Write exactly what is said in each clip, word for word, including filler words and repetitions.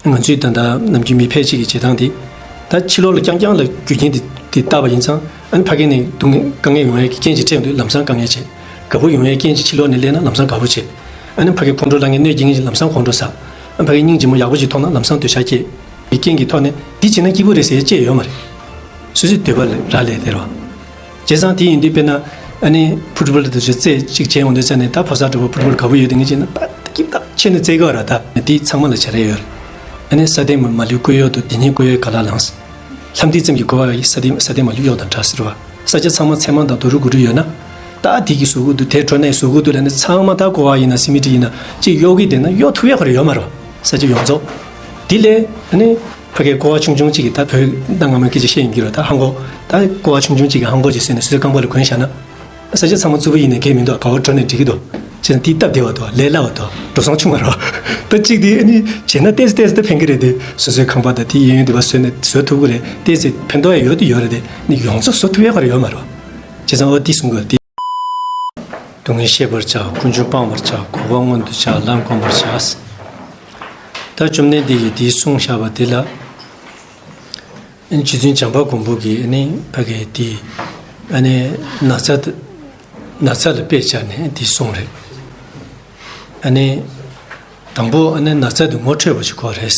ང་ཚོས་ད་ལྟ་ནམ་རྒྱུན་མི་ཕལ་ཆེར་གྱི་བྱེད་སྟངས་དེ། ད་ཕྱི་ལོགས་ལ་རྐྱང་རྐྱང་ལ་རྒྱུ་རྐྱེན་དེ་དེ་བཏགས་པ་ཡིན་ཙང་། ཨ་ནི་ཕ་གི་ནས་སྡུག་བསྔལ་དཀའ་ངལ་ཡོང་ཡས་ཀྱི་རྐྱེན་ཅིག་འཕྲད་ཡོང་དུས་ལམ་སང་དཀའ་ངལ་བྱེད། དགའ་པོ་ཡོང་ཡས་རྐྱེན་ཅིག་ཕྱི་ལོགས་ནས་སླེབས་ན་ལམ་སང་དགའ་པོ་བྱེད། ཨ་ནི་ཕ་གི་ཁོང་ཁྲོ་ལངས་ངེས་གནོད་སྐྱེལ་མཁན་ཅིག་ལམ་སང་ཁོང་ཁྲོ་ཟ། ཨ་ཕ་གི་སྙིང་རྗེ་མོ་ཡག་པོ་ཅིག་མཐོང་ན་ལམ་སང་འདོད་ཆགས་སྐྱེ། དེ་རྐྱེན་གྱི་ཐོག་ནས་འདི་བྱས་ན་སྐྱིད་པོ་རེད་ཟེར་ཡས་ཅི་ཡོད་མ་རེད། སོ་སོའི་འདོད་པ་ལ་རག་ལས་དེ་རེད་བ། བྱས་ཙང་དེ་ཡིན་དུས་དཔེར་ན། ཨ་ནི་ཕུཊ་བོལ་དེ་ཚོ་རྩེད་ཅིག་བྱས་ཡོང་དུས་ཙ་ནས། ད་ཕོ་གསར་འདྲ་པོ་ཕུཊ་བོལ་དགའ་པོ་ཡོད་དེ་ངས་བྱས་ན་ད་སྐྱིད་ཐག་ཆོད་ནས་རྩེད་གི་ཡོད་ར། ད་དེ་ཚང་མ་ལ་བྱ་རེ་ཡོད་རེད། ཨ་ནི་ས་སྟེང་མ་མ་ལུས་བཀོད་གཡོག་འདུག་དེ་ཉིད་བཀོད་གཡོག་ག་ལ་ལངས། ལྷམ་མཐིལ་ཙམ་གྱིས་གོ་བ་ཡི་ས་སྟེང་ས་སྟེང་མ་ལུས་གཡོག་དང་འདྲ་ཟེར་བ། ས་ཆ་ཚང་མ་ཚེར་མ་དང་རྡོ་རུ་གུ་རུ་ཡོད་ན། ད་དེ་གི་གཟུགས་པོ་འདུག་དེ་འགྲོ་ནས་གཟུགས་པོ་འདུག་ལ་ནི་ཚང་མ་ད་ཀོ་བ་ཡིན་ན་སི་མི་ཊི་ཡིན་ན་ཅིག་གཡོག་གི་བསྡད་ན་གཡོག་ཐུབ་ཡག་ག་རེ་ཡོད་མ་རེད་བ། ས་ཆ་ཡོངས་རྫོགས། དེ་ལས་ཨ་ནི། ཕ་གིའི་ཀོ་བ་ཆུང་ཆུང་གཅིག་གིས་ད་བོད་གནའ་སྔ་མོའི་སྐད་ཆ་བཤད་ཡིན་གྱི་རེད། ད་ཧང་གོ། ད་ཀོ་བ་ཆུང་ཆུང་གཅིག་གིས་ཧང་གོ་ཅིག་བཟོས་ནས་སོ་སོའི་རྐང་པ་ལ་གོན་བཞག་ན། ས་ཆ་ཚང་མ་རྩུབ་པོ་ཡིན་ནའི་གལ་མི་འདུག་ག་བར་འགྲོ་ནས་འགྲིག་གི་འདུག་བྱས་ན་དེ་སྟབས་བདེ་བ་འདུག་ལས་སླ་བ་འདུག་འགྲོ་སོང་ཆུང་བ་རེད་བ། ད་གཅིག་དེ་ཨ་ནི་བྱས་ན་ཏོག་ཙམ་ཏོག་ཙམ་ད་ཕན་གྱི་རེད་དེ། སོ་སོའི་ཁང་པ་དང་དེ་གཡས་གཡོན་དེ་བ་བཟོས་ནས་བཟོ་ཐུབ་ཀྱི་རེད། ཏོག་ཙམ་ཕན་ཐོགས་ཡ་ཡོད་དེ་ཡོད་རེད་དེ། ནི་ཡོངས་རྫོགས་བཟོ་ཐུབ་ཡ་ག་རེ་ཡོད་མ་རེད་བ། བྱས་ཙང་འོ་དེ་གསུང་གི་རེད་དེ། སྡུག་བསྔལ་ཤེས་པར་བྱ། ཀུན་འབྱུང་སྤང་བར་བྱ། འགོག་པ་མངོན་དུ་བྱ། ལམ་བསྒོམ་པར་བྱ། ད་བཅོམ་ལྡན་འདས་ཀྱིས་འདི་གསུངས་བཞག་པ་དེ་ལ། རྗེ་བཙུན་བྱམས་པ་མགོན་པོ་གིས་ཨ་ནི་ཕ་གིའི་དེ། ཨ་ནི་ན་ཚ་དེ། ན་ཚ་ལ་དཔེ་བྱས་ནས་འདི་གསུངས་རེད། ཨ་ནི། དང་པོ་ཨ་ནི་ན་ཚ་དེ་ངོ་འཕྲོད་པ་ཞིག་དགོས་རེད།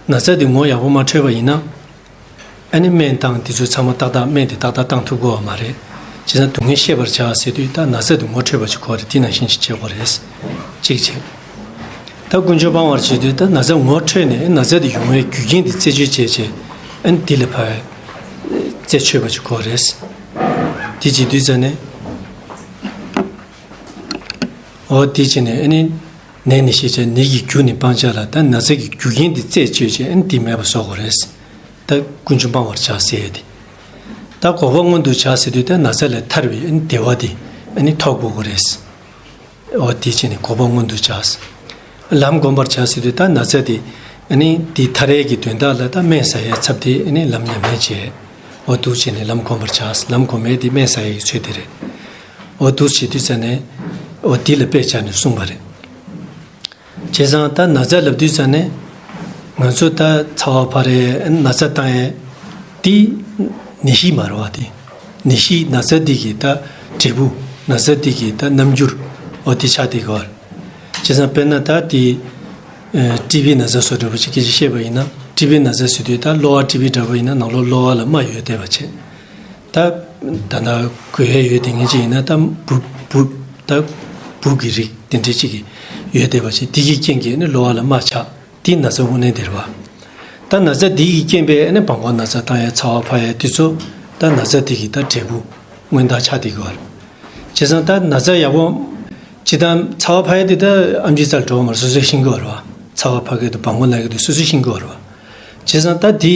ན་ཚ་དེ་ངོ་ཡག་པོ་མ་འཕྲོད་པ་ཡིན་ན། ཨ་ནི་སྨན་བཏང་དེ་ཚོ་ཚང་མ་ཏག་ཏག་སྨན་དེ་ཏག་ཏག་བཏང་ཐུབ་དགོས་བ་མ་རེད། བྱས་ཙང་སྡུག་བསྔལ་ཤེས་པར་བྱ་ཟེར་དུས་ད་ན་ཚ་དེ་ངོ་འཕྲོད་པ་ཞིག་དགོས་རེད། དེ་ནང་བཞིན་ཞིག་བྱེད་དགོས་རེད། གཅིག་བྱས། ད་ཀུན་འབྱུང་སྤང་བར་བྱེད་དུས་ད་ན་ཚ་ངོ་འཕྲོད་ནས་ན་ཚ་དེ་ཡོང་བའི་རྒྱུ་རྐྱེན་དེ་རྩད་གཅོད་བྱས་བྱས། ཨ་ནི་དེ་ལ་ཕར། རྩད་གཅོད་པ་ཞིག་དགོས་རེད། དེ་བྱེད་དུས་ཙ་ནས། འོ་དེ་བྱས་ནས་ཨ་ནི། ནད་ནི་ཤེས་བྱ་ནད་ཀྱི་རྒྱུ་ནི་སྤང་བྱ་ལ། ད་ན་ཚ་གི་རྒྱུ་རྐྱེན་དེ་རྩད་གཅོད་བྱས་ཨ་ནི་དེ་མེད་པ་བཟོ་དགོས་རེད། ད་ཀུན་འབྱུང་སྤང་བར་བྱ་ཟེར་ཡས་དེ། ད་འགོག་པ་མངོན་དུ་བྱ་ཟེར་དུས་ད་ན་ཚ་ལས་ཐར་བའི་ཨ་ནི་བདེ་བ་དེ་ཨ་ནི་ཐོབ་དགོས་ཀྱི་རེད། འོ་དེ་བྱས་ནས་འགོག་པ་མངོན་དུ་བྱ། ལམ་བསྒོམ་པར་བྱ་ཟེར་དུས་ད་ན་ཚ་དེ་ཨ་ནི་དེ་ཐར་ཡས་ཀྱི་དོན་དག་ལ་ད་སྨན་ཟ་ཡས་ཚབ་དེ་ཨ་ནི་ལམ་ཉམས་ལེན་བྱས། འོ་འདུག་བྱས་ནས་ལམ་བསྒོམ་པར་བྱ། ལམ་བསྒོམ་ཡས་དེ་སྨན་ཟ་ཡས་ཀྱི་ཚུལ་དེ་རེད། འོ་འདུག་བྱེད་དུས་ཙ་ནས། འོ་དེ་ལ་དཔེ་བྱས་ནས་གསུངས་པ་རེད། བྱས་ཙང་ད་ན་ཚ་ལབ་དུས་ཙ་ནས། ང་ཚོ་ད་ཚ་བ་འཕར་ཡས་ན་ཚ་བཏང་ཡས་དེ་ནད་གཞི་མ་རེད་བ། དེ་ནད་གཞི་ན་ཚ་འདི་གི་ད་འབྲས་བུ། ན་ཚ་འདི་གི་ད་རྣམ་འགྱུར། འོ་དེ་ཆགས་བསྡད་ཀྱི་ཡོད་རེད། བྱས་ཙང་དཔེར་ན་ད་དེ། ཨ་ཊི་བི་ན་ཚ་བཟོ་འདྲ་པོ་ཅིག་སྐད་ཆ་བཤད་པ་ཡིན་ན། ཊི་བི་ན་ཚ་ཟེར་དུས་ད་གློ་བ་ཊི་བི་འདྲ་པོ་ཡིན་ན་ནང་ལོགས་གློ་བ་ལ་རྨ་ཡོད་བསྡད་པ་བྱས། ད་ད་ལྟ་འགོས་ཡས་ཡོད་དེ་ངེས་ཅིག་ཡིན་ན་ད་འབུ་འབུ་ད་འབུ་གི་རིགས་དེ་འདྲ་ཅིག་གི་ཡོད་བསྡད་པ་བྱས། དེ་གི་རྐྱེན་གྱིས་ནི་གློ་བ་ལ་རྨ་ཆགས། དེ་ན་ཚ་དངོས་གནས་དེ་རེད་བ། ད་ན་ཚ་དེ་གི་རྐྱེན་པས་ནི་བྲང་ཁོག་ན་ཚ་བཏང་ཡས་ཚ་བ་འཕར་ཡས་དེ་ཚོ་ད་ན་ཚ་དེ་གི་ད་འབྲས་བུ་མངོན་རྟགས་ཆགས་བསྡད་ཀྱི་ཡོད་རེད། བྱས་ཙང་ད་ན་ཚ་ཡག་པོ། སྤྱིར་བཏང་ཚ་བ་འཕར་ཡས་དེ་ད་ཨེམ་ཆི་རྩ་ལ་འགྲོ་བ་མ་རེད། སོ་སོས་ཤེས་ཀྱི་ཡོད་རེད་བ། ཚ་བ་འཕར་གི་འདུག་བྲང་ཁོག་ན་གི་འདུག་སོ་སོས་ཤེས་ཀྱི་ཡོད་རེད་བ། བྱས་ཙང་ད་དེ་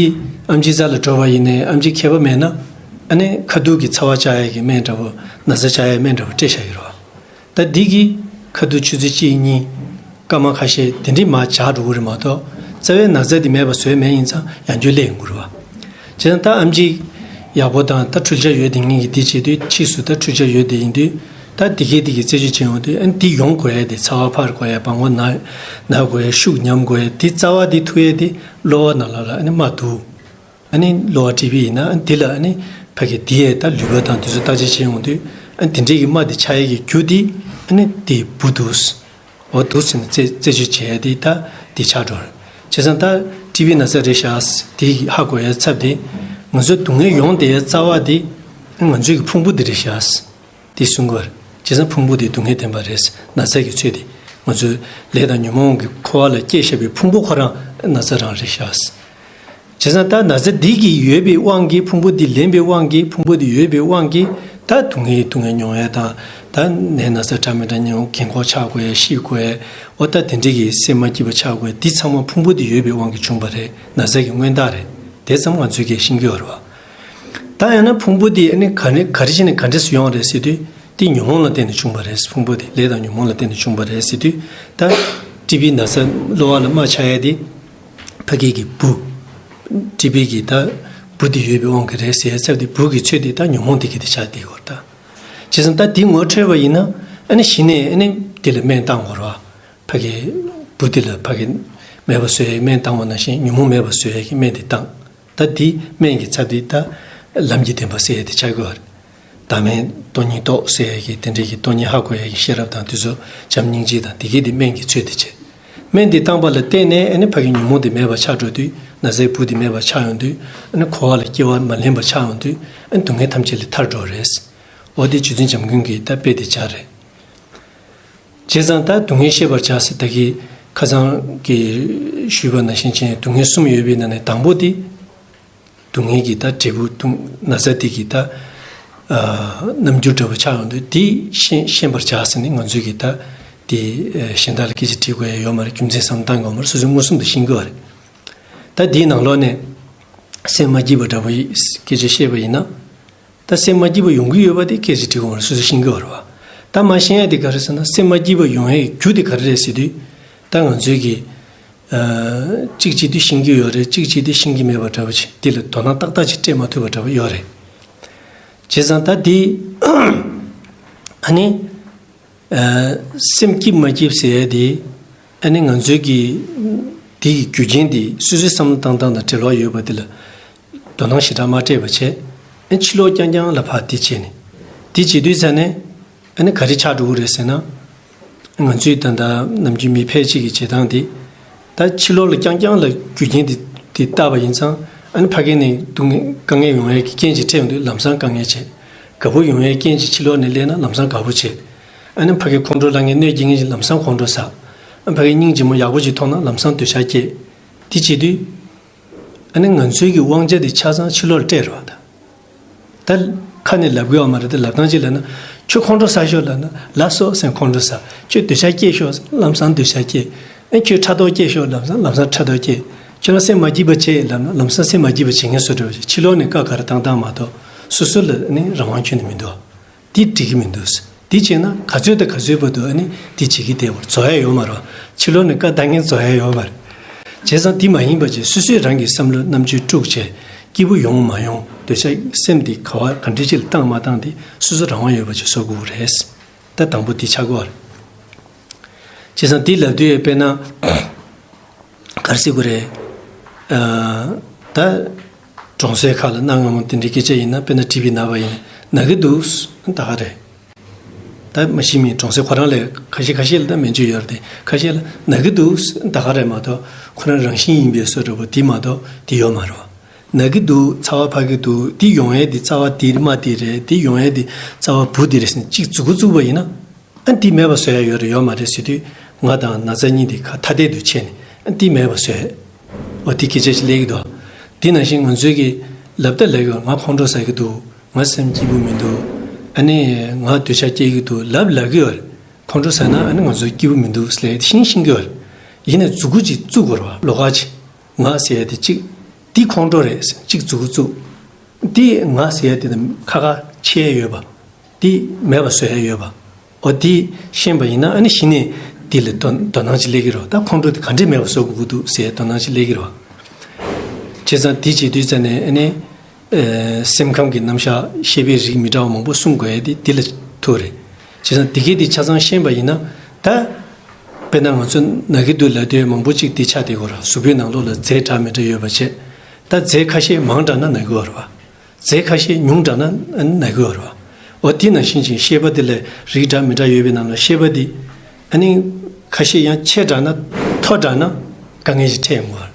ཨེམ་ཆི་རྩ་ལ་འགྲོ་བ་ཡིན་ནའི་ཨེམ་ཆི་མཁས་པ་མེད་ན། ཨ་ནི་ཁ་ཐུག་གི་ཚ་བ་བཅག་ཡས་ཀྱི་སྨན་འདྲ་པོ། ན་ཚ་བཅག་ཡས་སྨན་འདྲ་པོ་སྤྲད་བཞག་གི་རེད་བ། ད་འདི་གི་ཁ་ཐུག་ཆུ་ཚོད་གཅིག་གཉིས། སྐར་མ་ཁ་ཤས་དེ་འདྲའི་མར་འཇགས་འགྲོ་གི་རེད་མ་གཏོགས། རྩ་བའི་ན་ཚ་དེ་མེད་པ་བཟོས་མེད་ཡིན་ཙང་ཡང་བསྐྱར་སླེབས་ཡོང་གི་རེད་བ། བྱས་ཙང་ད་ཨེམ་ཆི་ཡག་པོ་དང་ད་འཕྲུལ་ཆས་ཡོད་དེ་ངེས་ཀྱི་དེ་བྱེད་དུས་ཕྱིས་སུ་ད་འཕྲུལ་ཆས་ཡོད་དེ་ཡིན་དུས། ད་དེ་གས་དེ་གས་རྩད་གཅོད་བྱེད་ཡོང་དུས་ཨ་ནི་དེ་ཡོང་དགོས་ཡས་དེ། ཚ་བ་འཕར་དགོས་ཡས། བྲང་ཁོག་ན་ན་དགོས་ཡས། ཤུགས་ཉམས་དགོས་ཡས་དེ། རྩ་བ་དེ་ཐུག་ཡས་དེ་གློ་བ་ནང་ལོགས་ལ་ཨ་ནི་རྨ་འདུག་ཨ་ནི་གློ་བ་ཊི་བི་ཡིན་ན་ཨ་ནི་དེ་ལ་ཨ་ནི་ཕ་གི་དེ་ཡས་ད་ལུད་པ་དང་དེ་ཚོ་བརྟག་དཔྱད་བྱེད་ཡོང་དུས། ཨ་ནི་དེ་འདྲའི་གི་རྨ་དེ་ཆགས་ཡས་ཀྱི་རྒྱུ་དེ་ཨ་ནི་དེ་འབུ་འདུག་འོ་འདུག་ཟེར་ནས་རྩད་རྩད་གཅོད་བྱས་ཏེ་ད་དེ་ཆགས་འགྲོ་རེད། བྱས་ཙང་ད་ཊི་བི་ན་ཚ་རེད་ཤག་དེ་ཧ་གོ་ཡ་ཚབ་དེ། ང་ཚོ་སྡུག་བསྔལ་ཡོང་བསྡད་ཡ་རྩ་བ་དེ་ང་ཚོའི་གི་ཕུང་པོ་དེ་རེད་ཤག་དེ་གསུང་གི་ཡོད་རེད། བྱས་ཙང་ཕུང་པོ་དེ་སྡུག་བསྔལ་བདེན་པ་རེད། ན་ཚ་གི་ཚོད་དེ་ང་ཚོའི་ལས་དང་ཉོན་མོངས་ཀྱི་འཁོར་བ་ལ་སྐྱེས་བཞག་པའི་ཕུང་པོ་ཁོ་རང་ན་ཚ་རང་རེད་ཤག་བྱས་ཙང་ད་ན་ཚ་འདི་གི་ཡོད་པའི་དབང་གིས། ཕུང་པོ་འདི་ལེན་པའི་དབང་གིས། ཕུང་པོ་འདི་ཡོད་པའི་དབང་གིས། ད་སྡུག་བསྔལ་སྡུག་བསྔལ་མྱོང་ཡས་དང་། ད་ནད་ན་ཚ་འདྲ་མི་འདྲ་མྱོང་། རྒན་འཁོགས་ཆགས་དགོས་ཡས། ཤི་དགོས་ཡས། འོ་ད་དེ་འདྲ་གི་སེམས་མ་སྐྱིད་པ་ཆགས་དགོས་ཡས། འདི་ཚང་མ་ཕུང་པོ་འདི་ཡོད་པའི་དབང་གིས་བྱུང་བ་རེད། ན་ཚ་གི་མངོན་རྟགས་རེད། དེ་ཙམ་ང་ཚོས་ཀྱིས་ཤེས་ཀྱི་ཡོད་རེད་བ། ད་ཡང་ན་ཕུང་པོ་འདི་ཨ་ནི་ག་ནས་ག་རེ་བྱས་ནས་ག་འདྲས་སུ་ཡོང་བ་རེད་ཟེར་དུས། འདི་ཉོན་མོངས་ལ་བརྟེན་ནས་བྱུང་བ་རེད། ཕུང་པོ་འདི་ལས་དང་ཉོན་མོངས་ལ་བརྟེན་ནས་བྱུང་བ་རེད་ཟེར་དུས། ད་ཊི་བི་ན་ཚ་གློ་བ་ལ་རྨ་ཆགས་ཡས་དེ། ཕ་གི་གི་འབུ། ཊི་བི་གི་ད་འབུ་དེ་ཡོད་པའི་དབང་གིས་རེད་ཟེར་ཡ་ཚབ་དེ། འབུ་གི་ཚོད་དེ་ད་ཉོན་མོངས་དེ་གི་དེ་ཆགས་བསྡད་ཡོད་རེད་ད། བྱས་ཙང་ད་དེ་ངོ་འཕྲོད་པ་ཡིན་ན་ཨ་ནི་གཞི་ནས་ཨ་ནི་དེ་ལ་སྨན་བཏང་དགོས་རེད་བ། ཕ་གི་འབུ་དེ་ལ་ཕ་གི་ མེད་པ་བཟོ་ཡའི་སྨན་བཏང་བ་ནང་བཞིན་ཉོན་མོངས་མེད་པ་བཟོ་ཡའི་སྨན་དེ་བཏང་། ད་འདི་སྨན་གྱི་ཚབ་དེ་ད་ལམ་གྱི་བདེན་པ་ཟེར་ཡ་དེ་ཆགས་ཀྱི་ཡོད་རེད། བདག་མེད་སྟོང་ཉིད་རྟོགས་ཟེར་ཡ་གི་དེ་འདྲའི་གི་སྟོང་ཉིད་ཧ་གོ་ཡ་གི་ཤེས་རབ་དང་དེ་ཚོ་བྱམས་སྙིང་རྗེ་དང་དེ་གའི་དེ་སྨན་གྱི་ཚུལ་དེ་བྱས། སྨན་དེ་བཏང་པ་ལ་བརྟེན་ནས་ཨ་ནི་ཕ་གི་ཉོན་མོངས་དེ་མེད་པ་ཆགས་འགྲོ་དུས་ན་ཚའི་བུ་དེ་མེད་པ་ཆགས་ཡོང་དུས་ཨ་ནི་འཁོར་བ་ལ་སྐྱེ་བ་མ་ལེན་པ་ཆགས་ཡོང་དུས་ཨ་ནི་སྡུག་བསྔལ་ཐམས་ཅད་ལས་ཐར་འགྲོ་རེད། འོ་དེ་རྗེ་བཙུན་བྱམས་མགོན་གྱི་ད་དཔེ་དེ་སྦྱར་རེད། བྱས་ཙང་ད་སྡུག་བསྔལ་ཤེས་པར་བྱ་ཟེར་ད་གི་ཁ་སང་གི་ཞུས་པ་ནང་བཞིན་བྱས་སྡུག་བསྔལ་གསུམ་ཡོད་པའི་ནང་ནས་དང་པོ་དེ། སྡུག་བསྔལ་གྱི་ད་འབྲས་བུ་སྡུག་ན་ཚ་དེ་གི་ད་ཨ་རྣམ་འགྱུར་འདྲ་བོ་ཆགས་ཡོང་དུས་དེ་ཤེས་ཤེས་པར་བྱ་ཟེར་ནས་ང་ཚོས་གི་ད་དེ་ཨ་གཞན་དག་ལ་སྐད་ཆ་དྲི་དགོས་ཡ་ཡོད་མ་རེད། རྒྱུ་མཚན་བསམ་བློ་བཏང་དགོས་མ་རེད། སོ་སོའི་མངོན་སུམ་དུ་ཤེས་ཀྱི་ཡོད་རེད། ད་དེའི་ནང་ལོགས་ནས་སེམས་མ་སྐྱིད་པ་འདྲ་བོ་ཡི་སྐད་ཆ་བཤད་པ་ཡིན་ན། ད་སེམས་མ་སྐྱིད་པ་ཡོང་གི་ཡོད་པ་དེ་སྐད་ཆ་དྲི་དགོས་མ་རེད། སོ་སོས་ཤེས་ཀྱི་ཡོད་རེད་བ། ད་མ་ཤེས་ཡ་དེ་ག་རེ་ཟེར་ན་སེམས་མ་སྐྱིད་པ་ཡོང་ཡའི་རྒྱུ་དེ་ག་རེ་རེད་ཟེར་དུས། ད་ང་ཚོས་གི་ཨ་གཅིག་བྱེད་དུས་ཤེས་ཀྱི་ཡོད་རེད། གཅིག་བྱེད་དུས་ཤེས་ཀྱི་མེད་པ་འདྲ་བོ་ཅིག་དེ་ལ་དོ་སྣང་ཏག་ཏག་ཅིག་སྤྲད་མ་ཐུབ་པ་འདྲ་བོ་ཡོད་རེད། བྱས་ཙང་ད་དེ་ཨ་ནི། ཨ་སེམས་སྐྱིད་མ་སྐྱིད་ཟེར་ཡ་དེ་ཨ་ནི་ང་ཚོའི་གི་དེ་གི་རྒྱུ་རྐྱེན་དེ་སོ་སོའི་བསམ་བློ་བཏང་སྟངས་དང་འབྲེལ་བ་ཡོད་པ་དེ་ལ་དོ་སྣང་ཞེ་དྲག་མ་སྤྲད་པ་བྱས། ཨ་ཕྱི་ལོགས་རྐྱང་རྐྱང་ལ་ཕར་དེ་བྱས་ནས་དེ་བྱེད་དུས་ཙ་ནས་ཨ་ནི་ག་རེ་ཆགས་འགྲོ་གི་རེད་ཟེར་ན། ང་ཚོའི་ད་ལྟ་ནམ་རྒྱུན་མི་ཕལ་ཆེར་གྱི་བྱེད་སྟངས་དེ། ད་ཕྱི་ལོགས་ལ་རྐྱང་རྐྱང་ལ་རྒྱུ་རྐྱེན་དེ་དེ་བལྟས་པ་ཡིན་ཙང་ཨ་ནི་ཕ་གི་ནས་སྡུག་བསྔལ་དཀའ་ངལ་ཡོང་ཡས་ཀྱི་རྐྱེན་ཅིག་འཕྲད་ཡོང་དུས་ལམ་སང་དཀའ་ངལ་བྱེད། དགའ་པོ་ཡོང་ཡས་རྐྱེན་ཅིག་ཕྱི་ལོགས་ནས་སླེབས་ན་ལམ་སང་དགའ་པོ་བྱེད། ཨ་ནི་ཕ་གི་ཁོང་ཁྲོ་ལངས་ངེས་གནོད་སྐྱེལ་མཁན་ཅིག་ལམ་སང་ཁོང་ཁྲོ་ཟ། ཨ་ཕ་གི་སྙིང་རྗེ་མོ་ཡག་པོ་ཅིག་མཐོང་ན་ལམ་སང་འདོད་ཆགས་སྐྱེ། དེ་བྱེད་དུས། ཨ་ནི་ང་ཚོའི་གི་དབང་ཆ་དེ་ཆ་ཚང་ཕྱི་ལོགས་ལ་སྤྲད་རོགས་ད། ད་ཁ་ནས་ལབ་དགོས་བ་མ་རེད་དེ་ལབ་སྟངས་ཅིག་ལབ་ན། ཁྱོད་ཁོང་ཁྲོ་ཟ་ཤོག་ལབ་ན་ལ་སོ་ཟེར་ཁོང་ཁྲོ་ཟ། ཁྱོད་འདོད་ཆགས་སྐྱེ་ཤོག་ལམ་སང་འདོད་ཆགས་སྐྱེ། ཨ་ཁྱོད་ཕྲག་དོག་སྐྱེ་ཤོག་ལམ་སང་ལམ་སང་ཕྲག་དོག་སྐྱེ། ཁྱོད་རང་སེམས་མ་སྐྱིད་པ་བྱེད་ལབ་ན་ལམ་སང་སེམས་མ་སྐྱིད་པ་བྱེད་མཁན་བཟོ་འདྲ་བ་ཞིག་ཕྱི་ལོགས་ནས་བཀའ་ག་རེ་བཏང་བཏང་མ་གཏོགས་སོ་སོ་ལ་ནི་རང་དབང་ཁྱོན་ནས་མི་འདུག་དེ་འགྲིག་གི་མི་འདུག་དེ་བྱས་ན་ག་ཚོད་དང་ག་ཚོད་བར་དུ་ཨ་ནི་དེ་བྱེད་ཀྱི་བསྡད་པར་རྫོགས་ཡ་ཡོད་མ་རེད། ཕྱི་ལོགས་ནས་བཀའ་བཏང་མཁན་རྫོགས་ཡ་ཡོད་མ་རེད། བྱས་ཙང་དེ་མ་ཡིན་པ་ཅིག་སོ་སོས་རང་གི་བསམ་བློ་རྣམ་དཔྱོད་དཀྲུགས་བྱས་སྐྱིད་པོ་ཡོང་མ་ཡོང་འདོད་ཆགས་སེམས་དེ་ག་བ་ག་འདྲ་ཅིག་ལ་བཏང་མ་བཏང་དེ་སོ་སོ་རང་དབང་ཡོད་པ་ཅིག་བཟོ་དགོས་རེད། ད་དང་པོ་དེ་ཆགས་དགོས་རེད། བྱས་ཙང་དེ་ལབ་དུས་དཔེར་ན། ག་རེ་ཟེར་དགོས་རེད། ཨ་ད་གྲོང་གསེབ་ཁག་ལ་གནའ་སྔ་མོ་དེ་འདྲའི་སྐད་ཆ་ཡིན་ན་དཔེར་ན་གྲིབ་པས་ན་བ་ཡིན་ན་ན་གི་འདུག་ད་ག་རེད། ད་མ་གཞི་མི་གྲོང་གསེབ་ཁོ་རང་ལས་ཁ་ཤས་ཁ་ཤས་ལ་ད་སྨན་བཅོས་ཡོད་རེད་དེ་ཁ་ཤས་ལ་ན་གི་འདུག་ད་ག་རེད་མ་གཏོགས་ཁོ་རང་རང་བཞིན་ཡིན་པའི་བཟོ་འདྲ་པོ་དེ་མ་གཏོགས་དེ་ཡོད་མ་རེད། ན་གི་འདུག་ཚ་བ་འཕར་གི་འདུག་དེ་ཡོང་ཡས་དེ་ཚ་བ་དེ་རྨ་དེ་རེད་དེ་ཡོང་ཡས་དེ་ཚ་བ་བུ་དེ་རེད་ཟེར་ནས་གཅིག་མཛུབ་གུ་བཙུགས་པ་ཡིན་ན། ཨ་འདི་མེད་པ་བཟོ་ཡ་ཡོད་རེད་ཡོད་མ་རེད་ཟེར་དུས་ང་དང་ན་ཚ་གཉིས་དེ་ཁ་ཐ་དད་དུ་ཕྱེ་ནས་ཨ་འདི་མེད་པ་བཟོ་ཡ། འོ་དེ་སྐད་ཆ་ཞིག་སླེབས་ཀྱི་འདུག་དེ་ནང་བཞིན་ང་ཚོའི་གི་ལབ་ད་ལབ་ཡོད། ང་ཁོང་ཁྲོ་ཟ་གི་འདུག་ང་སེམས་སྐྱིད་པོ་མི་འདུག་ཨ་ནི་ང་འདོད་ཆགས་སྐྱེ་གི་འདུག་ལབ་ལབ་གི་ཡོད་རེད། ཁོང་ཁྲོ་ཟ་ན་ཨ་ནི་ང་ཚོ་སྐྱིད་པོ་མི་འདུག་ཟེར་ལབ་ཤིང་ཤིང་གི་ཡོད་རེད། ཡིན་ནའི་མཛུབ་གུ་ཅིག་བཙུགས་དགོས་རེད་བ། ལོགས་ཀ་ཅིག་ང་ཟེར་ཡ་དེ་གཅིག་འདི་ཁོང་ཁྲོ་རེད་ཟེར་གཅིག་མཛུབ་གུ་བཙུགས། འདི་ང་ཟེར་ཡ་དེ་དང་ཁ་ཁ་ཕྱེ་ཡ་ཡོད་པ། འདི་མེད་པ་བཟོ་ཡ་ཡོད་པ། འོ་འདི་ཤེས་པ་ཡིན་ན་ཨ་ནི་གཞི་ནས་འདི་ལ་དོ་དོ་སྣང་ཅིག་སླེབས་ཀྱི་རེད། ད་ཁོང་ཁྲོ་དེ་ག་འདྲས་མེད་པ་བཟོ་དགོས་ཀྱི་འདུག་ཟེར་དོ་སྣང་ཅིག་སླེབས་ཀྱི་རེད། བྱས་ཙང་འདི་བྱེད་དུས་ཙ་ནས་ཨ་ནི། ཨེ་སེམས་ཁམས་ཀྱི་རྣམ་གཞག་ཤེས་པའི་རིགས་མི་འདྲ་བ་མང་པོ་གསུང་དགོས་ཡ་དེ་འདི་ལ་ཐུག་རེད། བྱས་ཙང་འདི་གས་དེ་ཆ་ཚང་ཤེས་པ་ཡིན་ན་ད། དཔེར་ན་ང་ཚོ་ན་གི་འདུག་ལབ་དུས་མང་པོ་ཅིག་དེ་ཆགས་བསྡད་ཀྱི་ཡོད་རེད། གཟུགས་པོའི་ནང་ལོགས་ལ་རྫས་འདྲ་མི་འདྲ་ཡོད་པ་བྱས། ད་རྫས་ཁ་ཤས་མང་དྲགས་ན་ན་གི་ཡོད་རེད་བ། རྫས་ཁ་ཤས་ཉུང་དྲགས་ན་ན་གི་ཡོད་རེད་བ། འོ་དེ་ནང་བཞིན་ཅིག་ཤེས་པ་དེ་ལ་རིགས་འདྲ་མི་འདྲ་ཡོད་པའི་ནང་ལ་ཤེས་པ་དེ། ཨ་ནི། ཁ་ཤས་ཡང་ཆེ་དྲགས་ན་མཐོ་དྲགས་ན་དཀའ་ངལ་ཞིག་འཕྲད་ཡོང་གི་རེད།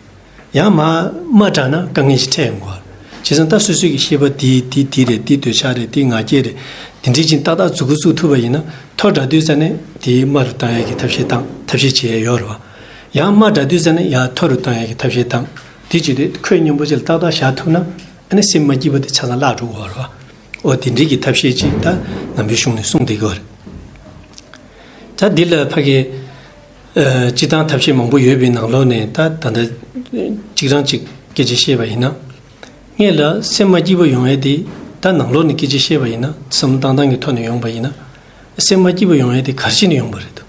ཡང་མ་དམའ་དྲགས་ན་དཀའ་ངལ་ཞིག་འཕྲད་ཡོང་གི་རེད། བྱས་ཙང་ད་སོ་སོའི་གི་ཤེས་པ་དེ་དེ་དེ་རེད། དེ་འདོད་ཆགས་རེད། དེ་ང་རྒྱལ་རེད། དེ་འདྲས་ཅིག་ཏག་ཏག་མཛུབ་གུ་བཙུགས་ཐུབ་པ་ཡིན་ན་མཐོ་དྲགས་དུས་ཙ་ནས་དེ་དམའ་རུ་བཏང་ཡ་གི་ཐབས་ཤེས་བཏང་ཐབས་ཤེས་བྱེད་ཡ་ཡོད་རེད་བ། ཡང་དམའ་དྲགས་དུས་ཙ་ནས་ཡང་མཐོ་རུ་བཏང་ཡ་གི་ཐབས་ཤེས་བཏང་། དེ་བྱེད་དུས་ཁོད་སྙོམས་པོ་ཅིག་ལ་ཏག་ཏག་བཞག་ཐུབ་ན་ཨ་ནི་སེམས་མ་སྐྱིད་པ་དེ་ཆ་ཚང་བརླག་འགྲོ་གི་ཡོད་རེད་བ། འོ་དེ་འདྲས་ཀྱི་ཐབས་ཤེས་ཅིག་ད་ནང་པའི་གཞུང་ནས་གསུངས་བསྡད་ཀྱི་ཡོད་རེད། ད་འདི་ལ་ཕ་གི་ཨ་སྤྱིར་བཏང་ཐབས་ཤེས་མང་པོ་ཡོད་པའི་ནང་ལོགས་ནས་ད་ད་ལྟ་གཅིག་རང་གཅིག་སྐད་ཆ་བཤད་པ་ཡིན་ན། སྔོན་ལ་སེམས་མ་སྐྱིད་པ་ཡོང་ཡས་དེ་ད་ནང་ལོགས་ནས་སྐད་ཆ་བཤད་པ་ཡིན་ན་བསམ་བློ་བཏང་སྟངས་ཀྱི་ཐོག་ནས་ཡོང་པ་ཡིན་ན། སེམས་མ་སྐྱིད་པ་ཡོང་ཡས་དེ་ག་རེ་བྱས་ནས་ཡོང་པ་རེད་འདུག་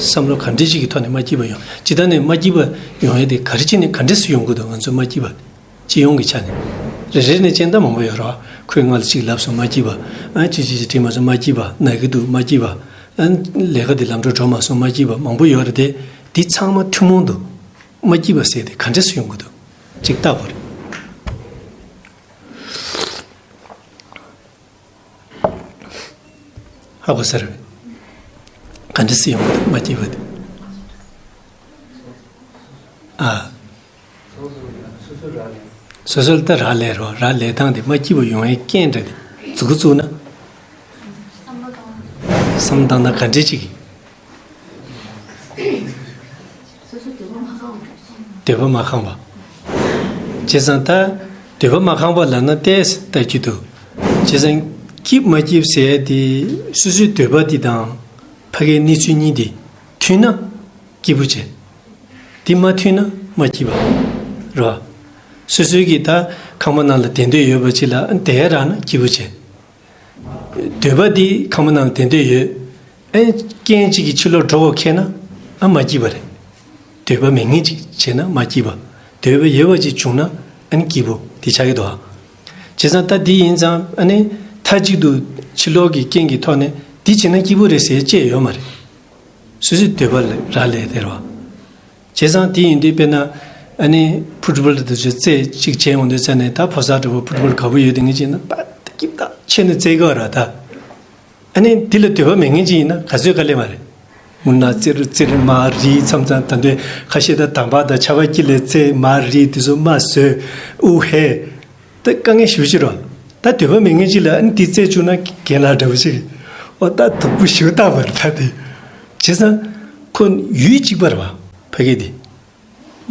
བསམ་བློ་ག་འདྲས་ཅིག་གི་ཐོག་ནས་མ་སྐྱིད་པ་ཡོང་། སྤྱིར་བཏང་ནས་མ་སྐྱིད་པ་ཡོང་ཡས་དེ་ག་རེ་བྱས་ནས་ག་འདྲས་སུ་ཡོང་གི་འདུག་ང་ཚོ་མ་སྐྱིད་པ། སྤྱི་ཡོངས་ཀྱི་ཆ་ནས། རེ་རེ་ནས་ཅན་ད་མང་པོ་ཡོད་རེད་བ། ཁོས་ང་ལ་གཅིག་ལབ་སོང་མ་སྐྱིད་པ། ཨ་ཅི་ཅི་ཅི་དྲིས་མ་སོང་མ་སྐྱིད་པ། ན་གི་འདུག་མ་སྐྱིད་པ། ཨ་ལས་ཀ་འདི་ལམ་འགྲོ་འགྲོ་མ་སོང་མ་སྐྱིད་པ་མང་པོ་ཡོད་རེད་དེ། འདི་ཚང་མ་ཐུན་མོང་དུ། མ་སྐྱིད་པ་ཟེར་དེ་ག་འདྲས་སེ་ཡོང་གི་འདུག་ཅིག་ལྟ་བ་རེད། ཧ་གོ་ས་རེད། ག་འདྲས་སེ་ཡོང་གི་འདུག་མ་སྐྱིད་པ་དེ། ཨ། སོ་སོ་ལ་ད་རག་ལས་རོ། རག་ལས་སྟངས་དེ་མ་སྐྱིད་པ་ཡོང་ཡའི་རྐྱེན་འདྲ་དེ་མཛུབ་གུ་བཙུགས་ན། བསམ་བློ་བཏང་ན་ག་འདྲས་ཅིག་ཡིན། འདོད་པ་མ་ཁེངས་པ། བྱས་ཙང་ད་འདོད་པ་མ་ཁེངས་པ་ལབ་ན་ཏོག་ཙམ་ལྟ་རྒྱུ་འདུག་བྱས་ཙང་སྐྱིད་མ་སྐྱིད་ཟེར་ཡ་དེ་སོ་སོའི་འདོད་པ་དེ་དང་ཕ་གིའི་གནས་ཚུལ་གཉིས་དེ་མཐུན་ན་སྐྱིད་པོ་བྱེད། དེ་མ་མཐུན་ན་མ་སྐྱིད་པ་རེད་བ། སོ་སོའི་གི་ད་ཁང་པ་ནང་ལ་བསྡད་འདོད་ཡོད་པ་ཅིག་ལ་བསྡད་ཡ་རག་ན་སྐྱིད་པོ་བྱེད། འདོད་པ་འདི་ཁང་པ་ནང་ལ་བསྡད་འདོད་ཡོད། ཨེ་རྐྱེན་གཅིག་གིས་ཕྱི་ལོགས་འགྲོ་དགོས་ཁེལ་ན་ཨ་མ་སྐྱིད་པ་རེད། འདོད་པ་མེད་མཁན་ཅིག་བྱས་ན་མ་སྐྱིད་པ། འདོད་པ་ཡོད་པ་ཅིག་བྱུང་ན་ཨ་ནི་སྐྱིད་པོ་དེ་ཆགས་ཀྱི་འདུག་ཨ། བྱས་ཙང་ད་འདི་ཡིན་ཙང་ཨ་ནི་མཐའ་གཅིག་ཏུ་ཕྱི་ལོགས་ཀྱི་རྐྱེན་གྱི་ཐོག་ནས་འདི་བྱས་ན་སྐྱིད་པོ་རེད་ཟེར་བཅས་ཡོད་མ་རེད། སོ་སོའི་འདོད་པ་ལ་རག་ལས་དེ་རེད་བ། བྱས་ཙང་དེ་ཡིན་དུས་དཔེར་ན་ཨ་ནི་ཕུཊ་བོལ་དེ་ཚོ་རྩེད་གཅིག་བྱས་ཡོང་དུས་ཙ་ནས་ད་ཕོ་གསར་འདྲ་པོ་ཕུཊ་བོལ་དགའ་པོ་ཡོད་དེ་ངས་བྱས་ན་པ་སྐྱིད་ད་ཆེ་ནས་རྩེད་གི་ར་ད། ཨ་ནི་འདི་ལ་འདོད་པ་མེད་མཁན་ཅིག་ཡིན་ན་ག་ཚོད་དཀའ་ལས་མ་རེད། མུ་ན་རྩེར་རྩེར་མ་རིལ་མཚམས་མཚམས་ད་འདོད་ཁ་ཤས་ད་དམ་པ་དང་ཆར་པ་དཀྱིལ་ལ་རྩེད་མ་རིལ་དེ་ཚོ་མ་བཟོས་ཨུ་ཧེ། ད་དཀའ་ངལ་ཞེ་པོ་ཅིག་རེད། ད་འདོད་པ་མེད་མཁན་ཅིག་ལ་ཨ་ནི་འདི་རྩེད་བཅུག་ན་རྒན་ལགས་འདྲ་པོ་ཅིག་ཨོ་ད་སྡུག་པོ་ཞེ་པོ་བཏང་བ་རེད་ད་དེ། བྱས་ཙང་ཁོ་ཡུལ་གཅིག་པ་རེད་བ་ཕ་གི་དེ།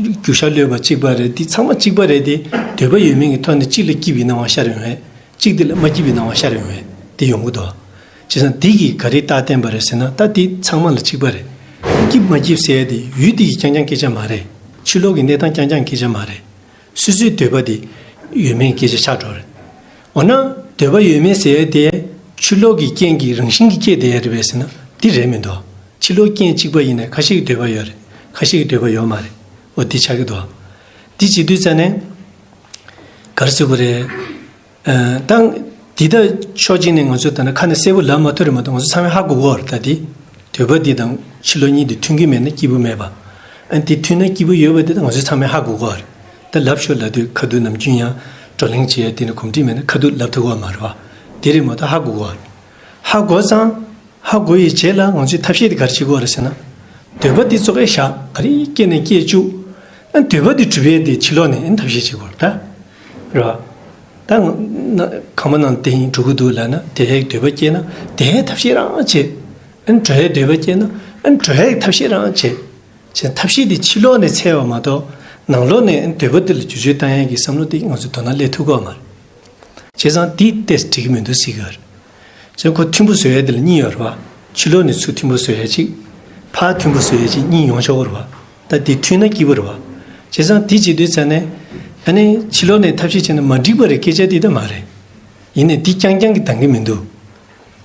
རྒྱུ་ཤ་གློད་པ་གཅིག་པ་རེད། འདི་ཚང་མ་གཅིག་པ་རེད་དེ། འདོད་པ་ཡོད་མེད་ཀྱི་ཐོག་ནས་གཅིག་ལ་སྐྱིད་པའི་སྣང་བ་ཤར་ཡོང་བས། གཅིག་དེ་ལ་མ་སྐྱིད་པའི་སྣང་བ་ཤར་ཡོང་བས་དེ་ཡོང་གི་འདུག་བྱས་ཙང་འདི་གིས་ག་རེ་རྟགས་བསྟན་པ་རེད་ཟེར་ན་ད་འདི་ཚང་མ་ལ་གཅིག་པ་རེད། སྐྱིད་མ་སྐྱིད་ཟེར་ཡ་དེ་ཡུལ་དེ་གི་རྐྱང་རྐྱང་སྐད་ཆ་མ་རེད། ཕྱི་ལོགས་ཀྱི་གནས་སྟངས་རྐྱང་རྐྱང་སྐད་ཆ་མ་རེད། སོ་སོའི་འདོད་པ་དེ་ཡོད་མེད་སྐད་ཆ་ཆགས་འགྲོ་རེད། འོ་ན་འདོད་པ་ཡོད་མེད་ཟེར་ཡ་དེ་ཕྱི་ལོགས་ཀྱི་རྐྱེན་གྱི་རང་བཞིན་གྱིས་སྐྱེས་བསྡད་ཡ་རེད་པས་ཟེར་ན་འདི་རེད་མི་འདུག་ཕྱི་ལོགས་རྐྱེན་གཅིག་པ་ཡིན་ནའི་ཁ་ཤས་ཀྱི་འདོད་པ་ཡོད་རེད། ཁ་ཤས་ཀྱི་འདོད་པ་ཡོད་མ་རེད། འོ་འདི་ཆགས་ཀྱི་འདུག་འདི་བྱེད་དུས་ཙ་ནས་ག་རེ་ཟེར་དགོས་རེད། ཨ། ད་འདི་ད་ཕྱོགས་གཅིག་ནས་ང་ཚོས་ད་ནི་ཁ་ནས་གསལ་པོ་ལབ་མ་ཐུབ་རེད་མ་གཏོགས་ང་ཚོ་ཚང་མས་ཧ་གོ་གི་ཡོད་རེད་ད་འདི། འདོད་པ་འདི་དང་ཕྱི་ལོགས་གཉིས་འདི་མཐུན་གྱི་མེད་ན་སྐྱིད་པོ་མེད་པ། ཨ་འདི་མཐུན་ན་སྐྱིད་པོ་ཡོད་པ་འདི་ད་ང་ཚོས་ཚང་མས་ཧ་གོ་གི་ཡོད་རེད། ད་ལབ་ཤོག་ལབ་དུས་ཁ་ཐུག་ནམ་རྒྱུན་ཡང་བགྲོ་གླེང་བྱེད་ཡ་འདི་ནི་གོམས་འདྲིས་མེད་ན་ཁ་ཐུག་ལབ་ཐུབ་ཀྱི་ཡོད་མ་རེད་བ། འདི་རེད་མ་གཏོགས་ཧ་གོ་གི་ཡོད་རེད། ཧ་གོ་ཙང་། ཧ་གོ་ཡི་རྗེས་ལ་ང་ཚོས་ཐབས་ཤེས་དེ་ག་རེ་བྱེད་དགོས་རེད་ཟེར་ན། འདོད་པ་དེ་ཙོག་གེ་བཞག་ག་རེ་སྐྱེས་ནས་སྐྱེས་བཅུག་ཨ་འདོད་པ་དེ་གྲུབ་ཡས་དེ་ཕྱི་ལོགས་ནས་ཨ་ཐབས་ཤེས་བྱེད་དགོས་རེད་ད། རེད་བ། ད་ང་ན་ཁང་པ་ནང་དེ་ཡིན་འགྲོ་གི་འདུག་ལབ་ན་དེ་ཡས་འདོད་པ་སྐྱེས་ན་དེ་ཡས་ཐབས་ཤེས་རང་བྱེད། ཨ་འགྲོ་ཡས་འདོད་པ་སྐྱེས་ན་ཨ་འགྲོ་ཡས་ཐབས་ཤེས་རང་བྱེད། བྱས་ཐབས་ཤེས་དེ་ཕྱི་ལོགས་ནས་འཚོལ་བ་མ་གཏོགས་ནང་ལོགས་ནས་ཨ་འདོད་པ་དེ་ལ་བསྒྱུར་བཅོས་བཏང་ཡས་ཀྱི་བསམ་བློ་དེ་ང་ཚོའི་དོ་སྣང་སླེབས་ཐུབ་ཀྱི་ཡོད་མ་རེད། བྱས་ཙང་དེ་ཏོག་ཙམ་འགྲིག་གི་མི་འདུག་ཟེར་གྱི་ཡོད་རེད། བྱས་ཁོ་མཐུན་པོ་བཟོ་ཡས་དེ་ལ་གཉིས་ཡོད་རེད་བ། ཕྱི་ལོགས་ནས་ཚུར་མཐུན་པོ་བཟོ་ཡས་གཅིག་ཕར་མཐུན་པོ་བཟོ་ཡས་གཅིག་གཉིས་ཡོང་ཆོག་གི་རེད་བ། ད་དེ་མཐུན་ན་སྐྱིད་པོ་རེད་བ། བྱས་ཙང་དེ་བྱེད་དུས་ཙ་ནས་ཨ་ནི་ཕྱི་ལོགས་ནས་ཐབས་ཤེས་བྱས་ན་མ་འགྲིག་པ་རེད་སྐད་ཆ་དེ་ད་མ་རེད། ཡིན་ནའི་དེ་རྐྱང་རྐྱང་གིས་འདང་གི་མི་འདུག་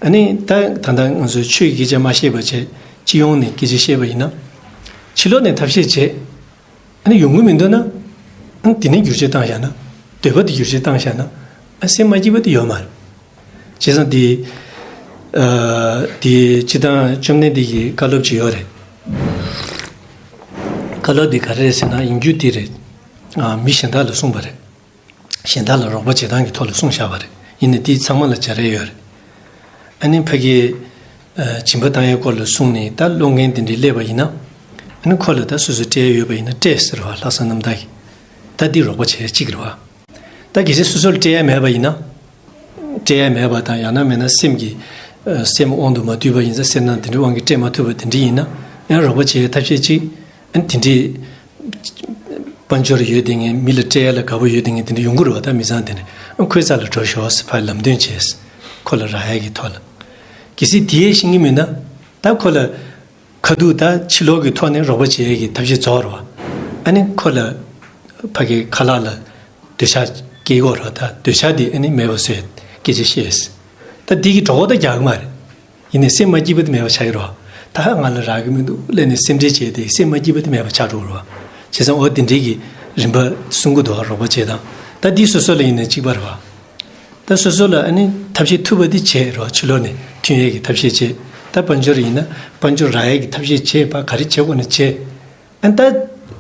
ཨ་ནི་ད་ད་ལྟ་ང་ཚོས་ཆོས་ཀྱི་སྐད་ཆ་མ་བཤད་པ་བྱས་སྤྱི་ཡོངས་ནས་སྐད་ཆ་བཤད་པ་ཡིན་ན། ཕྱི་ལོགས་ནས་ཐབས་ཤེས་བྱས། ཨ་ནི་ཡོང་གི་མི་འདུག་ན། ཨ་ནི་དེ་ནས་བསྒྱུར་བཅོས་བཏང་བཞག་ན། འདོད་པ་དེ་བསྒྱུར་བཅོས་བཏང་བཞག་ན། ཨ་སེམས་མ་སྐྱིད་པ་དེ་ཡོད་མ་རེད། བྱས་ཙང་དེ། ཨ། དེ་སྤྱི་བཏང་བཅོམ་ལྡན་འདས་ཀྱི་བཀའ་སློབ་ཅིག་ཡོད་རེད། བཀའ་སློབ་དེ་ག་རེ་རེད་ཟེར་ན་ཡིན་རྒྱུ་དེ་རེད། ཨ། མི་གཞན་དག་ལ་གསུངས་པ་རེད། གཞན་དག་ལ་རོགས་པ་བྱེད་སྟངས་ཀྱི་ཐོག་ལ་གསུངས་བཞག་པ་རེད། ཡིན་ནའི་དེ་ཚང་མ་ལ་སྦྱར་ཡས་ཡོད་རེད། ཨ་ནི་ཕ་གི། ཨ། སྦྱིན་པ་བཏང་ཡའི་སྐོར་ལ་གསུངས་ནས་ད་སློང་མཁན་དེ་འདྲས་སླེབས་པ་ཡིན་ན། ཨ་ནི་ཁོ་ལ་ད་སོ་སོ་སྤྲད་ཡ་ཡོད་པ་ཡིན་ན་སྤྲད་ཟེར་བ་ལྷག་བསམ་རྣམ་དག་གིས། ད་འདི་རོགས་པ་བྱེད་ཡ་གཅིག་རེད་བ། ད་གལ་སྲིད་སོ་སོ་ལ་སྤྲད་ཡ་མེད་པ་ཡིན་ན། སྤྲད་ཡ་མེད་པ་དང་ཡང་ན་མེད་ན་སེམས་ཀྱི། ཨ། སེམས་དབང་དུ་མ་བསྡུས་པ་ཡིན་ཙང་སེམས་ནང་དེ་འདྲའི་དབང་གིས་སྤྲད་མ་ཐུབ་པ་དེ་འདྲས་ཡིན་ན་ཡང་རོགས་པ་བྱེད་ཡའི་ཐབས་ཤེས་གཅིག་ཨ་ནི་དེ་འདྲའི་དཔལ་འབྱོར་ཡོད་དེ་ངས་མི་ལ་སྤྲད་ཡ་ལ་དགའ་པོ་ཡོད་དེ་ངས་དེ་འདྲ་ཡོང་གི་རེད་བ། ད་མི་ཚང་དེ་ནས་ཨ་ཁོའི་རྩ་ལ་འགྲོ་ཤོག་ཟེར་ཕར་ལམ་སྟོན་བྱས། ཁོ་ལ་རག་ཡ་གི་ཐོག་ལ། གལ་སྲིད་དེ་ཡས་ཤེས་ཀྱི་མེད་ན་ད་ཁོ་ལ་ཁ་ཐུག་ད་ཕྱི་ལོགས་ཀྱི་ཐོག་ནས་རོགས་པ་བྱེད་ཡ་གི་ཐབས་ཤེས་རྫོགས་རེད་བ། ཨ་ནི་ཁོ་ལ་ཕ་གི་ཁ་ལག་ལ་འདོད་ཆགས་སྐྱེ་གི་རེད། ད་འདོད་ཆགས་དེ་ཨ་ནི་མེད་པ་བཟོས་སྐད་ཆ་བཤད། ད་འདི་གི་གྲོད་ཁོག་ད་རྒྱག་གི་མ་རེད། ཡིན་ནའི་སེམས་མ་སྐྱིད་པ་དེ་མེད་པ་ཆགས་ཀྱི་རེད་བ། ད་ང་ལ་རག་གི་མི་འདུག་ལབ་ནས་སེམས་ཁྲལ་བྱས་ཏེ་སེམས་མ་སྐྱིད་པ་དེ་མེད་པ་ཆགས་འགྲོ་གི་རེད་བ། བྱས་ཙང་འོ་དེ་འདྲའི་གི་རིམ་པ་གསུང་གི་འདུག་བ། རོགས་པ་བྱེད་སྟངས་ད་འདི་སོ་སོ་ལ་ཡིན་ནའི་གཅིག་པ་རེད་བ། ད་སོ་སོ་ལ་ཨ་ནི་ཐབས་ཤེས་ཐུབ་པ་དེ་བྱས་རོགས། ཕྱི་ལོགས་ནས་མཐུན་ཡས་ཀྱི་ཐབས་ཤེས་བྱས། ད་དཔལ་འབྱོར་ཡིན་ན་དཔལ་འབྱོར་རག་ཡས་ཀྱི་ཐབས་ཤེས་བྱས། ཕར་ག་རེ་བྱེད་དགོས་ན་བྱས། ཨ་ནི་ད་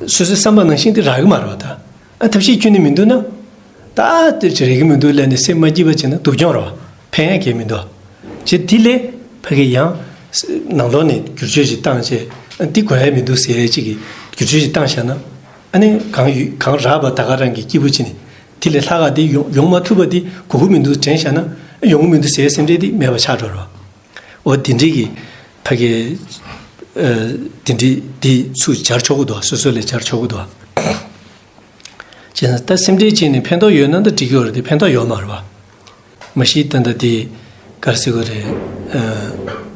སོ་སོའི་བསམ་པ་ནང་བཞིན་དེ་རག་གི་མ་རེད་བ་ད། ཨ་ཐབས་ཤེས་ཁྱོན་ནས་མི་འདུག་ན། ད་དེ་ཅི་རེད་གི་མི་འདུག་ལབ་ནས་སེམས་མ་སྐྱིད་པ་བྱས་ན་སྡུག་གྱོང་རེད་བ། ཕན་ཡ་གང་ཡང་མི་འདུག་བ། བྱས་དེ་ལས་ཕ་གི་ཡང་ནང་ལོགས་ནས་བསྒྱུར་བཅོས་ཤིག་བཏང་བྱས། ཨ་འདི་དགོས་ཡ་མི་འདུག་ཟེར་ཡ་ཅིག་གི་བསྒྱུར་བཅོས་ཤིག་བཏང་བཞག་ན། ཨ་ནི་གང་ཡོད་གང་རག་པ་ད་ག་རང་གི་སྐྱིད་པོ་བྱས་ནས། དེ་ལས་ལྷག་ག་དེ་ཡོང་ཡོང་མ་ཐུབ་པ་དེ་དགོས་ཀྱི་མི་འདུག་དྲན་བཞག་ན། ཡོང་གི་མི་འདུག་ཟེར་ཡ་སེམས་ཁྲལ་དེ་མེད་པ་ཆགས་འགྲོ་རེད་བ། འོ་དེ་འདྲའི་གི་ཕ་གི་ཨ་དེ་འདྲའི་དེ་ཚུར་སྦྱར་ཆོག་གི་འདུག་བ། སོ་སོ་ལ་སྦྱར་ཆོག་གི་འདུག་བ། བྱས་ན་ད་སེམས་ཁྲལ་བྱས་ནས་ཕན་ཐོགས་ཡོད་ན་ད་འགྲིག་གི་ཡོད་རེད་དེ། ཕན་ཐོགས་ཡོད་མ་རེད་བ། མ་གཞི་ད་ལྟ་དེ་ག་རེ་ཟེར་དགོས་རེད། ཨ་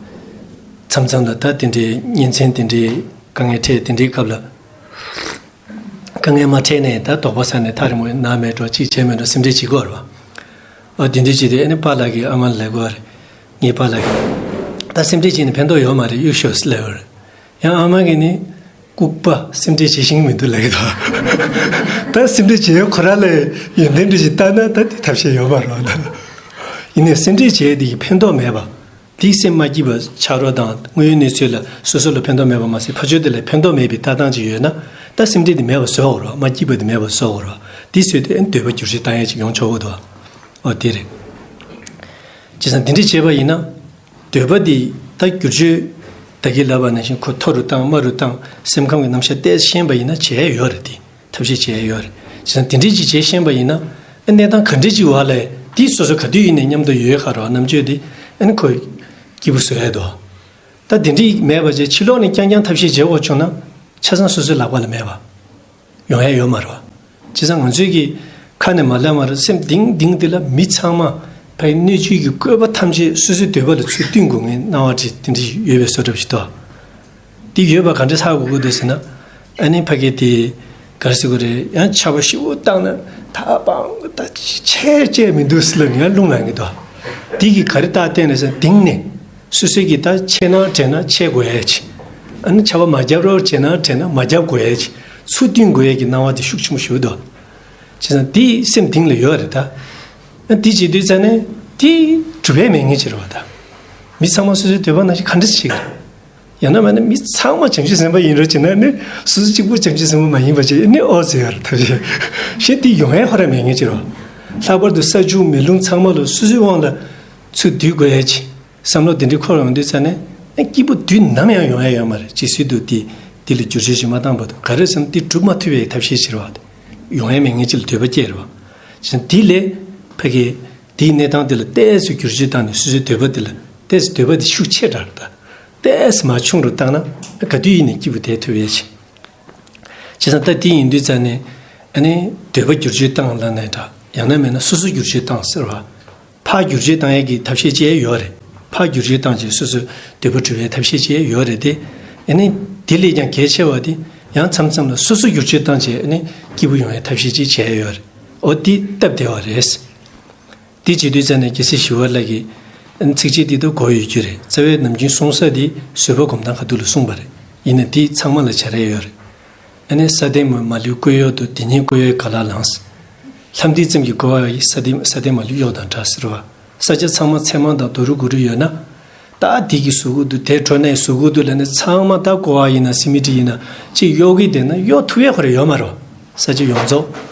མཚམས་མཚམས་ལ་ད་དེ་འདྲའི་གཉེན་ཚན་དེ་འདྲའི་དཀའ་ངལ་འཕྲད། དེ་འདྲའི་སྐབས་ལ་དཀའ་ངལ་མ་འཕྲད་ནས་ད་དོགས་པ་ཟ་ནས་ཐག་རིང་པོ་ན་མེད་འགྲོ་ཅིག་བྱས་མེད་འགྲོ་སེམས་ཁྲལ་བྱེད་ཀྱི་ཡོད་རེད་བ། འོ་དེ་འདྲའི་བྱས་ཏེ་ཨ་ནི་པཱ་ལགས་ཀྱིས་ཨ་མ་ལ་ལབ་ཀྱི་ཡོད་རེད། ངའི་པཱ་ལགས་ཀྱིས་ད་སེམས་ཁྲལ་བྱས་ནས་ཕན་ཐོགས་ཡོད་མ་རེད། གཡུག་ཤོག་ལབ་ཡོད་རེད། ཡང་ཨ་མ་གིས་ནི། ལྐུགས་པ། སེམས་ཁྲལ་བྱེད་ཤེས་ཀྱི་མི་འདུག་ལབ་ཀྱི་འདུག་ད་སེམས་ཁྲལ་བྱེད་ཡ་ཁོ་རང་ལ་ཡོན་ཏན་འདྲ་ཞིག་བལྟས་ན་ད་དེ་ཐབས་ཤེས་ཡོད་མ་རེད་ད། ཡིན་ནའི་སེམས་ཁྲལ་བྱེད་ཡ་དེ་གི་ཕན་ཐོགས་མེད་པ། དེ་སེམས་མ་སྐྱིད་པ་ཆགས་རོགས་དང་དངོས་ཡོད་གནས་ཚུལ་ལ་སོ་སོ་ལ་ཕན་ཐོགས་མེད་པ་མ་ཟད་ཕར་ཕྱོགས་དེ་ལ་ཕན་ཐོགས་མེད་པའི་ལྟ་སྟངས་ཅིག་ཡོད་ན། ད་སེམས་ཁྲལ་དེ་མེད་པ་བཟོ་དགོས་རེད་བ། མ་སྐྱིད་པ་དེ་མེད་པ་བཟོ་དགོས་རེད་བ། དེ་བཟོས་ཏེ་ཨ་ནི་འདོད་པ་བསྒྱུར་བཅོས་བཏང་ཡ་ཅིག་ཡོང་ཆོག་གི་འདུག་བ། འོ་དེ་རེད། བྱས་ཙང་དེ་འདྲ་བྱས་པ་ཡིན་ན། འདོད་པ་འདི་ད་བསྒྱུར་བཅོས་ད་གིན་ལབ་པ་ནང་བཞིན་ཁོ་མཐོ་རུ་བཏང་དམའ་རུ་བཏང་སེམས་ཁམས་ཀྱི་རྣམ་གཞག་ཏོག་ཙམ་ཤེས་པ་ཡིན་ན་བྱེད་ཡ་ཡོད་རེད་དེ། ཐབས་ཤེས་བྱེད་ཡ་ཡོད་རེད། བྱས་ཙང་དེ་འདྲ་ཅིག་བྱེད་ཤེས་པ་ཡིན་ན། ཨ་གནས་སྟངས་ག་འདྲ་ཅིག་བ་ལས་དེ་སོ་སོ་ག་དུས་ཡིན་ནའི་མཉམ་དུ་ཡོད་ཁ་རོགས་རྣམ་དཔྱོད་དེ་ཨ་ནི་ཁོ་སྐྱིད་པོ་བཟོ་ཡ་འདུག་ད་དེ་འདྲ་མེད་པ་བྱས་ཕྱི་ལོགས་ནས་རྐྱང་རྐྱང་ཐབས་ཤེས་བྱེད་དགོས་བྱུང་ན་ཆ་ཚང་སོ་སོའི་ལག་པ་ལ་མེད་པ། ཡོང་ཡ་ཡོད་མ་རེད་བ། བྱས་ཙང་ང་ཚོས་ཀྱི་ཁ་ནས་མ་ལབ་མ་རེད། སེམས་གཏིང་གཏིང་དེ་ལ་མི་ཚང་མ་ཕ་གི་སྣོད་བཅུད་ཀྱི་བཀོད་པ་ཐམས་ཅད་སོ་སོའི་འདོད་པ་ལ་ཚུར་བསྟུན་དགོས་ངེས་སྣང་བ་ཅིག་དེ་འདྲ་ཡོད་པའི་བཟོ་འདྲ་ཞིག་འདུག་དེ་ཡོད་པ་ག་འདྲ་ཧ་གོ་དགོས་འདུག་ཟེར་ན། ཨ་ནི་ཕ་གི་དེ་ག་རེ་ཟེར་དགོས་རེད། ཡང་ཆར་པ་ཞེ་པོ་བཏང་ན་ད་པང་ད་ཆད་ཆད་མི་འདུག་ཟེར་ལབ་ནས་ཡང་རླུང་ལངས་ཀྱི་འདུག་དེ་གི་ག་རེ་རྟགས་བསྟན་ནས་ཟེར་གཏིང་ནས། སོ་སོས་ཀྱིས་ད་ཆད་ན་དྲན་ན་ཆད་དགོས་ཡ་ཅིག་ཨ་ནི་ཆར་པ་མ་བརྒྱབ་རོགས་བྱས་ན་དྲན་ན་མ་བརྒྱབ་དགོས་ཡ་ཅིག་ཚུར་བསྟུན་དགོས་ཡ་གི་སྣང་བ་དེ་ཤུགས་ཆེན་པོ་ཞིག་འདུག་བྱས་ཙང་དེ་སེམས་གཏིང་ལ་ཡོད་རེད་ད། ཨ་དེ་བྱེད་དུས་ཙ་ནས་དེ་གྲུབ་པའི་མེད་ངེས་ཅིག་རེད་བ་ད། མི་ཚང་མ་སོ་སོའི་འདོད་པ་ནང་བཞིན་ག་འདྲ་ཞིག་བྱེད་ཀྱི་རེད། ཡང་ན་མིན་ན་མི་ཚང་མ་བྱང་ཆུབ་སེམས་དཔའ་ཡིན་རོགས་བྱས་ན་ནི་སོ་སོ་གཅིག་པུ་བྱང་ཆུབ་སེམས་དཔའ་མ་ཡིན་པ་བྱས་ནི་ཨོ་ཟེར་ཡ་རེད་ཐབས་ཤེས། གཞན་དེ་ཡོང་ཡ་ཁོ་རང་མེད་ངེས་ཅིག་རེད་བ། ལྷག་པར་དུ་ས་ཆུ་མེ་རླུང་ཚང་མ་ལ་སོ་སོའི་དབང་ལ་ཚུར་འདུས་དགོས་ཡ་ཅིག་བསམ་བློ་དེ་འདྲའི་འཁོར་ཡོང་དུས་ཙ་ནས་ཨ་སྐྱིད་པོ་དུས་ནམ་ཡང་ཡོང་ཡ་ཡོད་མ་རེད། ཇི་སྲིད་དུ་དེ་དེ་ལ་བསྒྱུར་བཅོས་ཤིག་མ་བཏང་བར་དུ་ག་རེ་བསམ་དེ་སྒྲུབ་མ་ཐུབ་པའི་ཐབས་ཤེས་ཤིག་རེད་བ། ཡོང་ཡ་མེད་ངེས་ཅིག་ལ་འདོད་པ་སྐྱེ་རེད་བ། བྱས་ཙང་དེ་ལས་ཕ་གི་དེའི་གནས་སྟངས་དེ་ལ་ཏོག་ཙམ་བསྒྱུར་བཅོས་བཏང་ནས་སོ་སོའི་འདོད་པ་དེ་ལ་ཏོག་ཙམ་འདོད་པ་དེ་ཤུགས་ཆེ་དྲགས་རེད་ད། ཏོག་ཙམ་མར་ཆུང་རུ་བཏང་ན་ག་དུས་ཡིན་ནའི་སྐྱིད་པོ་བསྡད་ཐུབ་ཡ་ཅིག་བྱས་ཙང་ད་དེ་ཡིན་དུས་ཙ་ནས་ཨ་ནི་འདོད་པ་བསྒྱུར་བཅོས་བཏང་ལབ་ནའི་འདྲ། ཡང་ན་མིན་ན་སོ་སོ་བསྒྱུར་བཅོས་བཏང་ཟེར་བ། ཕར་བསྒྱུར་བཅོས་བཏང་ཡས་ཀྱི་ཐབས་ཤེས་ཅིག་ཡོད་རེད། ཕར་བསྒྱུར་བཅོས་བཏང་བྱས་སོ་སོའི་འདོད་པ་སྒྲུབ་ཡས་ཐབས་ཤེས་ཅིག་ཡོད་རེད་དེ། ཨ་ནི་དེ་ལས་ཀྱང་གལ་ཆེ་བ་དེ་ཡང་མཚམས་མཚམས་ལ་སོ་སོ་བསྒྱུར་བཅོས་བཏང་བྱས་ཨ་ནི་སྐྱིད་པོ་ཡོང་ཡས་ཐབས་ཤེས་ཅིག་བྱས་ཡོད་རེད། འོ་དེ་སྟབས་བདེ་བ་རེད། དེ་བྱེད་དུས་ཙ་ནས་རྒྱལ་སྲས་ཞི་བ་ལྷ་གིས་ཚིགས་བཅད་འདི་ལྟར་གོ་ཡོད་རྒྱུ་རེད། རྩ་བའི་ནམ་རྒྱུན་གསུང་ས་འདི་བཟོད་པ་སྒོམ་སྟངས་ཁ་ཐུག་ལ་གསུངས་པ་རེད། ཡིན་ནའི་འདི་ཚང་མ་ལ་བྱ་ར་ཡོད་རེད། ཨ་ནི་ས་སྟེང་མ་མ་ལུས་བཀོད་གཡོག་ཏུ། དེ་ཉིད་བཀོད་གཡོག་ག་ལ་ལངས། ལྷམ་མཐིལ་ཙམ་གྱིས་བཀོལ་བ་ཡི། ས་སྟེང་ས་སྟེང་མ་ལུས་གཡོག་དང་འདྲ་ཟེར་བ། ས་ཆ་ཚང་མ་ཚེར་མང་དང་རྡོ་རུག་གུ་རུ་ཡོད་ན། ད་དེ་གི་གཟུགས་འདུག་དེ་འགྲོ་ནས་གཟུགས་འདུག་ལབ་ནས་ཚང་མ་ད་ཀོ་བ་ཡིན་ན་སི་མི་ཊི་ཡིན་ན་ཅིག་གཡོག་གི་བསྡད་ན་གཡོག་ཐུབ་ཡས་ཁོ་ར་ཡོད་མ་རེད། ས་ཆ་ཡོངས་རྫོགས།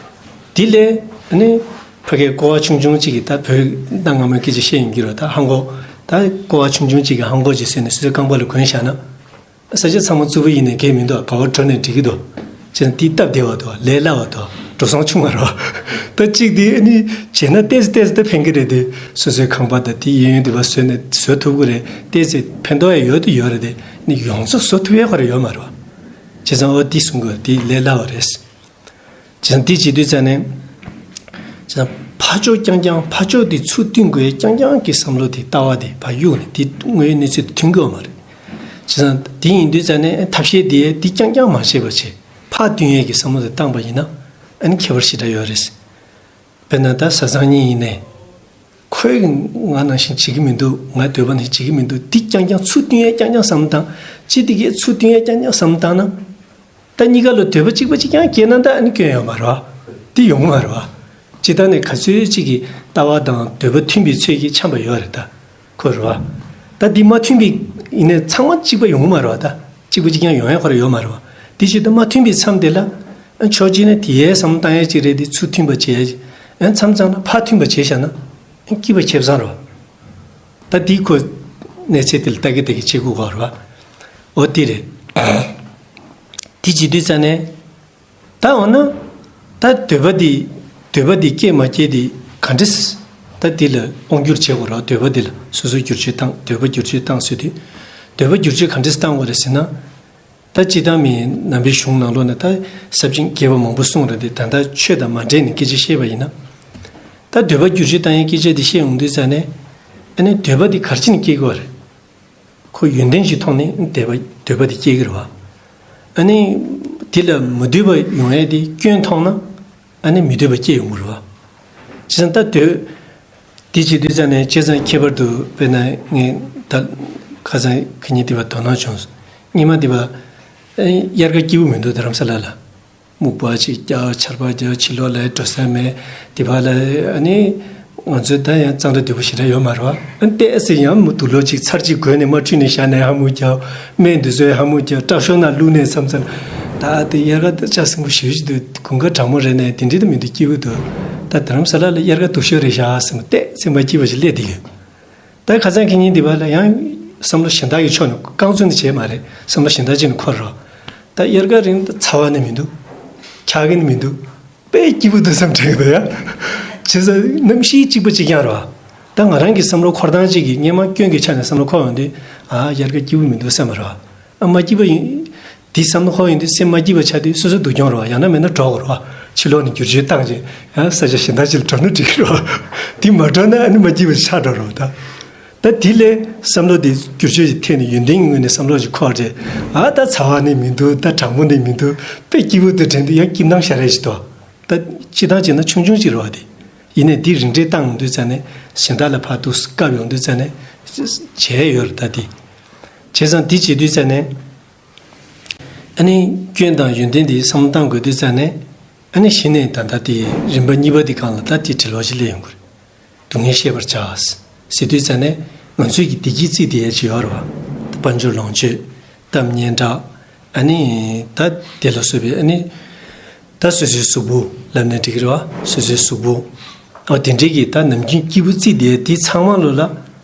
དེ་ལས་ཨ་ནི་ཕ་གའི་ཀོ་བ་ཆུང་ཆུང་ཅིག་གིས་ད་བོད་གནའ་སྔ་མོའི་སྐད་ཆ་བཤད་ཡིན་གྱི་རེད། ད་ཧང་གོ་ད་ཀོ་བ་ཆུང་ཆུང་ཅིག་གིས་ཧང་གོ་ཅིག་བཟོས་ནས་སོ་སོའི་རྐང་པ་ལ་གོན་བཞག་ན། ས་ཆ་ཚང་མ་རྩུབ་པོ་ཡིན་ནའི་གལ་མི་འདུག་བ། བ་འགྲོ་ནས་འགྲིག་གི་འདུག་བྱས་ན་དེ་སྟབས་བདེ་བ་འདུག་ལས་སླ་བ་འདུག་འགྲོ་སོང་ཆུང་བ་རེད། ད་གཅིག་དེ་ཨ་ནི་བྱས་ན་ཏོག་ཙམ་ཏོག་ཙམ་ད་ཕན་གི་རེད་དེ། སོ་སོའི་ཁང་པ་དང་དེ་གཡས་གཡོན་དེ་བ་བཟོས་ནས་བཟོ་ཐུབ་ཀྱི་རེད། ཏོག་ཙམ་ཕན་ཐོགས་ཡ་ཡོད་དེ་ཡོད་རེད་དེ། ནི་ཡོངས་རྫོགས་བཟོ་ཐུབ་ཡ་ཁོ་ར་ཡོད་མ་རེད་བ། བྱས་ཙང་འོ་དེ་གསུང་གི་རེད། དེ་ལས་སླ་བ་རེད། བྱས་ཙང་དེ་བྱེད་དུས་ཙ་ནས། བྱས་ཙང་ཕར་ཕྱོགས་རྐྱང་རྐྱང་ཕར་ཕྱོགས་དེ་ཚུར་བསྟུན་དགོས་རྐྱང་རྐྱང་གི་བསམ་བློ་དེ་ལྟ་བ་དེ་ཕར་གཡུག་ནས་དེ་དངོས་ཡོད་གནས་ཚུལ་དེ་མཐུན་གྱི་ཡོད་མ་རེད། བྱས་ཙང་དེ་ཡིན་དུས་ཙ་ནས་ཐབས་ཤེས་དེ་དེ་རྐྱང་རྐྱང་མ་བྱས་པ་བྱས་ཕར་བསྟུན་ཡས་ཀྱི་བསམ་བློ་དེ་བཏང་པ་ཡིན་ན་ཨ་ནི་ཁྱད་པར་ཞེ་དྲག་ཡོད་རེད། དཔེར་ན་ད་བཟའ་ཚང་གཉིས་ཡིན་ནའི། ཁོས་ང་ནང་བཞིན་བྱེད་ཀྱི་མི་འདུག་ང་འདོད་པ་ནང་བཞིན་བྱེད་ཀྱི་མི་འདུག་འདི་རྐྱང་རྐྱང་ཚུར་བསྟུན་ཡས་རྐྱང་རྐྱང་བསམ་བཏང་། ཅི་འདི་གས་ཚུར་བསྟུན་ཡས་རྐྱང་རྐྱང་བསམ་བཏང་ན། ད་གཉིས་ཀ་ལ་འདོད་པ་གཅིག་པ་གཅིག་རྐྱང་སྐྱེས་ན་ད་ཨ་ནི་སྐྱོན་ཡོད་མ་རེད་བ། འདི་ཡོང་མ་རེད་བ། ཇི་ལྟར་ནས་ག་ཚོད་ཅིག་གི་ལྟ་བ་དང་འདོད་པ་མཐུན་པའི་ཚོད་ཀྱིས་འཆམ་པ་ཡོད་རེད་ད། ཁོ་རེད་བ། ད་འདི་མ་མཐུན་པའི་ཡིན་ནའི་ཚང་མ་གཅིག་པ་ཡོང་གི་མ་རེད་བ་ད། གཅིག་པ་གཅིག་རྐྱང་ཡོང་ཡ་ཁོ་ར་ཡོད་མ་རེད་བ། དེ་བྱེད་དུས་མ་མཐུན་པའི་མཚམས་དེ་ལ་ཨ་ཕྱོགས་གཅིག་ནས་དེ་ཡའི་བསམ་བློ་བཏང་ཡས་ཅིག་རེད་དེ་ཚུར་མཐུན་པ་བྱས་ཨ་མཚམས་མཚམས་ལ་ཕར་མཐུན་པ་བྱས་བཞག་ན་ཨ་སྐྱིད་པ་ཁེ་བཟང་རེད་བ། ད་དེ་ཁོ་གནས་ཚད་དེ་ལ་ལྟ་གི་ལྟ་གི་བྱེད་དགོས་ག་རེད་བ། འོ་དེ་རེད། དེ་བྱེད་དུས་ཙ་ནས། ད་འོ་ན། ད་འདོད་པ་འདི། འདོད་པ་འདི་སྐྱེ་མ་སྐྱེ་འདི་ག་འདྲས། ད་འདི་ལ་དབང་བསྒྱུར་བྱེད་དགོས་ར། འདོད་པ་འདི་ལ་སོ་སོ་བསྒྱུར་བཅོས་བཏང་། འདོད་པ་བསྒྱུར་བཅོས་བཏང་ཟེར་དུས། འདོད་པ་བསྒྱུར་བཅོས་ག་འདྲས་བཏང་དགོས་རེད་ཟེར་ན། ད་སྤྱིར་བཏང་མི་ནང་པའི་གཞུང་ནང་ལོགས་ན་ད་ས་བཅད་རྒྱས་པ་མང་པོ་གསུངས་རེད་དེ། ད་ལྟ་ཆོས་དང་མ་འབྲེལ་ནས་སྐད་ཆ་བཤད་པ་ཡིན་ན། ད་འདོད་པ་བསྒྱུར་བཅོས་བཏང་ཡའི་སྐད་ཆ་འདི་བཤད་ཡོང་དུས་ཙ་ནས། ཨ་ནི་འདོད་པ་འདི་ག་རེ་བྱས་ནས་སྐྱེ་དགོས་རེད། ཁོ་ཡོན་ཏན་གྱི་ཐོག་ནས་འདོད་པ་འདོད་པ་དེ་སྐྱེ་གི་རེད་བ། ཨ་ནི། དེ་ལ་མི་འདོད་པ་ཡོང་ཡས་དེ་སྐྱོན་མཐོང་ན། ཨ་ནི་མི་འདོད་པ་སྐྱེ་ཡོང་གི་རེད་བ། བྱས་ཙང་ད་འདོད། དེ་བྱེད་དུས་ཙ་ནས་བྱས་ཙང་ཁྱད་པར་དུ་དཔེར་ན་ངས་ད་ཁ་སང་ཁ་ཉིན་དེ་བ་དོ་སྣང་བྱུང་། སྔོན་མ་དེ་བ། ཨ་དབྱར་ཁ་སྐྱིད་པོ་མི་འདུག་རྡ་རམ་ས་ལ་ལ། སྨུག་པ་ཅིག་རྒྱག་ཆར་པ་རྒྱག་ཕྱི་ལོགས་ལ་འགྲོ་ས་མེད། དེ་བར་ལ་ཨ་ནི། ང་ཚོས་ད་ཡང་གཙང་སྦྲ་དུས་པོ་ཞེ་དྲག་ཡོད་མ་རེད་བ། ཨ་ནི་ཏོག་ཙམ་ཡང་མི་དུག་ལོག་ཅིག་ཚར་གཅིག་གོན་ནས་མ་འཁྲུད་ནས་བཞག་ནས་ཧ་མུ་རྒྱག་སྨན་དུ་ཚོས་ཧ་མུ་རྒྱག་སྐྲ་ཤོར་ན་བླུགས་ནས་བསམ་ཚར། ད་དེ་དབྱར་ཁ་ད་ལྕགས་སྲིན་པོ་ཞེ་པོ་ཅིག་འདུག་དགུན་ཁ་གྲང་མོ་རེད་ནས་དེ་འདྲའི་ད་མི་འདུག་སྐྱིད་པོ་འདུག་ད་རྡ་རམ་ས་ལ་ལ་དབྱར་ཁ་སྡུག་ཤོས་རེད་བཞག་བསམ་ཏོག་ཙམ་མ་སྐྱིད་པ་ཞིག་སླེབས་བསྡད་ཡོད། ད་ཁ་སང་ཁེ་ཉིན་འདི་བ་ལ་ཡང་བསམ་བློ་གཞན་དག་གི་ཕྱོགས་ནས་རྐང་བཙུགས་ནས་བྱས་མ་རེད། བསམ་བློ་གཞན་དག་ཅིག་ནས་འཁོར་རོགས། ད་དབྱར་ཁ་རིང་ད་ཚ་བ་ནི་མི་འདུག་འཁྱག་གི་ནི་མི་འདུག་དཔེ་སྐྱིད་པོ་འདུག་བསམ་དྲན་གི་འདུག་ཡ། བྱས་ཙང་གནམ་གཤིས་གཅིག་པ་གཅིག་རྐྱང་རེད་བ། ད་ང་རང་གི་བསམ་བློ་འཁོར་སྟངས་གཅིག་གིས་སྔོན་མ་སྐྱོན་གྱི་ཆ་ནས་བསམ་བློ་འཁོར་ཡོང་དུས། ཨ་དབྱར་ཁ་སྐྱིད་པོ་མི་འདུག་བསམ་པ་རེད་བ། ཨ་མ་སྐྱིད་པ་ཡིན། དེ་བསམ་བློ་འཁོར་ཡོང་དུས་སེམས་མ་སྐྱིད་པ་ཆགས་དུས་སོ་སོ་སྡུག་གྱོང་རེད་བ། ཡང་ན་མེད་ན་འགྲོ་དགོས་རེད་བ། ཕྱི་ལོགས་ནས་བསྒྱུར་བཅོས་བཏང་རྗེས་ཡང་ས་ཆ་གཞན་དག་ཅིག་ལ་འགྲོ་ན་འགྲིག་གི་རེད་བ། དེ་མ་འགྲོ་ན་ཨ་ནི་མ་སྐྱིད་པ་ཆགས་འགྲོ་རེད་བ་ད། ད་དེ་ལས་བསམ་བློ་དེ་བསྒྱུར་བཅོས་ཀྱི་ཐད་ནས་ཡོན་ཏན་གྱི་ངོས་ནས་བསམ་བློ་ཞིག་འཁོར་རྗེས། ཨ་ད་ཚ་བ་ནི་མི་འདུག་ད་གྲང་མོ་ནི་མི་འདུག་དཔེ་སྐྱིད་པོ་འདུག་དྲན་དུས་ཡང་སྐྱིད་སྣང་ཤར་རེ་ཞིག་འདུག་ད་སྤྱིར་བཏང་བྱས་ན་ཆུང་ཆུང་ཅིག་རེད་བ་དེ། ཡིན་ནའི་འདི་རིམ་གྲོ་བཏང་ཡོང་དུས་ཙ་ནས་གཞན་དག་ལ་ཕར་འདུག་སེ་བཀབ་ཡོང་དུས་ཙ་ནས་བྱས་ཡོད་རེད་ད་དེ། བྱས་ཙང་འདི་བྱེད་དུས་ཙ་ནས། ཨ་ནི་སྐྱོན་དང་ཡོན་ཏན་འདི་བསམ་བློ་བཏང་དགོས་དུས་ཙ་ནས། ཨ་ནི་གཞི་ནས་ད་ལྟ་དེ་རིམ་པ་གཉིས་པ་འདི་སྒང་ལ་ད་དེ་དྲི་ལོག་ཅིག་སླེབས་ཡོང་གི་རེད། སྡུག་བསྔལ་ཤེས་པར་བྱ། ཟེར་དུས་ཙ་ནས་ང་ཚོས་ཀྱི་བདེ་སྐྱིད་རྩིས་དེ་ཡས་ཅིག་ཡོད་རེད་བ། དཔལ་འབྱོར་ལོངས་སྤྱོད། གཏམ་སྙན་གྲགས། ཨ་ནི་ད་དེ་ལ་སོགས་པའི་ཨ་ནི། ད་སོ་སོའི་གཟུགས་པོ་ལབ་ན་འགྲིག་གི་རེད་བ། སོ་སོའི་གཟུགས་པོ། ཨ་དེ་འདྲའི་གི་ད་ནམ་རྒྱུན་སྐྱིད་པོ་རྩིས་དེ་དེ་ཚང་མ་ལོ་ལ།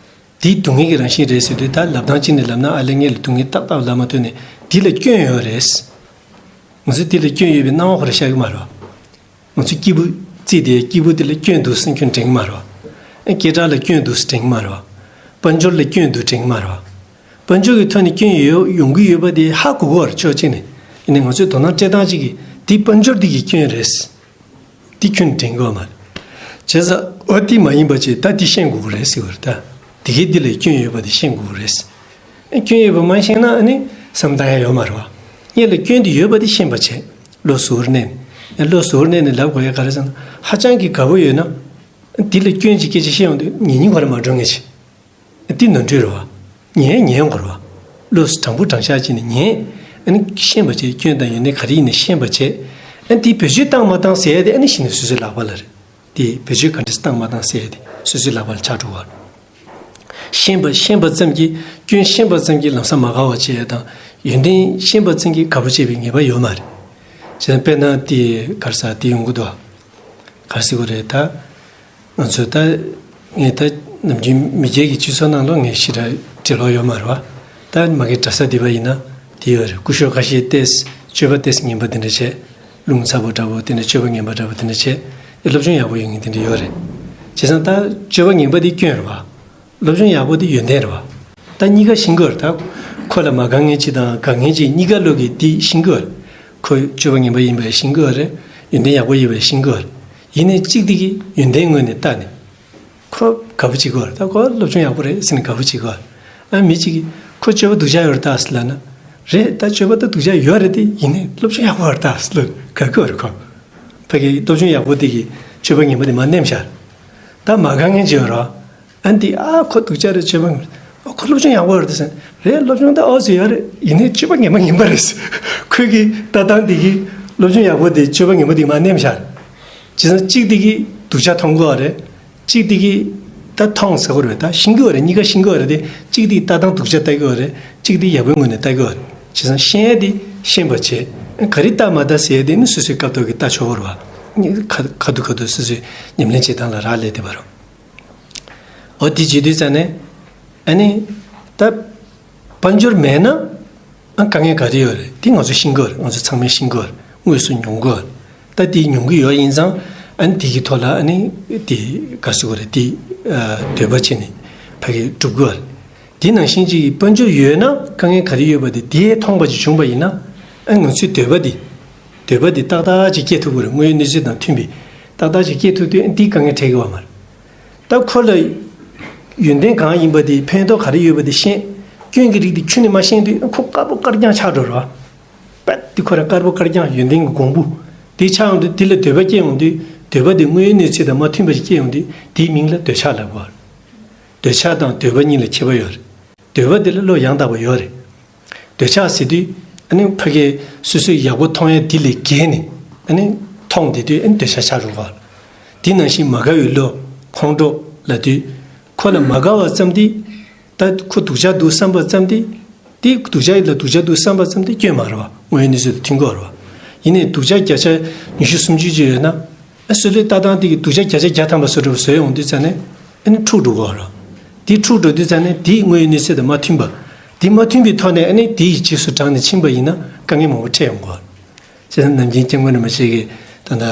དེའི་སྡུག་བསྔལ་གྱི་རང་བཞིན་རེད་ཟེར་དུས། ད་ལབ་སྟངས་གཅིག་ནས་ལབ་ན་ཨ་ལས་ངས་ལ་སྡུག་བསྔལ་ཏག་ཏག་ལབ་མ་ཐུབ་ནས་འདི་ལ་སྐྱོན་ཡོད་རེད། ང་ཚོས་འདི་ལ་སྐྱོན་ཡོད་པའི་སྣང་བ་ཁོ་རང་ཤར་གི་མ་རེད། ང་ཚོས་སྐྱིད་པོ་རྩིས་དེ་སྐྱིད་པོ་དེ་ལ་སྐྱོན་འདུག་ཟེར་ཁྱོན་དྲན་གི་མ་རེད། སྐད་གྲགས་ལ་སྐྱོན་འདུག་ཟེར་དྲན་གི་མ་རེད། དཔལ་འབྱོར་ལ་སྐྱོན་འདུག་དྲན་གི་མ་རེད། དཔལ་འབྱོར་གྱི་ཐོག་ནས་སྐྱོན་ཡོད་ཡོང་གི་ཡོད་པ་དེ་ཧ་གོ་གི་ཡོད་རེད་ཕྱོགས་གཅིག་ནས། ཡིན་ནའི་ང་ཚོས་དོ་སྣང་སྤྲད་སྟངས་གཅིག་གིས་འདི་དཔལ་འབྱོར་འདི་གི་སྐྱོན་རེད། འདི་ཁྱོན་དྲན་གི་ཡོད་མ་རེད། བྱས་ཙང་འོ་འདི་མ་ཡིན་པ་ཅིག་ད་འདི་ཤེས་དགོས་ཀྱི་རེད་ཟེར་བ་རེད་ད། འདི་གའི་འདི་ལ་སྐྱོན་ཡོད་པ་འདི་ཤེས་དགོས་ཀྱི་རེད། ཨ་སྐྱོན་ཡོད་པ་མ་ཤེས་ན་ཨ་ནི་བསམ་བློ་བཏང་ཡ་ཡོད་མ་རེད་བ། སྔོན་ལ་སྐྱོན་འདི་ཡོད་པ་འདི་ཤེས་པ་བྱས། བློ་གཟུ་བོར་གནས་ནས། བློ་གཟུ་བོར་གནས་ནས་ལབ་དགོས་ཡ་ག་རེ་ཟེར་ན། ཧ་ཅང་གི་དགའ་པོ་ཡོད་ན། འདི་ལ་སྐྱོན་གྱི་སྐད་ཆ་བཤད་ཡོང་དུས་ཉན་ཉན་ཁོ་རང་མ་འགྲོ་ངེས་ཆེ། འདི་ནོར་འཁྲུལ་རེད་བ། ཉན་ཉན་དགོས་རེད་བ། བློ་དྲང་པོ་དྲང་བཞག་བྱས་ནས་ཉན། ཨ་ནི་ཤེས་པ་བྱས། སྐྱོན་དང་ཡོན་ཏན་ག་རེ་ཡིན་ནའི་ཤེས་པ་བྱས། ཨ་ནི་འདི་བེད་སྤྱོད་བཏང་མ་བཏང་ཟེར་ཡ་དེ་ཨ་ནི་གཞི་ནས་སོ་སོའི་ལག་པ་ལ་རེད། དེ་བེད་སྤྱོད་ག་འདྲས་བཏང་མ་བཏང་ཟེར་ཡ་དེ་སོ་སོའི་ལག་པ་ལ་ཆགས་འགྲོ་བ། ཤེས་པ་ཤེས་པ་ཙམ་གྱིས། སྐྱོན་ཤེས་པ་ཙམ་གྱིས་ལམ་སང་མ་དགའ་བ་བྱེད་ཡ་དང་། ཡོན་ཏན་ཤེས་པ་ཙམ་གྱིས་དགའ་པོ་བྱེད་པའི་ངེས་པ་ཡོད་མ་རེད། བྱས་ཙང་དཔེར་ན་དེ་ག་རེ་ཟེར་དེ་ཡོང་གི་འདུག་ག་ག་རེ་ཟེར་དགོས་རེད་ད། ང་ཚོ་ད། ངས་ད་ནམ་རྒྱུན་མི་སྒེར་གྱི་སྤྱི་ཚོགས་ནང་ལོགས་ངས་ཞེ་དྲག་འབྲེལ་བ་ཡོད་མ་རེད་བ། ད་མ་གི་གྲྭ་ས་འདི་པ་ཡིན་ན་དེ་ཡོད་རེད། སྐུ་ཞབས་ཁ་ཤས་བལྟས། སྤྱོད་པ་བལྟས་ངན་པ་དེ་འདྲ་བྱས། རླུང་ཚ་པོ་འདྲ་པོ་དེ་འདྲ། སྤྱོད་པ་ངན་པ་འདྲ་པོ་དེ་འདྲ་བྱས། ཨེ་སློབ་སྦྱོང་ཡག་པོ་ཡོད་མཁན་དེ་འདྲ་ཡོད་རེད། བྱས་ཙང་ད་སྤྱོད་པ་ངན་པ་དེ་སྐྱོན་རེད་བ། སློབ་སྦྱོང་ཡག་པོ་དེ་ཡོན་ཏན་རེད་བ། ད་གཉིས་ཀ་ཤེས་དགོས་རེད་ད། ཁོ་ལ་མ་དགའ་མཁན་གཅིག་དང་དགའ་མཁན་གཅིག་གཉིས་ཀ་ལོག་གིས་དེ་ཤེས་དགོས་རེད། ཁོ་སྤྱོད་པ་ངན་པ་ཡིན་པ་ཤེས་དགོས་རེད། ཡོན་ཏན་ཡག་པོ་ཡོད་པ་ཤེས་དགོས་རེད། ཡིན་ནའི་གཅིག་དེ་གིས་ཡོན་ཏན་ངོས་ནས་བལྟས་ནས། ཁོ་དགའ་པོ་བྱེད་ཀྱི་ཡོད་རེད། ད་ཁོ་སློབ་སྦྱོང་ཡག་པོ་རེད་ཟེར་ནས་དགའ་པོ་བྱེད་ཀྱི་ཡོད་རེད། ཨ་མི་གཅིག་གིས་ཁོ་སྤྱོད་པ་སྡུག་ཅག་ཡོད་རེད་ད་ཟེར་ལབ་ན། རེད། ད་སྤྱོད་པ་ད་སྡུག་ཅག་ཡོད་རེད་དེ། ཡིན་ནའི་སློབ་སྦྱོང་ཡག་པོ་ཡོད་རེད་ད་ཟེར་ལབ་དགའ་གི་ཡོད་རེད་ཁོ། ཕ་གི་སློབ་སྦྱོང་ཡག་པོ་དེ་གིས་སྤྱོད་པ་ངན་པ་དེ་མར་ནེམ་ཤག་ད་མ་དགའ་མཁན་ཅིག་ཡོད་རེད། ཨ་འདི་ཨ་ཁོ་སྡུག་ཅག་རེད། སྤྱོད་པ་ངན། ཨ་ཁོ་སློབ་སྦྱོང་ཡག་པོ་ཡོད་རེད་ཟེར། རེད། སློབ་སྦྱོང་ད་ཨོ་ཙི་ཡོད་རེད། ཡིན་ནའི་སྤྱོད་པ་ངན་པ་ངན་པ་རེད་ཟེར། ཁོས་གི་ལྟ་སྟངས་དེ་གིས་སློབ་སྦྱོང་ཡག་པོ་དེ་སྤྱོད་པ་ངན་པ་དེ་མར་ནེམ་ཤག་བྱས་ཙང་གཅིག་དེ་གིས་སྡུག་ཅག་མཐོང་གི་ཡོད་རེད། གཅིག་དེ་གིས་ད་མཐོང་ཟེར་གི་རེད། ད་ཤེས་ཀྱི་ཡོད་རེད། གཉིས་ཀ་ཤེས་ཀྱི་ཡོད་རེད་དེ། གཅིག་དེ་གིས་ལྟ་སྟངས་སྡུག་ཅག་ལྟ་གི་ཡོད་རེད། གཅིག་དེ་ཡག་པོའི་ངོས་ནས་ལྟ་གི་ཡོད་རེད། བྱས་ཙང་ཤེས་ཡས་དེ་ཤེས་པ་བྱས། ག་རེ་ལྟ་མ་ལྟ་ཟེར་ཡ་དེ་ནི་སོ་སོའི་སྐབས་ཐོག་གི་ལྟ་ཆོག་གི་རེད་བ། ཁ་ཁ་ཐུག་ཁ་ཐུག་སོ་སོའི་ཉམས་ལེན་བྱེད་སྟངས་ལ་རག་ལས་བསྡད་པ་རེད། འོ་དེ་བྱེད་དུས་ཙང་ནས་ཨ་ནི་ད་དཔལ་འབྱོར་མེད་ན་ཨ་དཀའ་ངལ་ག་རེ་ཡོད་རེད། དེ་ང་ཚོ་ཤེས་ཀྱི་ཡོད་རེད། ང་ཚོ་ཚང་མས་ཤེས་ཀྱི་ཡོད་རེད། དངོས་སུ་མྱོང་གི་ཡོད་རེད། ད་དེ་མྱོང་གི་ཡོད་ཡིན་ཙང་ཨ་ནི་དེ་གི་ཐོག་ལ་ཨ་ནི་དེ་ག་ཟེར་དགོས་རེད། དེ་འདོད་པ་བྱས་ནས་ཕ་གི་སྒྲུབ་ཀྱི་ཡོད་རེད། དེ་ནང་བཞིན་གྱི་དཔལ་འབྱོར་ཡོད་ན་དཀའ་ངལ་ག་རེ་ཡོད་པ་དེ་དེས་མཐོང་བ་ཅིག་བྱུང་བ་ཡིན་ན་ཨ་ང་ཚོའི་འདོད་པ་དེ་འདོད་པ་དེ་ཏག་ཏག་ཅིག་སྐྱེ་ཐུབ་ཀྱི་རེད། དངོས་ཡོད་གནས་ཚུལ་དང་མཐུན་པའི་ཏག་ཏག་ཅིག་སྐྱེ་ཐུབ་དུས་ཨ་ནི་དེས་དཀའ་ངལ་འཕྲད་ཀྱི་ཡོད་མ་རེད། ད་ཁོ་ལ་ཡོན་ཏན་གང་ཡིན་པ་དེ་ཕན་ཐོགས་ག་རེ་ཡོད་པ་དེ་ཤེས། སྐྱོན་གྱི་རིགས་དེ་ཁྱོན་ནས་མ་ཤེས་དུས་ཁོ་དཀར་པོ་དཀར་རྐྱང་ཆགས་འགྲོ་རེད་བ། པད་དེ་ཁོ་རང་དཀར་པོ་དཀར་རྐྱང་ཡོན་ཏན་གྱི་གོང་བུ་དེ་ཆགས་ཡོང་དུས་དེ་ལ་འདོད་པ་སྐྱེ་ཡོང་དུས་འདོད་པ་དེ་དངོས་ཡོད་གནས་ཚུལ་དང་མ་མཐུན་པ་ཞིག་སྐྱེ་ཡོང་དུས་དེའི་མིང་ལ་འདོད་ཆགས་ལབ་དགོས་རེད། འདོད་ཆགས་དང་འདོད་པ་གཉིས་ལ་ཁྱད་པར་ཡོད་རེད། འདོད་པ་དེ་ལ་བློ་ཡང་དག་པ་ཡོད་རེད། འདོད་ཆགས་ཟེར་དུས་ཨ་ནི་ཕ་གིའི་སོ་སོས་ཡག་པོ་མཐོང་ཡ་དེ་ལས་བརྒལ་ནས་ཨ་ནི་མཐོང་བསྡད་དུས་ཨ་ནི་འདོད་ཆགས་ཆགས་འགྲོ་གི་རེད། དེ་ནང་བཞིན་མ་དགའ་བའི་བློ་ཁོང་ཁྲོ་ལབ་དུས་ཁོ་ལ་མ་དགའ་བ་ཙམ་དེ། ད་ཁོ་སྡུག་ཅག་འདུག་བསམ་པ་ཙམ་དེ། དེ་སྡུག་ཅག་ཡིན་ལ་སྡུག་ཅག་འདུག་བསམ་པ་ཙམ་དེ་སྐྱོན་མ་རེད་བ། དངོས་ཡོད་གནས་ཚུལ་དང་མཐུན་གྱི་ཡོད་རེད་བ། ཡིན་ནའི་སྡུག་ཅག་བརྒྱ་ཆ་ཉི་ཤུ་སུམ་ཅུ་ཅིག་ཡོད་ན། ཨ་སོ་སོའི་ལྟ་སྟངས་དེ་གི་སྡུག་ཅག་བརྒྱ་ཆ་བརྒྱ་ཐམ་པ་བཟོ་འདྲ་བ་བཟོས་ཡོང་དུས་ཙང་ནས་ཨ་ནི་འཁྲུག་འགྲོ་གི་ཡོད་རེད་བ། དེ་འཁྲུག་འགྲོ་དུས་ཙང་ནས་དེ་དངོས་ཡོད་གནས་ཚུལ་དང་མ་མཐུན་པ། དེ་མ་མཐུན་པའི་ཐོག་ནས་ཨ་ནི་དེ་ཡི་རྗེས་སུ་འབྲངས་ནས་ཕྱིན་པ་ཡིན་ན་དཀའ་ངལ་མང་པོ་འཕྲད་ཡོང་གི་ཡོད་རེད། བྱས་ཙང་ནམ་རྒྱུན་སྐྱབས་མགོན་རིན་པོ་ཆེ་གིས་ད་ལྟ་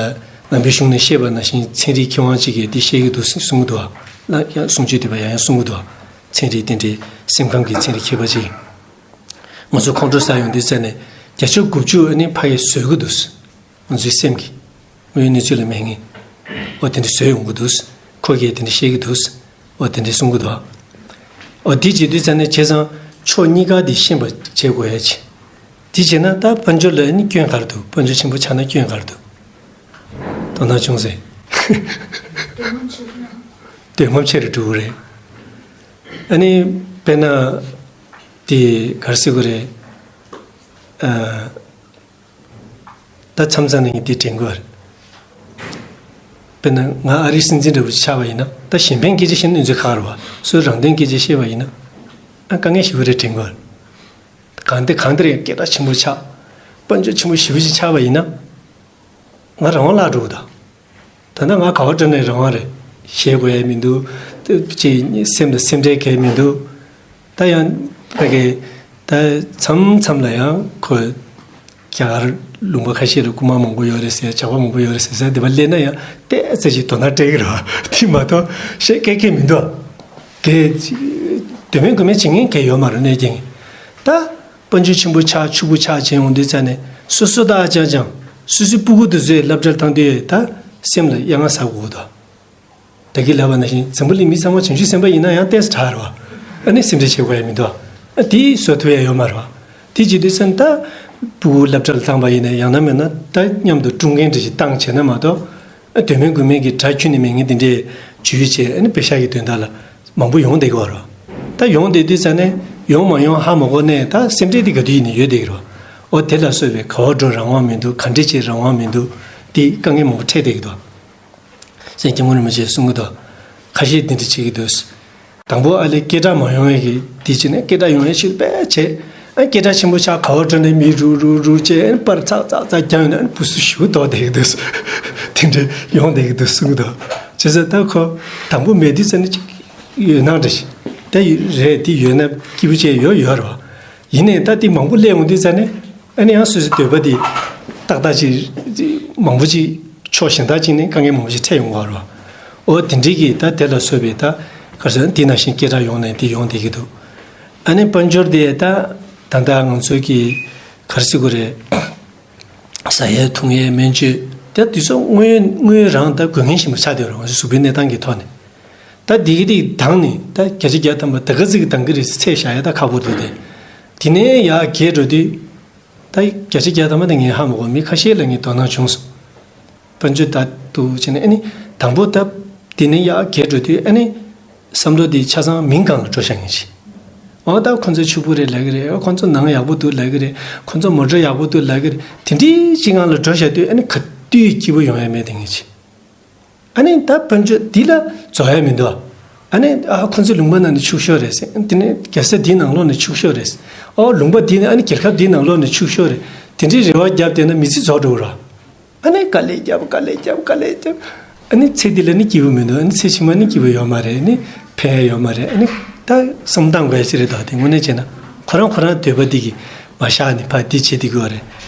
ནང་པའི་གཞུང་ནས་བཤད་པ་ནང་བཞིན་ཚན་རིག་མཁས་དབང་གཅིག་གིས་འདི་བཤད་ཀྱི་འདུག་གསུང་གི་འདུག་ཨ། ལ་ཡང་གསུང་ཆོས་འདི་པ་ཡང་ཡང་གསུང་གི་འདུག་ཨ། ཚན་རིག་རྟེན་འབྲེལ་སེམས་ཁམས་ཀྱི་ཚན་རིག་མཁས་པ་གཅིག་ང་ཚོ་ཁོང་ཁྲོ་ཟ་ཡོང་དུས་ཙང་ནས་བརྒྱ་ཆ་དགུ་བཅུ་ཨ་ནི་ཕ་གིས་བཟོད་ཀྱི་འདུག་ང་ཚོའི་སེམས་ཀྱིས་དངོས་ཡོད་གནས་ཚུལ་ལ་མེད་ངེས། འོ་དེ་འདྲ་བཟོད་ཡོང་གི་འདུག་ཁོ་གིས་དེ་འདྲ་བཤད་ཀྱི་འདུག་འོ་དེ་འདྲ་གསུང་གི་འདུག་འོ་དེ་བྱེད་དུས་ཙང་ནས་བྱས་ཙང་ཕྱོགས་གཉིས་ཀ་དེ་ཤེས་པ་བྱེད་དགོས་ཡ་ཆེ། དེ་བྱས་ན་ད་དཔལ་འབྱོར་ལ་ནི་སྐྱོན་ག་རེ་འདུག་དཔལ་འབྱོར་ཆེན་པོ་ཆགས་ན་སྐྱོན་ག་རེ་འདུག་དོ་སྣང་ཆུང་ཟེར། འདོད་རྔམ་ཆེ་རུ་འགྲོ་གི་རེད། ཨ་ནི་དཔེར་ན་དེ་ག་རེ་ཟེར་དགོས་རེད། ཨ། ད་མཚམས་མཚམས་ནས་ངས་འདི་དྲན་གྱི་ཡོད་རེད། དཔེར་ན་ང་ཨ་རིའི་སྲིད་འཛིན་འདྲ་པོ་ཞིག་ཆགས་པ་ཡིན་ན། ད་གཞན་ཕན་སྐད་ཆ་བཤད་ན་ཡིན་ཚུལ་ཁག་རེད་བ། སོའི་རང་དོན་སྐད་ཆ་བཤད་པ་ཡིན་ན། ཨ་དཀའ་ངལ་ཞེ་པོ་རེད་དྲན་གྱི་ཡོད་རེད། གང་དེ་གང་དེ་རེད། སྐད་གྲགས་ཆེན་པོ་ཆགས། དཔལ་འབྱོར་ཆེན་པོ་ཞེ་པོ་ཞིག་ཆགས་པ་ཡིན་ན། ང་རང་དབང་བརླག་འགྲོ་གི་ད། ད་ལྟ་ང་ག་པར་འགྲོ་ནའི་རང་དབང་རེད། གཞས་གོ་ཡས་མི་འདུག་ཅིག་སེམས་ལ་སེམས་ཁྲལ་གང་ཡང་མི་འདུག་ད་ཡང་ཕ་གི་ད་མཚམས་མཚམས་ལ་ཡང་ཁོ་རྒྱ་གར་ལུང་པ་ཁ་ཤས་ལ་རྐུན་མ་མང་པོ་ཡོད་རེད་ཟེར། ཇག་པ་མང་པོ་ཡོད་རེད་ཟེར་ཟེར་དེ་པར་སླེབས་ན་ཡང་ཏོག་ཙམ་ཞིག་དོ་སྣང་སྤྲད་ཀྱི་རེད་བ། དེ་མ་གཏོགས་གཞས་སྐད་སྐད་མི་འདུག་གས་དོན་མེད་དགོས་མེད་བྱེད་མཁན་གས་ཡོད་མ་རེད། གནས་ཀྱིན་ད། དཔལ་འབྱོར་ཆེན་པོ་ཆགས་ཕྱུག་པོ་ཆགས་བྱས་ཡོང་དུས་ཙང་ནས་སོ་སོ་ད་ཅང་ཅང་སོ་སོའི་སྤུ་གུ་དེ་ཚོས་སློབ་གྲྭར་བཏང་དུས་ད་སེམས་ལ་གཡང་ང་ཟ་དགོས་འདུག་ད་གིན་ལབ་པ་ནང་བཞིན་འཛམ་བུ་གླིང་མི་ཚང་མ་བྱང་ཆུབ་སེམས་དཔའ་ཡིན་ན་ཡང་ཏོག་ཙམ་དྲག་རེད་བ། ཨ་ནི་སེམས་ཁྲལ་བྱེད་དགོས་ཡ་མི་འདུག་ཨ་དེ་བཟོ་ཐུབ་ཡ་ཡོད་མ་རེད་བ། དེ་བྱེད་དུས་ཙང་ད་སྤུ་གུ་སློབ་གྲྭར་བཏང་པ་ཡིན་ན་ཡང་ན་མིན་ན་ད་མཉམ་དུ་ཀྲུང་རྒན་འདྲ་ཞིག་བཏང་བྱས་ན་མ་གཏོགས། ཨ་དོན་མེད་དགོས་མེད་ཀྱི་དགྲ་ཁྱོན་ནས་མེད་མཁན་དེ་འདྲས་བྱུས་བྱས་ཨ་ནི་པེ་ཤག་གི་དོན་དག་ལ་མང་པོ་ཡོང་བསྡད་ཀྱི་ཡོད་རེད་བ། ད་ཡོང་བསྡད་དུས་ཙང་ནས་ཡོང་མ་ཡོང་ཧ་མ་གོ་ནས་ད་སེམས་ཁྲལ་དེ་ག་དུས་ཡིན་ནའི་ཡོད་བསྡད་ཀྱི་རེད་བ། ཨོ་དེ་ལ་སོགས་པའི་ག་པར་འགྲོ་རང་དབང་མི་འདུག་ག་འདྲས་བྱེད་རང་དབང་མི་འདུག་དེ་དཀའ་ངལ་མང་པོ་འཕྲད་བསྡད་ཀྱི་འདུག་སེང་སྐྱབས་མགོན་རིན་པོ་ཆེས་གསུང་གི་འདུག་ཁ་ཤས་འདི་འདྲ་བྱེད་ཀྱི་འདུག་དང་པོ་ཨ་ལས་སྐད་གྲགས་མ་ཡོང་བའི་གི་དེ་བྱས་ནས་སྐད་གྲགས་ཡོང་ཡའི་ཕྱིར་དཔེ་བྱས། ཨ་སྐད་གྲགས་ཆེན་པོ་ཆགས་ག་པར་འགྲོ་ནའི་མི་རུག་རུག་རུག་བྱས་ཨ་པར་ཚག་ཚག་ཚག་རྒྱག་ཡོང་ན་ཨ་བུ་སུ་ཞུ་དོགས་བསྡད་ཀྱི་འདུག་དེ་འདྲ་ཡོང་བསྡད་ཀྱི་འདུག་གསུང་གི་འདུག་བྱས་ཙང་ད་ཁོ་དང་པོ་མེད་དུས་ཙམ་ནས་ཅིག་ཡོད་སྣང་འདྲ་ཞིག་ད་ཡོད་རེད། དེ་ཡོད་ན་སྐྱིད་པོ་བྱས་ཡོད་ཡོད་རེད་བ། ཡིན་ནའི་ད་དེ་མང་པོ་སླེབས་ཡོང་དུས་ཙམ་ནས་ཨ་ནི་ཡང་སོ་སོའི་འདོད་པ་དེ་ཏག་ཏག་ཅིག་མང་པོ་ཅིག་ཕྱོགས་གཞན་དག་ཅིག་ནས་དཀའ་ངལ་མང་པོ་ཞིག་འཕྲད་ཡོང་གི་ཡོད་རེད་བ། ཨོ་དེ་འདྲའི་གི་ད་དེ་ལ་སོགས་པའི་ད་ག་རེ་ཟེར་ན་དེ་ནང་བཞིན་སྐད་གྲགས་ཡོང་ནས་དེ་ཡོང་བསྡད་ཀྱི་འདུག་ཨ་ནི་དཔལ་འབྱོར་དེ་ད་ད་ལྟ་ང་ཚོའི་གི་ག་རེ་ཟེར་དགོས་རེད། ཟ་ཡས་འཐུང་ཡས་སྨན་བཅོས་དེ་དུས་ཚོད་དངོས་དངོས་རང་ད་དགོས་མཁན་ཞིག་མ་ཆགས་བསྡད་ཡོད་རེད། ང་ཚོའི་གཟུགས་པོའི་གནས་སྟངས་ཀྱི་ཐོག་ནས། ད་འདི་གི་འདི་འདང་ནས་ད་བརྒྱ་ཆ་བརྒྱ་ཐམ་པ་ད་ག་ཚོད་ཀྱི་འདང་གི་རེད་ཚད་བཞག་ཡ་ད་ཁག་པོ་འདུག་དེ། དེ་ནས་ཡར་རྒྱས་འགྲོ་དུས། ད་བརྒྱ་ཆ་བརྒྱ་ཐམ་པ་དེ་ངས་ཧ་མ་གོ། མི་ཁ་ཤས་ལ་ངས་དོ་སྣང་བྱུང་སོང་། དཔལ་འབྱོར་ད་འདུག་བྱས་ནས་ཨ་ནི་དང་པོ་ད་དེ་ནས་ཡར་རྒྱས་འགྲོ་དུས་ཨ་ནི་བསམ་བློ་དེ་ཆ་ཚང་མིང་སྒང་ལ་འགྲོ་བཞག་མཁན་ཞིག་ཨོ་ད་ཁོ་ཚོ་ཕྱུག་པོ་རེད་ལབ་ཀྱི་རེད། ཨོ་ཁོ་ཚོ་ནང་ཡག་པོ་འདུག་ལབ་ཀྱི་རེད། ཁོ་ཚོ་མོ་ཊ་ཡག་པོ་འདུག་ལབ་ཀྱི་རེད། དེ་འདྲའི་ཅིག་སྒང་ལ་འགྲོ་བཞག་དུས་ཨ་ནི་ག་དུས་སྐྱིད་པོ་ཡོང་ཡ་མེད་དེ་ངེས་ཅིག་ཨ་ནི་ད་དཔལ་འབྱོར་འདི་ལ་རྫོགས་ཡ་མི་འདུག་ཨ་ནི་ཨ་ཁོ་ཚོ་ལུང་པ་ནང་ནས་ཕྱུག་ཤོས་རེད་ཟེར། དེ་ནས་རྒྱལ་ས་འདིའི་ནང་ལོགས་ནས་ཕྱུག་ཤོས་རེད་ཟེར། ཨོ་ལུང་པ་འདི་ནས་ཨ་ནི་རྒྱལ་ཁབ་འདིའི་ནང་ལོགས་ནས་ཕྱུག་ཤོས་རེད། དེ་འདྲའི་རེ་བ་བརྒྱབ་བསྡད་ན་མི་ཚེ་རྫོགས་འགྲོ་གི་རེད། ཨ་ནི་དཀའ་ལས་བརྒྱབ། དཀའ་ལས་བརྒྱབ། དཀའ་ལས་བརྒྱབ། ཨ་ནི་ཚེ་འདི་ལ་ནི་སྐྱིད་པོ་མི་འདུག། ཨ་ནི་ཚེ་ཕྱི་མ་ནི་སྐྱིད་པོ་ཡོད་མ་རེད། ཨ་ནི་ཕན་ཡོད་མ་རེད། ཨ་ནི་ད་བསམ་བློ་བཏང་དགོས་ཡ་ཅིག་རེད། ད་དེ་དངོས་གནས་བྱས་ན་ཁོ་རང་ཁོ་རང་འདོད་པ་འདི་གི་མ་བཞག་ནས་ཕར་འདི་བྱེད་བསྡད་དགོས་པ་རེད།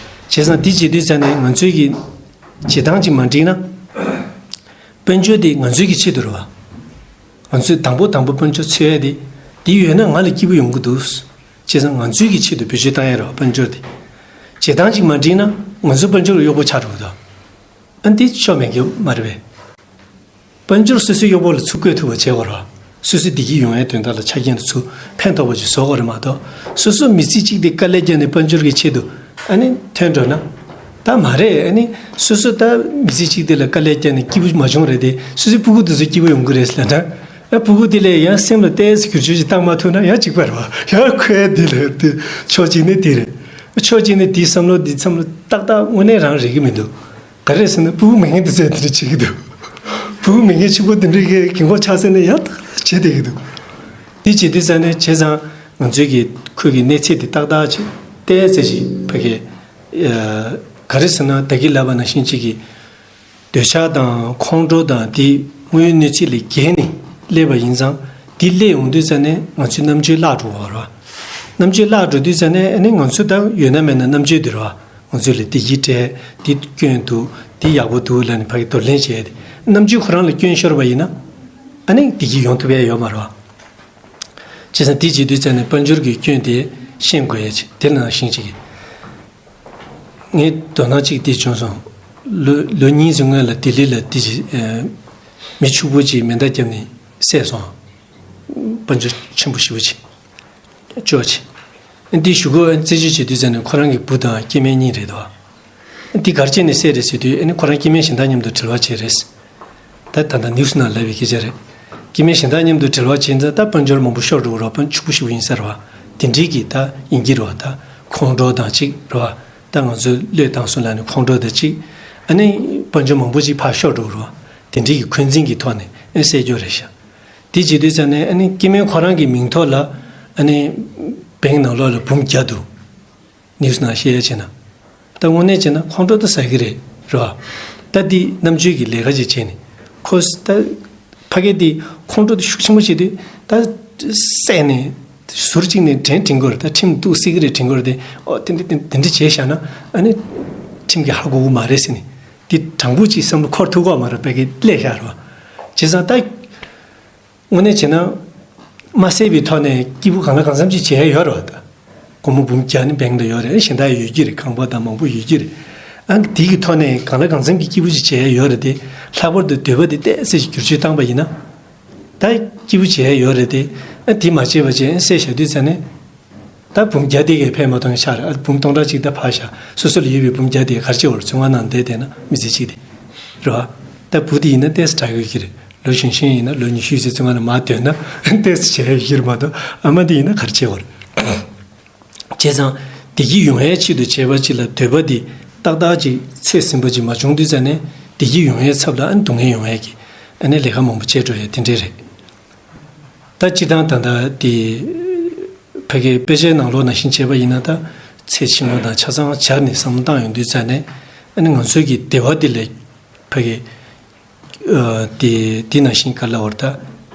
བྱས་ཙང་འདི་བྱེད་དུས་ཙང་ནས་ང་ཚོའི་གི་བྱེད་སྟངས་ཅིག་མ་འགྲིག་ན། དཔལ་འབྱོར་དེ་ང་ཚོའི་གི་ཆེད་དུ་རེད་བ། ང་ཚོས་དང་པོ་དང་པོ་དཔལ་འབྱོར་འཚོལ་ཡ་དེ། དེ་ཡོད་ན་ང་ལ་སྐྱིད་པོ་ཡོང་གི་འདུག། བྱས་ཙང་ང་ཚོའི་གི་ཆེད་དུ་བེད་སྤྱོད་བཏང་ཡ་རེད་བ་དཔལ་འབྱོར་དེ། བྱེད་སྟངས་ཅིག་མ་འགྲིག་ན་ང་ཚོ་དཔལ་འབྱོར་གྱི་གཡོག་པོ་ཆགས་འགྲོ་གི་འདུག། ཨ་འདི་ཆོ་མེད་མཁན་མ་རེད་པས། དཔལ་འབྱོར་སོ་སོའི་གཡོག་པོ་ལ་ཚུར་བཀོལ་ཐུབ་པ་བྱེད་དགོས་རེད་བ། སོ་སོའི་བདེ་སྐྱིད་ཡོང་ཡའི་དོན་དག་ལ་ཆ་རྐྱེན་དེ་ཚུར་ཕན་ཐོགས་པ་ཅིག་བཟོ་དགོས་རེད་མ་གཏོགས། སོ་སོ་མི་ཚེ་གཅིག་དེ་དཀའ་ལས་བརྒྱབ་ནས་དཔལ་འབྱོར་གྱི་ཆེད་དུ་ཨ་ནི་ཐོན་འགྲོ་ན། ད་མ་རེད། ཨ་ནི་སོ་སོ་ད་མི་ཚེ་གཅིག་དེ་ལ་དཀའ་ལས་བརྒྱབ་ནས་སྐྱིད་པོ་མ་བྱུང་རེད་དེ། སོ་སོའི་སྤུ་གུ་དེ་ཚོ་སྐྱིད་པོ་ཡོང་གི་རེད་ཟེར་ན། ཨ་སྤུ་གུ་དེ་ལ་ཡང་སེམས་ལ་ཏོག་ཙམ་བསྒྱུར་བཅོས་ཅིག་བཏང་མ་ཐུབ་ན་ཡང་གཅིག་པ་རེད་བ། ཡང་ཁོའི་དེ་ལ་དེ་ཕྱོགས་གཅིག་ནས་དེ་རེད། ཕྱོགས་གཅིག་ནས་དེའི་བསམ་བློ་དེ་བསམ་བློ་ཏག་ཏག་དངོས་གནས་རང་རེག་གི་མི་འདུག། ག་རེ་ཟེར་ན་སྤུ་གུ་མེད་མཁན་དེ་ཚོས་དེ་འདྲ་བྱེད་ཀྱི་འདུག། སྤུ་གུ་མེད་མཁན་ཕྱུག་པོ་དེ་འདྲ་གི་རྒན་གོག་ཆགས་ཟེར་ནས་ཡང་དག་བྱེད་བསྡད་ཀྱི་འདུག། དེ་བྱེད་དུས་ཙང་ནས་བྱས་ཙང་ང་ཚོའི་གི་ཁོའི་གི་གནས་ཚད་དེ་ཏག་ཏག་ཅིག་ཏོག་ཙམ་ཅིག་ཕ་གི་ག་རེ་ཟེར་ན་ད་གིན་ལབ་པ་ནང་བཞིན་ཅིག་གི་འདོད་ཆགས་དང་ཁོང་ཁྲོ་དང་དེ་དངོས་ཡོད་གནས་ཚུལ་ལས་བརྒལ་ནས་སླེབས་པ་ཡིན་ཙང་དེ་སླེབས་ཡོང་དུས་ཙང་ནས་ང་ཚོའི་རྣམ་དཔྱོད་བརླག་འགྲོ་བ་རེད་བ། རྣམ་དཔྱོད་བརླག་འགྲོ་དུས་ཙང་ནས་ཨ་ནི་ང་ཚོ་ད་ཡོད་ན་མེད་ན་རྣམ་དཔྱོད་དེ་རེད་བ། ང་ཚོ་ལ་བདེ་སྐྱིད་སྤྲད། འདི་སྐྱོན་འདུག། འདི་ཡག་པོ་འདུག་ལབ་ནས་ཕ་གི་འདོར་ལེན་བྱས་ཏེ། རྣམ་དཔྱོད་ཁོ་རང་ལ་སྐྱོན་ཤོར་བ་ཡིན་ན། ཨ་ནི་བདེ་སྐྱིད་ཡོང་ཐུབ་ཡ་ཡོད་མ་རེད་བ། བྱས་ཙང་འདི་བྱེད་དུས་ཙང་ནས་དཔལ་འབྱོར་གྱི་སྐྱོན་དེ་ཤེས་དགོས་ཡ་ཅིག་དེ་ནང་བཞིན་ཅིག་གི། ངས་དོ་སྣང་ཅིག་འདི་བྱུང་སོང་། ལོ་ལོ་གཉིས་ཙམ་སྔོན་ལ་ལྡི་ལི་ལ་འདི་ཅིག་མི་ཕྱུག་པོ་ཅིག་མེ་མདའ་བརྒྱབ་ནས་བསད་སོང་། དཔལ་འབྱོར་ཆེན་པོ་ཞེ་པོ་ཅིག་ཅོག་ཆེ། འདི་གཞུག་གུ་རྩད་གཅོད་བྱེད་དུས་ཙམ་ནས་ཁོ་རང་གི་བུ་དང་སྐྱེ་དམན་གཉིས་རེད་དོ། འདི་ག་རེ་བྱས་ནས་བསད་རེད་ཟེར་དུས་ཨ་ནི་ཁོ་རང་སྐྱེ་དམན་གཞན་དག་མཉམ་དུ་འབྲེལ་བ་བྱས་རེད། ད་ད་ལྟ་ནིའུ་སི་ནང་ལབ་པའི་སྐད་ཆ་རེད། སྐྱེ་དམན་གཞན་དག་མཉམ་དུ་འབྲེལ་བ་བྱས་ཙང་ད་དཔལ་འབྱོར་མང་པོ་ཤོར་འགྲོ་གི་རེད་བ། དཔལ་ཕྱུག་པོ་ཞིག་ཡིན་ས་རེད་བ། དེ་འདྲའི་གི་ད་ཡིན་གྱི་རེད་བ། ད་ཁོང་ཁྲོ་དང་གཅིག་རེད་བ། ད་ང་ཚོས་བློས་བཏང་སོང་ལབ་ནས་ཁོང་ཁྲོ་དང་གཅིག་ཨ་ནི་དཔལ་འབྱོར་མང་པོ་ཅིག་ཕར་ཤོར་འགྲོ་གི་རེད་བ། དེ་འདྲའི་གི་འཁོན་འཛིན་གྱི་ཐོག་ནས་ཨ་ནི་བསད་རྒྱུ་རེད་ཤག་དེ་བྱེད་དུས་ཙང་ནས་ཨ་ནི་སྐྱེ་དམན་ཁོ་རང་གི་མིང་ཐོག་ལ་ཨ་ནི་བེང་ནང་ལོགས་ལ་འབུམ་བརྒྱ་འདུག། ནིའུ་སི་ནང་བཤད་ཡ་བྱས་ན། ད་དངོས་གནས་བྱས་ན་ཁོང་ཁྲོ་ད་ཟ་གི་རེད་རེད་བ། ད་འདི་རྣམ་དཔྱོད་ཀྱི་ལས་ཀ་ཅིག་བྱས་ནས་ཁོ་ད་ཕ་གི་འདི་ཁོང་ཁྲོ་ད་ཤུགས་ཆེན་པོ་བྱེད་དུས་ད་བསད་ནས་ཟུར་གཅིག་ནས་དྲན་དྲན་དགོས་རེད། ད་ཁྲིམས་གཏུག་སྲིད་གི་རེད་དྲན་དགོས་རེད་དེ། ཨོ་དེ་འདྲ་དེ་འདྲ་བྱས་བཞག་ན་ཨ་ནི་ཁྲིམས་ཀྱིས་ཧ་གོ་གི་མ་རེད་ཟེར་ནས་འདི་དྲང་པོ་ཅིག་བསམ་བློ་འཁོར་ཐུབ་ཀྱི་མ་རེད། ཕ་གི་སླེབས་བཞག་རེད་བ། བྱས་ཙང་ད། དངོས་གནས་བྱས་ན། མ་བསད་པའི་ཐོག་ནས་སྐྱིད་པོ་གང་ལ་གང་འཚམ་ཅིག་བྱས་ཡོད་རེད་བ་ད། སྒོར་མོ་འབུམ་བརྒྱ་ནི་བེང་ལ་ཡོད་རེད། གཞན་དག་ཡོད་ཀྱི་རེད། ཁང་པ་དང་མང་པོ་ཡོད་ཀྱི་རེད། ཨ་དེ་གི་ཐོག་ནས་གང་ལ་གང་འཚམ་གྱི་སྐྱིད་པོ་ཅིག་བྱས་ཡོད་རེད་དེ། ལྷག་པར་དུ་འདོད་པ་དེ་ཏོག་ཙམ་ཞིག་བསྒྱུར་བཅོས་བཏང་པ་ཡིན་ན། ད་སྐྱིད་པོ་བྱས་ཡོད་རེད་དེ། ཨ་དེ་མ་བྱས་པ་བྱས་བསད་བཞག་དུས་ཙང་ནས། ད་འབུམ་བརྒྱ་དེ་གས་ཕན་མ་ཐོགས་ཤག་རེད། ཨ་འབུམ་སྟོང་ཕྲག་གཅིག་ད་ཕར་བཞག་སོ་སོ་ལ་ཡོད་པའི་འབུམ་བརྒྱ་དེ་ག་རེ་བྱེད་དགོས་རེད། བཙོན་ཁང་ནང་བསྡད་བསྡད་ན་མི་ཚེ་གཅིག་དེ། རེད་བ། ད་བུ་དེ་ཡིན་ན་ཏོག་ཙམ་དྲག་ཡོད་ཀྱི་རེད། ལོ་གཞོན་གཞོན་ཡིན་ན་ལོ་ཉི་ཤུ་ཙམ་བཙོན་ཁང་ནང་མར་སྡོད་ན་ཏོག་ཙམ་བྱས་ཡོད་ཀྱི་རེད་མ་གཏོགས། ཨ་མ་དེ་ཡིན་ན་ག་རེ་བྱེད་དགོས་རེད། བྱས་ཙང་བདེ་སྐྱིད་ཡོང་ཡའི་ཆེད་དུ་བྱས་པ་ཅིག་ལ་འདོད་པ་དེ་ཏག་ཏག་ཅིག་ཚོད་ཟིན་པ་ཅིག་མ་བྱུང་དུས་ཙང་ནས་བདེ་སྐྱིད་ཡོང་ཡའི་ཚབ་ལ་ཨ་ནི་སྡུག་བསྔལ་ཡོང་ཡ་གི་ཨ་ནི་ལས་ཀ་མང་པོ་བྱས་འགྲོ་ཡ་དེ་འདྲས་རེད། ད་སྤྱིར་བཏང་ད་ལྟ་དེ་ཕ་གི་དཔེ་ཆའི་ནང་ལོགས་ནང་བཞིན་བྱས་པ་ཡིན་ན། ད་ཚེ་ཕྱི་མ་དང་ཆ་ཚང་སྦྱར་ནས་བསམ་བློ་བཏང་ཡོང་དུས་ཙང་ནས་ཨ་ནི་ང་ཚོའི་གི་བདེ་བ་དེ་ལས་ཕ་གི་ཨ་དེ་དེ་ནང་བཞིན་ག་ལབ་དགོས་རེད། ད་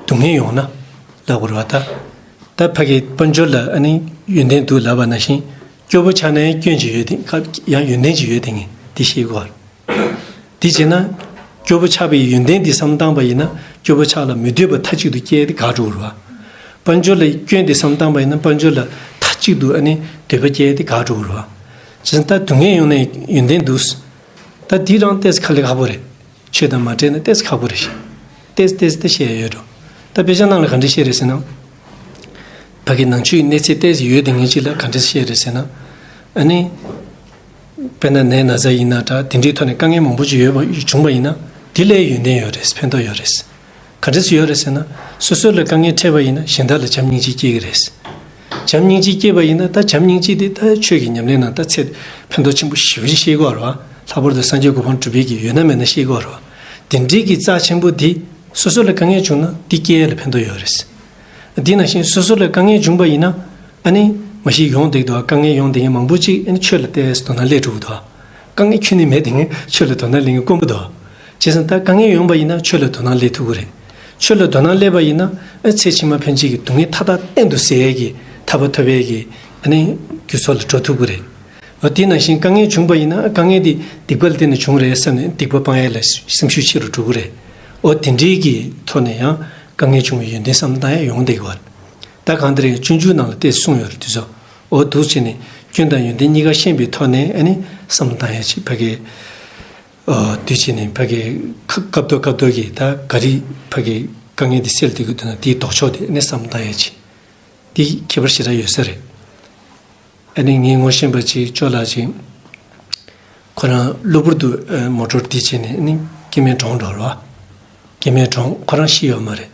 སྡུག་བསྔལ་ཡོང་ན་ལབ་དགོས་རེད་བ། ད་ད་ཕ་གི་དཔལ་འབྱོར་ལ་ཨ་ནི་ཡོན་ཏན་འདུག་ལབ་པ་ནང་བཞིན་སྐྱོ་པོ་ཆགས་ན་ཡང་སྐྱོན་ཅིག་ཡོད་དེ། ཡང་ཡོན་ཏན་ཅིག་ཡོད་དེ། ངས་དེ་ཤེས་དགོས་རེད། དེ་བྱས་ན། སྐྱོ་པོ་ཆགས་པའི་ཡོན་ཏན་འདི་བསམ་བློ་བཏང་པ་ཡིན་ན། སྐྱོ་པོ་ཆགས་ལ་མི་འདོད་པ་མཐའ་གཅིག་ཏུ་སྐྱེ་སྟེ་འགག་འགྲོ་གི་རེད་བ། དཔལ་འབྱོར་ལ་སྐྱོན་འདི་བསམ་བློ་བཏང་པ་ཡིན་ན། དཔལ་འབྱོར་ལ་མཐའ་གཅིག་ཏུ་ཨ་ནི་འདོད་པ་སྐྱེ་སྟེ་འགག་འགྲོ་གི་རེད་བ། བྱས་ཙང་ད་སྡུག་བསྔལ་ཡོང་ནས་ཡོན་ཏན་འདུག། ད་འདི་རང་ཏོག་ཙམ་དཀའ་ལས་ཁག་པོ་རེད། ཆོས་དང་མ་འབྲེལ་ན་ཏོག་ཙམ་ཁག་པོ་རེད་ཤག། ཏོག་ཙམ་ཏོག་ཙམ་ད་བཤད་ཡ་ཡོད་འགྲོ། ད་དཔེ་ཆ་ནང་ལ་ག་འདྲ་བཤད་རེད་ཟེར་ན། ཕ་གི་ནང་ཆོས་ཀྱི་གནས་ཚད་ཏོག་ཙམ་ཡོད་དེ་ངེས་ཅིག་ལ་ག་འདྲ་བཤད་རེད་ཟེར་ན། ཨ་ནི། དཔེར་ན་ནད་ན་ཚ་ཡིན་ན་འདྲ། དེ་འདྲའི་ཐོག་ནས་དཀའ་ངལ་མང་པོ་ཅིག་ཡོད་པ་བྱུང་བ་ཡིན་ན། དེ་ལས་ཡོན་ཏན་ཡོད་རེད། ཕན་ཐོགས་ཡོད་རེད། ག་འདྲ་སེ་ཡོད་རེད་ཟེར་ན། སོ་སོ་ལ་དཀའ་ངལ་འཕྲད་པ་ཡིན་ན་གཞན་དག་ལ་བྱམས་སྙིང་རྗེ་སྐྱེ་གི་རེད། བྱམས་སྙིང་རྗེ་སྐྱེས་པ་ཡིན་ན། ད་བྱམས་སྙིང་རྗེ་དེ་ད་ཆོས་ཀྱི་ཉམས་ལེན་ནང་ད་ཚད་ཕན་ཐོགས་ཆེན་པོ་ཞེ་པོ་ཅིག་ཤེས་ཀྱི་ཡོད་རེད་བ། ལྷག་པར་དུ་སངས་རྒྱས་གོ་འཕང་སྒྲུབ་པའི་གི་ཡོད་ན་མེད་ན་ཤེས་ཀྱི་ཡོད་རེད་བ། དེ་འདྲའི་གི་རྩ་ཆེན་པོ་དེ་སོ་སོ་ལ་དཀའ་ངལ་བྱུང་ན་དེ་སྐྱེ་ཡ་ལ་ཕན་ཐོགས་ཡོད་རེད། དེ་ནང་བཞིན་སོ་སོ་ལ་དཀའ་ངལ་བྱུང་པ་ཡིན་ན། ཨ་ནི། མ་གཞི་ཡོང་བསྡད་འདུག་དཀའ་ངལ་ཡོང་བསྡད་མཁན་མང་པོ་ཅིག་ཨ་ནི་ཆོས་ལ་ཏོག་ཙམ་དོ་སྣང་སླེབས་འགྲོ་གི་འདུག་དཀའ་ངལ་ཁྱོན་ནས་མེད་བསྡད་མཁན་ཆོས་ལ་དོ་སྣང་སླེབས་མཁན་དཀོན་པོ་འདུག་བྱས་ཙང་ད་དཀའ་ངལ་ཡོང་པ་ཡིན་ན་ཆོས་ལ་དོ་སྣང་སླེབས་ཐུབ་ཀྱི་རེད། ཆོས་ལ་དོ་སྣང་སླེབས་པ་ཡིན་ན་ཨ་ཚེ་ཕྱི་མ་ཕན་ཆད་ཀྱི་སྡུག་བསྔལ་མཐའ་དག་གཏན་དུ་ཟད་ཡས་ཀྱི་ཐར་པ་ཐོབ་ཡས་ཀྱི་ཨ་ནི་རྒྱུ་ཚོགས་ལ་འགྲོ་ཐུབ་ཀྱི་རེད། འོ་དེ་ནང་བཞིན་དཀའ་ངལ་བྱུང་པ་ཡིན་ན་དཀའ་ངལ་དེ་སྡིག་པ་ལ་བརྟེན་ནས་བྱུང་རེད་བསམ་ནས་སྡིག་པ་སྤང་ཡས་ལ་སེམས་ཤུགས་ཆེ་རུ་འགྲོ་གི་རེད། འོ་དེ་འདྲའི་གི་ཐོག་ནས་ཡང་དཀའ་ངལ་བྱུང་བའི་ཡོན་ཏན་བསམ་བློ་བཏང་ཡས་ཡོང་བསྡད་ཀྱི་ཡོད་རེད། ད་གང་ལྟར་ཡང་སྤྱོད་འཇུག་ནང་ལ་དེ་གསུངས་ཡོད་རེད་དེ་ཚོ། འོ་འདུག་བྱས་ནས་སྐྱོན་དང་ཡོན་ཏན་གཉིས་ཀ་ཤེས་པའི་ཐོག་ནས་ཨ་ནི་བསམ་བློ་བཏང་ཡས་ཅིག་ཕ་གི། འོ་དུས་ཕྱིན་ནས་ཕ་གི་སྐབས་ཐོག་སྐབས་ཐོག་གི་ད་ག་རེ་ཕ་གི་དཀའ་ངལ་དེ་སེལ་ཐུབ་ཀྱི་འདུག་ན་དེའི་ལྡོག་ཕྱོགས་དེ་ཨ་ནི་བསམ་བློ་བཏང་ཡས་ཅིག་དེ་ཁྱད་པར་ཞེ་དྲག་ཡོད་ས་རེད། ཨ་ནི་ངའི་ངོ་ཤེས་པ་ཅིག་ཅོ་ལགས་ཅིག་ཁོ་རང་གློ་བུར་དུ་ཨ་མོ་ཊ་བསྡད་བྱས་ནས་ཨ་ནི་སྐྱེ་དམན་གྲོངས་འགྲོ་རེད་བ། སྐྱེ་དམན་གྲོངས་ཁོ་རང་ཤི་ཡོད་མ་རེད།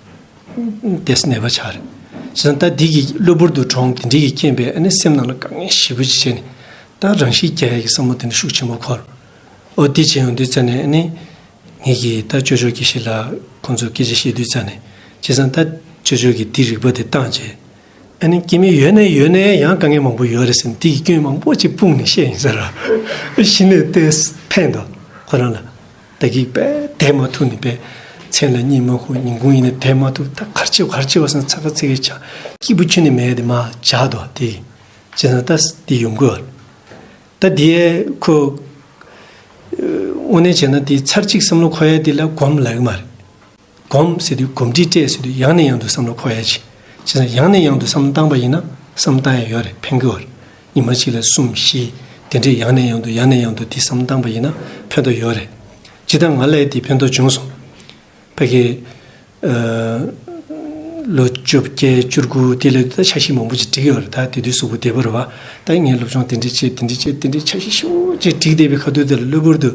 ཏོག་ཙམ་ནད་པ་ཆགས་རེད། བྱས་ཙང་ད་འདི་གི་གློ་བུར་དུ་གྲོངས་དེ་འདྲའི་གི་རྐྱེན་པས་ཨ་ནི་སེམས་ནང་ལ་དཀའ་ངལ་ཞེ་པོ་ཅིག་བྱས་ནས་ད་རང་ཤི་རྒྱག་ཡས་ཀྱི་བསམ་བློ་དེ་འདྲ་ཤུགས་ཆེན་པོ་འཁོར། འོ་དེ་བྱས་ཡོང་དུས་ཙ་ནས་ཨ་ནི། ངེད་ཀྱིས་ད་ཅོ་ཅོ་དགེ་བཤེས་ལགས་ཁོང་ཚོ་སྐད་ཆ་བཤད་དུས་ཙ་ནས་བྱས་ཙང་ད་ཅོ་ཅོ་གིས་འདི་རིག་པ་དེ་བཏང་བྱས། ཨ་ནི་སྐྱེ་དམན་ཡོད་ནའི་ཡོད་ནའི་ཡང་དཀའ་ངལ་མང་པོ་ཡོད་རེད་ཟེར་ནས་དེ་གི་སྐྱོན་མང་པོ་ཅིག་སྤུངས་ནས་བཤད་ཡིན་ས་ར། གཞི་ནས་ཏོག་ཙམ་ཕན་འདུག་ཁོ་རང་ལ། ད་གིས་པས་བསྡད་མ་ཐུབ་ནས་པས་མཚན་ལ་གཉིད་མ་ཁུག་ཉིན་གུང་ཡིན་ན་བསྡད་མ་ཐུབ། ད་ག་རེ་བྱེད་ག་རེ་བྱེད་བ་ཟེར་ན་ཚ་ག་ཚི་གི་ཆགས། སྐྱིད་པོ་ཁྱོན་ནས་མེད་དེ་མ་བྱ་འདུག་དེ་གི། བྱས་ཙང་ད་དེ་ཡོང་གི་ཡོད་རེད། ད་དེ་ཁོ། དངོས་གནས་བྱས་ན་དེ་ཚར་གཅིག་བསམ་བློ་འཁོར་ཡ་དེ་ལ་སྒོམ་ལབ་ཀྱི་མ་རེད། སྒོམ་ཟེར་དུས་གོམས་འདྲིས་སྤྲད་ཟེར་དུས་ཡང་ནས་ཡང་དུ་བསམ་བློ་འཁོར་ཡ་ཅིག་བྱས་ཙང་ཡང་ནས་ཡང་དུ་བསམ་བློ་བཏང་པ་ཡིན་ན་བསམ་བློ་བཏང་ཡ་ཡོད་རེད། ཕན་གི་ཡོད་རེད། ཉི་མ་གཅིག་ལ་གསུམ་བཞི་དེ་འདྲས་ཡང་ནས་ཡང་དུ་ཡང་ནས་ཡང་དུ་དེ་བསམ་བློ་བཏང་པ་ཡིན་ན་ཕན་ཐོགས་ཡོད་རེད། ཇི་ལྟར་ང་ལ་དེ་ཕན་ཐོགས་བྱུང་སོང་། ཕ་གི། ཨ། ལོ་བཅོ་བརྒྱད་བཅུ་དགུ་དེ་ལ་ད་འཆར་གཞི་མང་པོ་ཅིག་བསྒྲིགས་ཡོད་རེད། ད་དེ་དུས་གཟུགས་པོ་བདེ་པོ་རེད་བ། ད་ངས་སློབ་སྦྱོང་དེ་འདྲ་བྱེད་དེ་འདྲ་བྱེད་དེ་འདྲ་འཆར་གཞི་ཞེ་པོ་ཅིག་བསྒྲིགས་བསྡད་པའི་ཁ་ཐུག་དེ་ལ་གློ་བུར་དུ་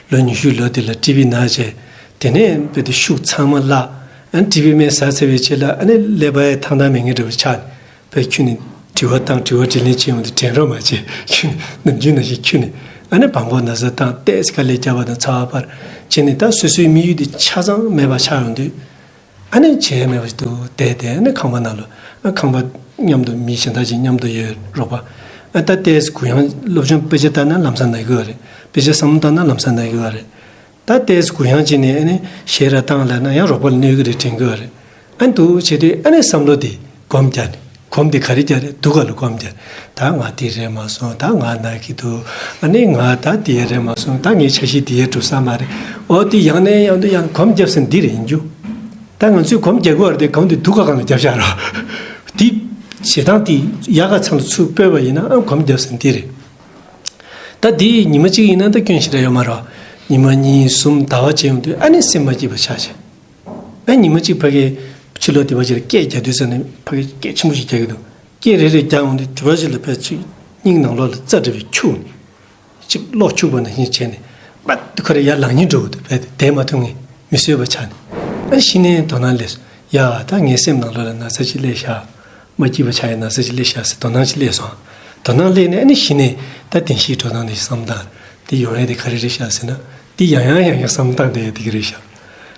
ལོ་ཉི་ཤུ་ལོ་དེ་ལ་ཊི་བི་ན་བྱས། དེ་ནས་དཔེ་དེ་ཤུགས་ཚང་མ་བརླག་ཨ་ནི་ཊི་བི་སྨན་ཟ་ཚར་བའི་རྗེས་ལ་ཨ་ནི་ཀླད་པ་ཡང་ཐང་ཐང་མེད་མཁན་འདྲ་བོ་ཆགས་ནས། པས་ཁྱོད་ནི་དྲི་བ་བཏང་དྲི་བ་དྲིས་ལན་བྱེད་ཡོང་དུས་དྲན་རོགས་མ་བྱེད། ཁྱོད་ནི་ནམ་རྒྱུན་ནང་བཞིན་ཁྱོད་ནི་ཨ་ནི་བང་གོ་ན་ཚ་བཏང་ཏོག་ཙམ་དཀའ་ལས་རྒྱབ་པ་དང་ཚ་བ་འཕར་བྱས་ནས་ད་སོ་སོའི་དམིགས་ཡུལ་དེ་ཆ་ཚང་མེད་པ་ཆགས་ཡོང་དུས། ཨ་ནི་བྱས་མེད་པ་ཞིག་ཏུ་བསྡད་དེ་ཨ་ནི་ཁང་པ་ནང་ལ་ཨ་ཁང་པ་མཉམ་དུ་མི་གཞན་དག་ཅིག་མཉམ་དུ་ཡོད་རོགས་པ། ཨ་ད་ཏོག་ཙམ་གུ་ཡངས་སློབ་སྦྱོང་དཔེ་ཆ་ལྟ་ན་ལམ་སང་ན་གི་ཡོད་རེད། དཔེ་ཆ་བསམ་བློ་བཏང་ན་ལམ་སང་ན་གི་ཡོད་རེད། ད་ཏོག་ཙམ་གུ་ཡངས་བྱས་ནས་ཨ་ནི་གཞས་ར་བཏང་ལབ་ན་ཡང་རོགས་པ་ལ་གནོད་གི་རེད་དྲན་གི་ཡོད་རེད། ཨ་འདུག་བྱེད་དུས་ཨ་ནི་བསམ་བློ་དེ་སྒོམ་རྒྱག་ནས་སྒོམ་དེ་ག་རེ་རྒྱག་རེད། སྡུག་ག་ལ་སྒོམ་རྒྱག་ད་ང་དེ་རེད་མ་སོང་། ད་ང་ན་གི་འདུག་ཨ་ནི་ང་ད་དེ་རེད་མ་སོང་། ད་ངའི་འཆར་གཞི་དེ་ཡས་འགྲུབ་ས་མ་རེད། འོ་དེ་ཡང་ནས་ཡང་དུ་ཡང་སྒོམ་རྒྱབ་ཟིན་འདི་རེད་ཡིན་རྒྱུ། ད་ང་ཚོས་སྒོམ་རྒྱག་གི་བར་དེ་སྒོམ་དེ་སྡུག་ག་གང་ལ་རྒྱབ་བཞག་རོགས། དེ་ཞེ་སྡང་དེ་ཡག་ག་ཚང་ལ་ཚུར་སྤོས་པ་ཡིན་ན་ཨ་སྒོམ་རྒྱབ་ཟིན་འདི་རེད། ད་དེ་ཉི་མ་གཅིག་ཡིན་ན་ད་སྐྱོན་ཞེ་དྲག་ཡོད་མ་རེད། ཉི་མ་གཉིས་གསུམ་ཟླ་བ་བྱས་ཡོང་དུས་ཨ་ནི་སེམས་མ་སྐྱིད་པ་ཆགས་བྱས། ཨ་ཉི་མ་གཅིག་ཕ་གི་ཕྱི་ལོགས་དེ་བ་ཅིག་ལ་སྐད་རྒྱག་དུས་ཙ་ནས་ཕ་གི་སྐད་ཆེན་པོ་ཞིག་རྒྱག་གི་འདུག་སྐད་རེ་རེ་རྒྱག་ཡོང་དུས་དེ་བ་ཅིག་ལ་ཕལ་ཆེར་སྙིང་ནང་ལོགས་ལ་རྩ་འདྲ་བའི་འཁྱུག་ནས། གཅིག་གློག་འཁྱུག་པ་ནང་བཞིན་བྱས་ནས་པད་དེ་ཁོ་རེ་ཡར་ལངས་སྙིང་འདོད་འདུག་བས་དེ་བསྡད་མ་ཐུབ་ངས་མི་བཟོད་པ་ཆགས་ནས། ཨ་གཞི་ནས་དོ་སྣང་སླེབས་སོང་། ཡ་ད་ངའི་སེམས་ནང་ལོགས་ལ་ན་ཚ་ཅིག་སླེབས་ཤག་མ་སྐྱིད་པ་ཆགས་ཡ་ན་ཚ་ཅིག་སླེབས་ཤག་ཟེར་དོ་སྣང་ཅིག་སླེབས་སོང་། དོ་སྣང་སླེབས་ནས་ཨ་ནི་གཞི་ནས་ད་བདེན་བཞིའི་འགྲོ་སྟངས་དེ་བསམ་སྟངས་དེ་ཡོང་ཡ་དེ་ག་རེ་རེད་ཤག་ཟེར་ན། དེ་ཡང་ཡང་ཡང་ཡང་བསམ་སྟངས་དེ་དེ་ག་རེད་ཤག་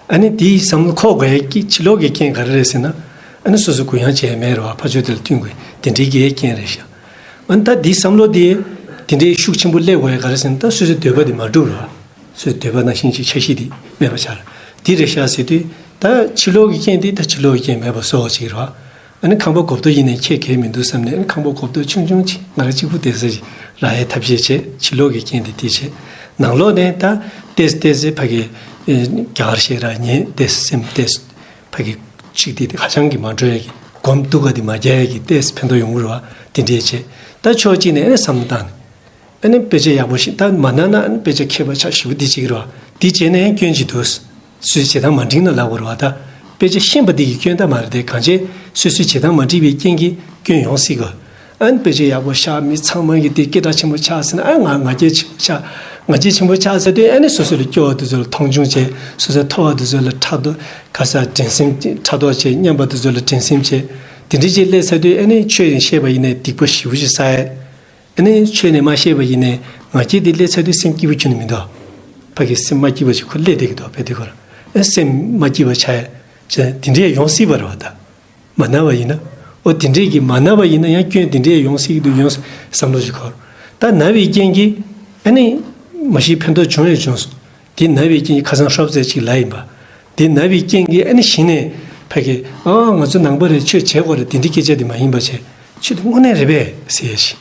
ཨ་ནི་དེའི་བསམ་བློ་འཁོར་དགོས་ཡ་གི་ཕྱི་ལོགས་ཀྱི་རྐྱེན་ག་རེ་རེད་ཟེར་ན། ཨ་ནི་སོ་སོ་གུ་ཡངས་བྱས་མེད་རེད་བ། ཕར་ཕྱོགས་དེ་ལ་བསྟུན་དགོས་དེ་འདྲའི་གི་རྐྱེན་རེད་ཤག་ཨ་ནི་ད་དེའི་བསམ་བློ་དེ་དེ་འདྲའི་ཤུགས་ཆེན་པོ་སླེབས་དགོས་ཡ་ག་རེ་ཟེར་ན་ད་སོ་སོའི་འདོད་པ་དེ་མ་འགྲུབ་རེད་བ། སོ་སོའི་འདོད་པ་ནང་བཞིན་ཅིག་འཆར་གཞི་དེ་མེད་པ་ཆགས་རེད། དེ་རེད་ཤག་ཟེར་དུས་ད་ཕྱི་ལོགས་ཀྱི་རྐྱེན་དེ་ད་ཕྱི་ལོགས་ཀྱི་རྐྱེན་མེད་པ་བཟོ་བ་ཅིག་རེད་བ། ཨ་ནི་ཁང་པ་གོ་བརྡ་ཡིན་ནའི་ཁྱད་གལ་མི་འདུག་བསམ་ནས་ཨ་ནི་ཁང་པ་གོ་བརྡ་ཆུང་ཆུང་ཅིག་ང་རང་གཅིག་པུ་བསྡད་ས་ཅིག་རག་ཡའི་ཐབས་ཤེས་བྱས། ཕྱི་ལོགས་ཀྱི་རྐྱེན་དེ་དེ་བྱས། ནང་ལོགས་ནས་ད་ཏོག་ཙམ་ཏོག་ཙམ་ཕ་གི་རྒྱ་གར་ཞེ་དྲག་ཉན་ཏོག་ཙམ་སེམས་ཏོག་ཙམ་ཕ་གི་གཅིག་དེ་ཧ་ཅང་གི་མ་འགྲོ་ཡ་གི་སྒོམ་སྡུག་ག་དེ་མ་རྒྱག་ཡ་གི་ཏོག་ཙམ་ཕན་ཐོགས་ཡོང་གི་རེད་བ། དེ་འདྲས་བྱས་ད་ཕྱོགས་གཅིག་ནས་ཨ་ནི་བསམ་བློ་བཏང་ནས། ཨ་ནི་དཔེ་ཆ་ཡག་པོ་ཞིག་ད་མ་གནང་ན་ཨ་ནི་དཔེ་ཆ་མཁས་པ་ཆགས་ཞེ་པོ་འདི་བྱེད་ཀྱི་རེད་བ། འདི་བྱས་ན་ཡང་སྐྱོན་ཅིག་འདུག་སོ་སོའི་བྱེད་སྟངས་མ་འགྲིག་ན་ལབ་དགོས་རེད་བ། ད་དཔེ་ཆ་ཤེས་པ་འདི་གི་སྐྱོན་ད་མ་རེད་དེ། གང་བྱས་སོ་སོའི་བྱེད་སྟངས་མ་འགྲིག་པའི་རྐྱེན་གྱིས་སྐྱོན་ཡོང་སྲིད་གི། ཨ་ནི་དཔེ་ཆ་ཡག་པོ་ཤག་མི་ཚང་མ་གི་དེ་སྐད་གྲགས་ཆེན་པོ་ཆགས་ཟེར་ན་ཨ་ང་ང་རྒྱལ་ཆེན་པོ་ཆགས། ང་རྒྱལ་ཆེན་པོ་ཆགས་ཟེར་དུས་ཨ་ནི་སོ་སོ་ལ་སྐྱོ་བ་དེ་ཚོ་ལ་མཐོང་ཆུང་བྱས། སོ་སོའི་མཐོ་བ་དེ་ཚོ་ལ་ཕྲག་དོག་ག་ས་འགྲན་སེམས་ཕྲག་དོག་བྱས། མཉམ་པ་དེ་ཚོ་ལ་འགྲན་སེམས་བྱས། དེ་འདྲ་ཅིག་སླེབས་ཚར་དུས་ཨ་ནི་ཆོས་ཡང་བཤད་པ་ཡིན་ནའི་སྡིག་པ་ཞེ་པོ་ཅིག་བསགས་ཡས། ཨ་ནི་ཆོས་ནས་མ་བཤད་པ་ཡིན་ནའི་ང་རྒྱལ་དེ་སླེབས་ཚར་དུས་སེམས་སྐྱིད་པོ་ཁྱོན་ནས་མི་འདུག་ཕ་གི་སེམས་མ་སྐྱིད་པ་ཅིག་ཁོ་སླེབས་བསྡད་ཀྱི་འདུག་བས་དེ་ཁོ་རང་ཨ་སེམས་མ་སྐྱིད་པ་ཆགས་ཡ་དེ་འདྲས་ཡོང་སྲིད་པ་རེད་བ། ད་མ་གནང་བ་ཡིན་ན་ ཨོ་དེ་འདྲས་ཀྱི་མ་ན་བ་ཡིན་ན་ཡང་སྐྱོན་དེ་འདྲས་ཡོང་སྲིད་ཀྱི་འདུག་ཡོང་བསམ་བློ་ཞིག་འཁོར། ད་ན་བའི་རྐྱེན་གྱིས་ཨ་ནི་མ་གཞི་ཕན་ཐོགས་བྱུང་ཡང་བྱུང་སོང་། དེ་ན་བའི་རྐྱེན་གྱིས་ཁ་སང་ཧྲོབ་ཙེ་ཅིག་ལ་ཡིན་པ། དེ་ན་བའི་རྐྱེན་གྱིས་ཨ་ནི་གཞི་ནས་ཕ་གི་ཨ་ང་ཚོ་ནང་པ་རེད། ཆོས་བྱེད་དགོས་རེད། དེ་འདྲའི་སྐད་ཆ་དེ་མ་ཡིན་པ་བྱས། ཆོས་དེ་དངོས་གནས་རེད་པས་ཟེར་ཡ་ཞིག་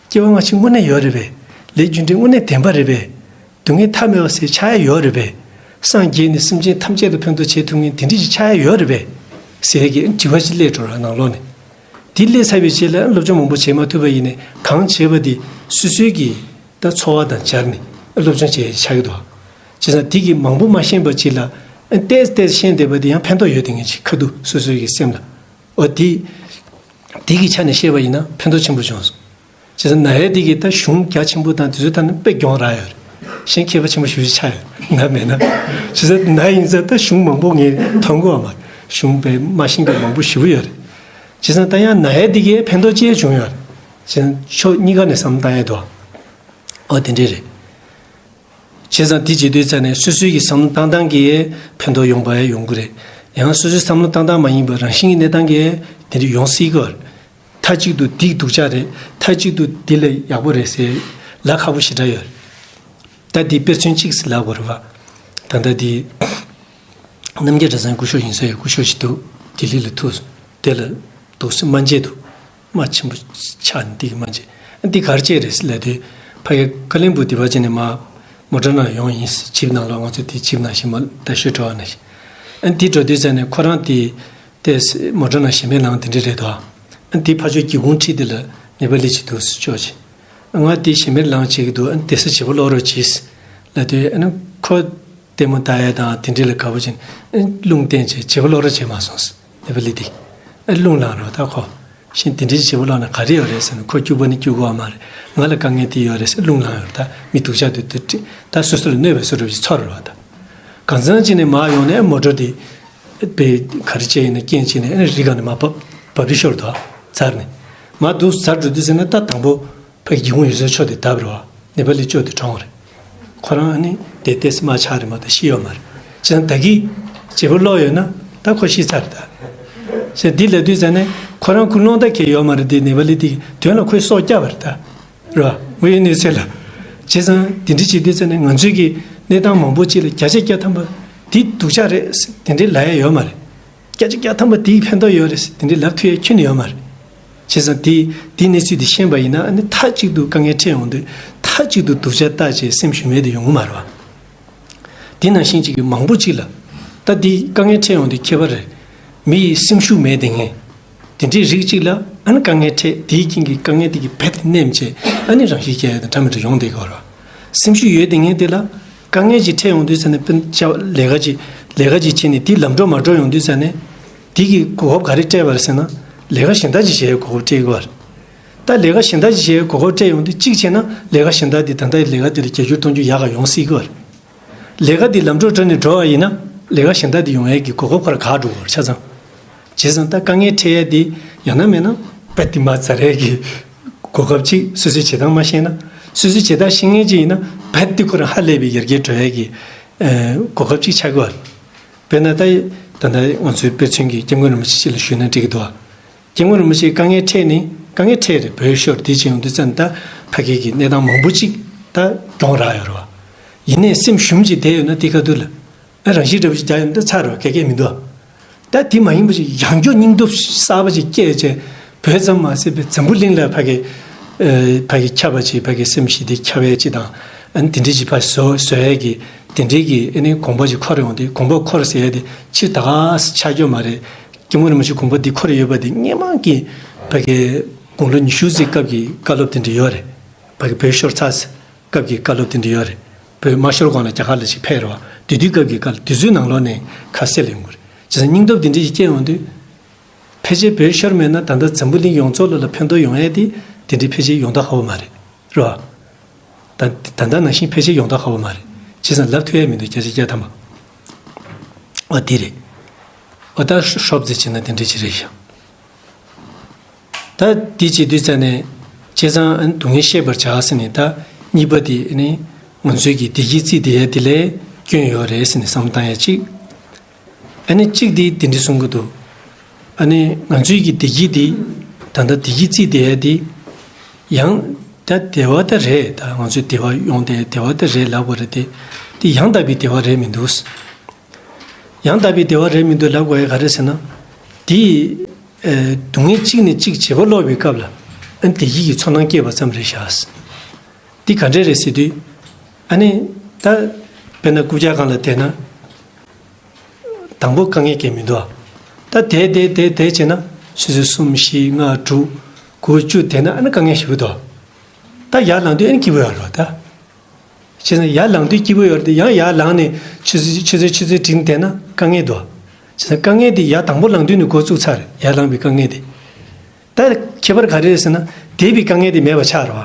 སྐྱེ་བ་སྔ་ཕྱི་དངོས་གནས་ཡོད་རེད་པས། ལས་རྒྱུ་འབྲས་དངོས་གནས་བདེན་པ་རེད་པས། སྡུག་བསྔལ་མཐའ་མེད་པ་ཟེར་ཆགས་ཡ་ཡོད་རེད་པས། སངས་རྒྱས་ནས་སེམས་ཅན་ཐམས་ཅད་ལ་ཕན་ཐོགས་བྱེད་ཐུབ་མཁན་དེ་འདྲ་ཞིག་ཆགས་ཡ་ཡོད་རེད་པས། ཟེར་གྱི་དྲི་བ་ཞིག་སླེབས་འགྲོ་ར་ནང་ལོགས་ནས། དེ་སླེབས་ཚར་བའི་རྗེས་ལ་སློབ་སྦྱོང་མང་པོ་བྱེད་མ་ཐུབ་པ་ཡིན་ནའི་གང་བྱས་པ་དེ་སོ་སོའི་གི་ད་འཚོ་བ་དང་སྦྱར་ནས་སློབ་སྦྱོང་བྱེད་ཡ་ཆགས་ཀྱི་འདུག་བྱས་ཙང་དེ་གི་མང་པོ་མ་ཤེས་པ་ཅིག་ལ་ཏོག་ཙམ་ཏོག་ཙམ་ཤེས་བསྡད་པ་དེ་ཡང་ཕན་ཐོགས་ཡོད་དེ་ངེས་ཅིག་ཁ་ཐུག་སོ་སོའི་གི་སེམས་ལ། འོ་དེ། དེ་གི་ཆ་ནས་བཤད་པ་ཡིན་ན་ཕན་ཐོགས་ཆེན་པོ་བྱུང་སོང་། བྱས་ཙང་ན་ཡ་དེ་གིས་ད་གཞུང་རྒྱ་ཆེན་པོ་དང་དེ་ཚོའི་ཐད་ནས་དཔེ་གྱོང་རག་ཡོད་རེད། གཞན་མཁས་པ་ཆེན་པོ་ཞེ་པོ་ཅིག་ཆགས་ཡོད་ན་མེད་ན། བྱས་ཙང་ན་ཡིན་ཙང་ད་གཞུང་མང་པོ་ངས་མཐོང་གི་ཡོད་མ་རེད། གཞུང་དཔེ་མ་ཤེས་མཁན་མང་པོ་ཞེ་པོ་ཡོད་རེད། བྱས་ཙང་ད་ཡང་ན་ཡ་དེ་གིས་ཕན་ཐོགས་ཅི་བྱུང་ཡོད་རེད། བྱས་ཙང་ཕྱོགས་གཉིས་ཀ་ནས་བསམ་བློ་བཏང་ཡ་འདུག་འོ་དེ་འདྲས་རེད། བྱས་ཙང་དེ་བྱེད་དུས་ཙ་ནས་སོ་སོའི་གི་བསམ་བློ་བཏང་སྟངས་ཀྱིས་ཕན་ཐོགས་ཡོང་པ་ཡང་ཡོང་གི་རེད། ཡང་སོ་སོའི་བསམ་བློ་བཏང་སྟངས་མ་ཡིན་པར་རང་བཞིན་གྱི་གནས་སྟངས་ཀྱིས་དེ་འདྲ་ཡོང་སྲིད་ཀྱི་རེད། མཐའ་གཅིག་ཏུ་འདི་སྡུག་ཅག་རེད། མཐའ་གཅིག་ཏུ་འདི་ལས་ཡག་པོ་རེད་ཟེར་ལབ་ཁག་པོ་ཞེ་དྲག་ཡོད་རེད། ད་འདི་དཔེར་མཚོན་གཅིག་ལབ་དགོས་རེད་པ། ད་ལྟ་འདི་རྣམ་རྒྱལ་གྲྭ་ཚང་སྐུ་ཞབས་ཡིན་ས་ཡོད། སྐུ་ཞབས་ཞིག་འདུག་ལྡི་ལི་ལ་ཐུག་སོང་། དེ་ལ་འདུག་སེ་སྨན་དཔྱད་འདུག་རྨ་ཆེན་པོ་ཆགས་ནས་འདི་གི་སྨན་དཔྱད། འདི་ག་རེ་བྱས་རེད་ཟེར་ལབ་དུས། ཕ་གི་ཀ་བློན་སྦུག་འདི་བར་བྱས་ནས་མར་མོ་ཊ་ནང་ཡོང་ཡིན། ཇིབ་ནང་ལོགས་ང་ཚོ་དེ་ཇིབ་ནང་བཞིན་མར་རྡ་ཤོད་འགྲོ་བ་ནང་བཞིན། ཨ་འདི་འགྲོ་དུས་ཙ་ནས་ཁོ་རང་དེ་ཏོག་ཙམ་མོ་ཊ་ནང་ཞེ་མེར་ལངས་དེ་འདྲ་རེད་དོ། ཨ་འདི་ཕར་ཕྱོགས་སྒེའུ་ཁུང་འཁྲིས་དེ་ལ་ནེ་པ་ལི་ཅིག་འདུག་སེ་ཅོག་ཅིག་ང་དེ་ཞེ་མེར་ལངས་བྱེད་ཀྱི་འདུག་ཨ་བདེ་ས་བྱིས་པ་ཀློག་རོགས་གྱིས་ལབ་དུས། ཨ་ནི་ཁོ་ལྟད་མོ་ལྟ་ཡ་དང་དེ་འདྲ་ལ་དགའ་པོ་བྱས་ནས་རླུང་བསྟན་བྱས། བྱིས་པ་ཀློག་རོགས་བྱས་མ་སོང་ཟེར། ནེ་པ་ལི་དེ། ཨ་རླུང་ལངས་རོགས་ད་ཁོ། གཞན་དེ་འདྲའི་བྱིས་པ་ཀློག་ན་ག་རེ་ཡོད་རེད་ཟེར་ན། ཁོ་སྐྱུག་པ་ནི་སྐྱུག་གི་ཡོད་མ་རེད། ང་ལ་དཀའ་ངལ་དེ་ཡོད་རེད་ཟེར་རླུང་ལངས་ཡོད་རེད། ད་མི་སྡུག་ཅག་དེ་དུ་ཁྲིད་ད་སོ་སོ་ལ་གནོད་པའི་བཟོ་འདྲ་ཅིག་ཚོར་རེད་བ། ད་གང་ཚང་ཅིག་ནས་མར་ཡོང་ནས་མོ་ཊ་དེ་པའི་ག་རེ་བྱས་ཡིན་ན་རྐྱེན་བྱས་ནས། ཨ་ནི་རི་སྒང་ནས་མར་བབས་བབས་རི་ཤོར་དུ་འཛར་ནས་མར་འདུག་འཛར་འགྲོ་དུས་ཟེར་ན། ད་དང་པོ་ཕ་གི་སྒེའུ་ཁུང་ཡོད་སའི་ཕྱོགས་དེ་བརྡབས་རེད་བ། ནེ་པ་ལི་ཅོག་དེ་གྲོངས་རེད། ཁོ་རང་ཨ་ནི་དེ་ཏོག་ཙམ་མར་ཆག་རེད་མ་གཏོགས་ཤི་ཡོད་མ་རེད། བྱས་ཙང་ད་གིན་བྱིས་པ་ཀློག་ཡོད་ན་ད་ཁོ་ཤི་ཚར་རེད་ད། བྱས་ཙང་འདི་ལབ་དུས་ཙ་ནས་ཁོ་རང་ཀུན་སློང་ད་གས་ཡོད་མ་རེད་དེ། ནེ་པ་ལི་དེ་དོན་ལ་ཁོས་སྲོག་བསྐྱབས་པ་རེད་ད། རེད་བ། དངོས་ཡོད་གནས་ཚུལ་ལ། བྱས་ཙང་དེ་འདྲ་བྱེད་དུས་ཙ་ནས་ང་ཚོའི་གི་གནས་སྟངས་མང་པོ་ཅིག་ལ་བརྒྱ་ཆ་བརྒྱ་ཐམ་པ་འདི་སྡུག་ཅག་རེད་ཟེར་དེ་འདྲའི་ལབ་ཡ་ཡོད་མ་རེད། བརྒྱ་ཆ་བརྒྱ་ཐམ་པ་དེའི་ཕན་ཐོགས་ཡོད་རེད་ཟེར་དེ་འདྲའི་ལབ་ཐུབ་ཡ་ཁྱོན་ནས་ཡོད་མ་རེད། བྱས་ཙང་དེ་དེའི་གནས་ཚུལ་དེ་ཤེས་པ་ཡིན་ན། ཨ་ནི་མཐའ་གཅིག་ཏུ་དཀའ་ངལ་འཕྲད་ཡོང་དུས་མཐའ་གཅིག་ཏུ་སྡུག་ཅག་བལྟས་བྱས་སེམས་ཞུམ་མེད་དེ་ཡོང་གི་མ་རེད་བ། དེ་ནང་བཞིན་གཅིག་གི་མང་པོ་གཅིག་ལ་ད་འདི་དཀའ་ངལ་འཕྲད་ཡོང་དུས་ཁྱད་པར་རེད། མི་ཡི་སེམས་ཤུགས་མེད་དེ་ངས། དེ་འདྲའི་རིགས་གཅིག་ལ་ཨ་ནི་དཀའ་ངལ་འཕྲད། དེའི་རྐྱེན་གྱིས་དཀའ་ངལ་དེ་གི་རྦད་དེ་ནེམ་བྱས། ཨ་ནི་རང་ཤི་རྒྱག་ཡ་དང་འདྲ་མི་འདྲ་ཡོང་བསྡད་ཀྱི་ཡོད་རེད་བ། སེམས་ཤུགས་ཡོད་དེ་ངས་དེ་ལ་དཀའ་ངལ་ཅིག་འཕྲད་ཡོང་དུས་ཙ་ནས་དཔེར་ན་ཅ་ལས་ཀ་ཅིག་ལས་ཀ་ཅིག་བྱས་ནས་དེ་ལམ་འགྲོ་མ་འགྲོ་ཡོང་དུས་ཙ་ནས་དེ་གི་གོ་སྐབས་ག་རེ་སྤྲད་པ་རེད་ཟེར་ན། ལས་ཀ་གཞན་དག་ཅིག་བྱེད་ཡའི་གོ་སྐབས་སྤྲད་ཀྱི་ཡོད་རེད། ད་ལས་ཀ་གཞན་དག་ཅིག་བྱེད་ཡའི་གོ་སྐབས་སྤྲད་ཡོང་དུས་གཅིག་བྱས་ན་ལས་ཀ་གཞན་དག་དེ་ད་ལྟའི་ལས་ཀ་དེ་ལ་བརྒྱ་འགྱུར་སྟོང་འགྱུར་ཡག་ག་ཡོང་སྲིད་ཀྱི་ཡོད་རེད། ལས་ཀ་འདི་ལམ་འགྲོ་འགྲོ་ནས་འགྲོ་བ་ཡིན་ན་ལས་ཀ་གཞན་དག་འདི་ཡོང་ཡས་ཀྱི་གོ་སྐབས་ཁོ་རང་ག་འགྲོ་གི་རེད་ཆ་ཚང་། བྱས་ཙང་ད་དཀའ་ངལ་འཕྲད་ཡས་འདི་ཡང་ན་མེད་ན་རྦད་དེ་མར་འཛར་ཡས་ཀྱི་གོ་སྐབས་ཅིག་སོ་སོའི་བྱེད་སྟངས་མ་ཤེས་ན། སོ་སོའི་བྱེད་སྟངས་ཤེས་མཁན་ཅིག་ཡིན་ན་རྦད་དེ་ཁོ་རང་ཧ་ལས་པའི་ཡར་རྒྱས་འགྲོ་ཡས་ཀྱི་ཨ་གོ་སྐབས་ཅིག་ཆགས་ཀྱི་ཡོད་རེད། དཔེར་ན་ད་ད་ལྟ་ང་ཚོའི་དཔེ་མཚོན་གྱི་སྐྱབས་མགོན་རིན་པོ་ཆེ་ཅིག་ལ་ཞུས་ན་འགྲིག་གི་འདུག་ཨ། སྐྱབས་མགོན་རིན་པོ་ཆེ་དཀའ་ངལ་འཕྲད་ནས་དཀའ་ངལ་འཕྲད་རེད། བོད་ཤོར་དེ་བྱས་ཡོང་དུས་ཙམ་ད་ཕ་གི་གི་གནས་སྟངས་མང་པོ་ཅིག་ད་གྱོང་རག་ཡོད་རེད་བ། ཡིན་ནའི་སེམས་ཞུམ་ཅིག་བསྡད་ཡོད་ན་དེ་ཁ་ཐུག་ལ་ཨ་རང་ཤི་འདྲ་པོ་ཅིག་རྒྱག་ཡོང་ན་ད་ཚར་རེད་བ། ག་གེ་མི་འདུག་ཨ། ད་དེ་མ་ཡིན་པ་ཅིག་ཡང་བསྐྱར་སྙིང་སྟོབས་གསར་པ་ཅིག་སྐྱེས་བྱས་བོད་ཙམ་མ་ཟད་པའི་འཛམ་བུ་གླིང་ལ་ཕ་གི་ཨ་ཕ་གི་ཁྱབ་པ་ཅིག་ཕ་གི་སེམས་ཞི་བདེ་ཁྱབ་ཡས་ཅིག་དང་། ཨ་ནི་དེ་འདྲའི་ཅིག་ཕར་བཟོ་བཟོ་ཡས་ཀྱི་དེ་འདྲའི་གི་ཨ་ནི་དགོངས་པ་ཅིག་འཁོར་ཡོང་དུས། དགོངས་པ་འཁོར་ཟེར་ཡས་དེ་ཕྱིར་ད་ག་སེ་ཆགས་ཀྱི་ཡོད་མ་རེད། སྐྱབས་མགོན་རིན་པོ་ཆེ་དགོངས་པ་འདི་འཁོར་ཡོད་པ་འདི་སྔོན་མ་གི་ཕ་གི་དགུང་ལོ་ཉི་ཤུ་ཙམ་སྐབས་ཀྱི་བཀའ་སློབ་དེ་འདྲ་ཡོད་རེད། ཕ་གི་བོད་ཤོར་ཚར་སྐབས་ཀྱི་བཀའ་སློབ་དེ་འདྲ་ཡོད་རེད། བོད་མ་ཤོར་གོང་ལ་རྒྱ་གར་ལ་ཅིག་ཕེབས་རེད་བ། དེ་དུས་སྐབས་ཀྱི་བཀའ་སློབ་དེ་ཚོའི་ནང་ལོགས་ནས་ཁ་གསལ་ཡོང་གི་རེད། བྱས་ཙང་སྙིང་སྟོབས་དེ་འདྲ་ཞིག་སྐྱེ་ཡོང་དུས། ཕལ་ཆེར་བོད་ཤོར་མེད་ན་ད་ལྟ་འཛམ་བུ་གླིང་ཡོངས་རྫོགས་ལ་ལ་ཕན་ཐོགས་ཡོང་ཡས་དེ་དེ་འདྲའི་ཕལ་ཆེར་ཡོང་ཐབས་ཁག་པོ་མ་རེད། རེད་བ། ད་ད་ལྟ་ནང་བཞིན་ཕལ་ཆེར་ཡོང་ཐབས་ཁག་པོ་མ་རེད། བྱས་ཙང་ལབ་ཐུབ་ཡས་མི་འདུག་བརྒྱ་ཆ་བརྒྱ་ཐམ་པ། ཨོ་དེ་རེད། ཨོ་ད་ཧྲོབ་ཙེ་བྱས་ན་དེ་འདྲ་ཅིག་རེད་ཤག་ད་དེ་བྱེད་དུས་ཙ་ནས་བྱས་ཙང་ཨ་ནི་སྡུག་བསྔལ་ཤེས་པར་བྱ་ཟེར་ནས། ད་གཉིས་པ་དེ་ཨ་ནི་ང་ཚོའི་གི་བདེ་སྐྱིད་རྩིས་དེ་ཡ་དེ་ལས་སྐྱོན་ཡོད་རེད་ཟེར་ནས་བསམ་བློ་བཏང་ཡ་གཅིག་ཨ་ནི་གཅིག་དེ་དེ་འདྲ་གསུང་གི་འདུག་ཨ་ནི་ང་ཚོའི་གི་བདེ་སྐྱིད་འདི། ད་ལྟ་བདེ་སྐྱིད་བརྩིས་བསྡད་ཡ་འདི། ཡང་ད་བདེ་བ་ད་རེད། ད་ང་ཚོའི་བདེ་བ་ཡོང་དེ་བདེ་བ་ད་རེད་ལབ་དགོས་རེད་དེ། འདི་ཡང་དག་པའི་བདེ་བ་རེད་མི་འདུག་ཡང་དག་པའི་བདེ་བ་རེད་མི་འདུག་ལབ་དགོས་ཡ་ག་རེ་ཟེར་ན། འདི། ཨེ། སྡུག་བསྔལ་གཅིག་ནས་གཅིག་བརྗེ་པོ་སློག་པའི་སྐབས་ལ། ཨ་ནི་བདེ་སྐྱིད་ཀྱི་ཚོར་སྣང་སྐྱེས་པ་ཙམ་རེད་ཤག་འདི་ག་འདྲས་རེད་ཟེར་དུས། ཨ་ནི། ད། དཔེར་ན་རྐུབ་བཀྱག་སྒང་ལ་བསྡད་ན། དང་པོ་དཀའ་ངལ་གང་ཡང་མི་འདུག་ད་བསྡད་བསྡད་བསྡད་བསྡད་བྱས་ན། ཆུ་ཚོད་གསུམ་བཞི་ལྔ་དྲུག་དགུ་བཅུ་བསྡད་ན་ཨ་ནི་དཀའ་ངལ་ཞེ་པོ་འདུག་ད་ཡར་ལངས་དུས་ཨ་ནི་སྐྱིད་པོ་ཡོད་རེད་ད། བྱས་ཙང་ཡར་ལངས་དུས་སྐྱིད་པོ་ཡོད་རེད་དེ། ཡང་ཡར་ལངས་ནས་ཆུ་ཚོད་ཆུ་ཚོད་ཆུ་ཚོད་བྲིས་བསྡད་ན་དཀའ་ངལ་འདུག་བྱས་ཙང་དཀའ་ངལ་དེ་ཡར་དང་པོ་ལངས་དུས་ནས་འགོ་བཙུགས་ཚར། ཡར་ལངས་པའི་དཀའ་ངལ་དེ། ད་ཁྱད་པར་ག་རེ་རེད་ཟེར་ན། བསྡད་པའི་དཀའ་ངལ་དེ་མེད་པ་ཆགས་རེད་བ།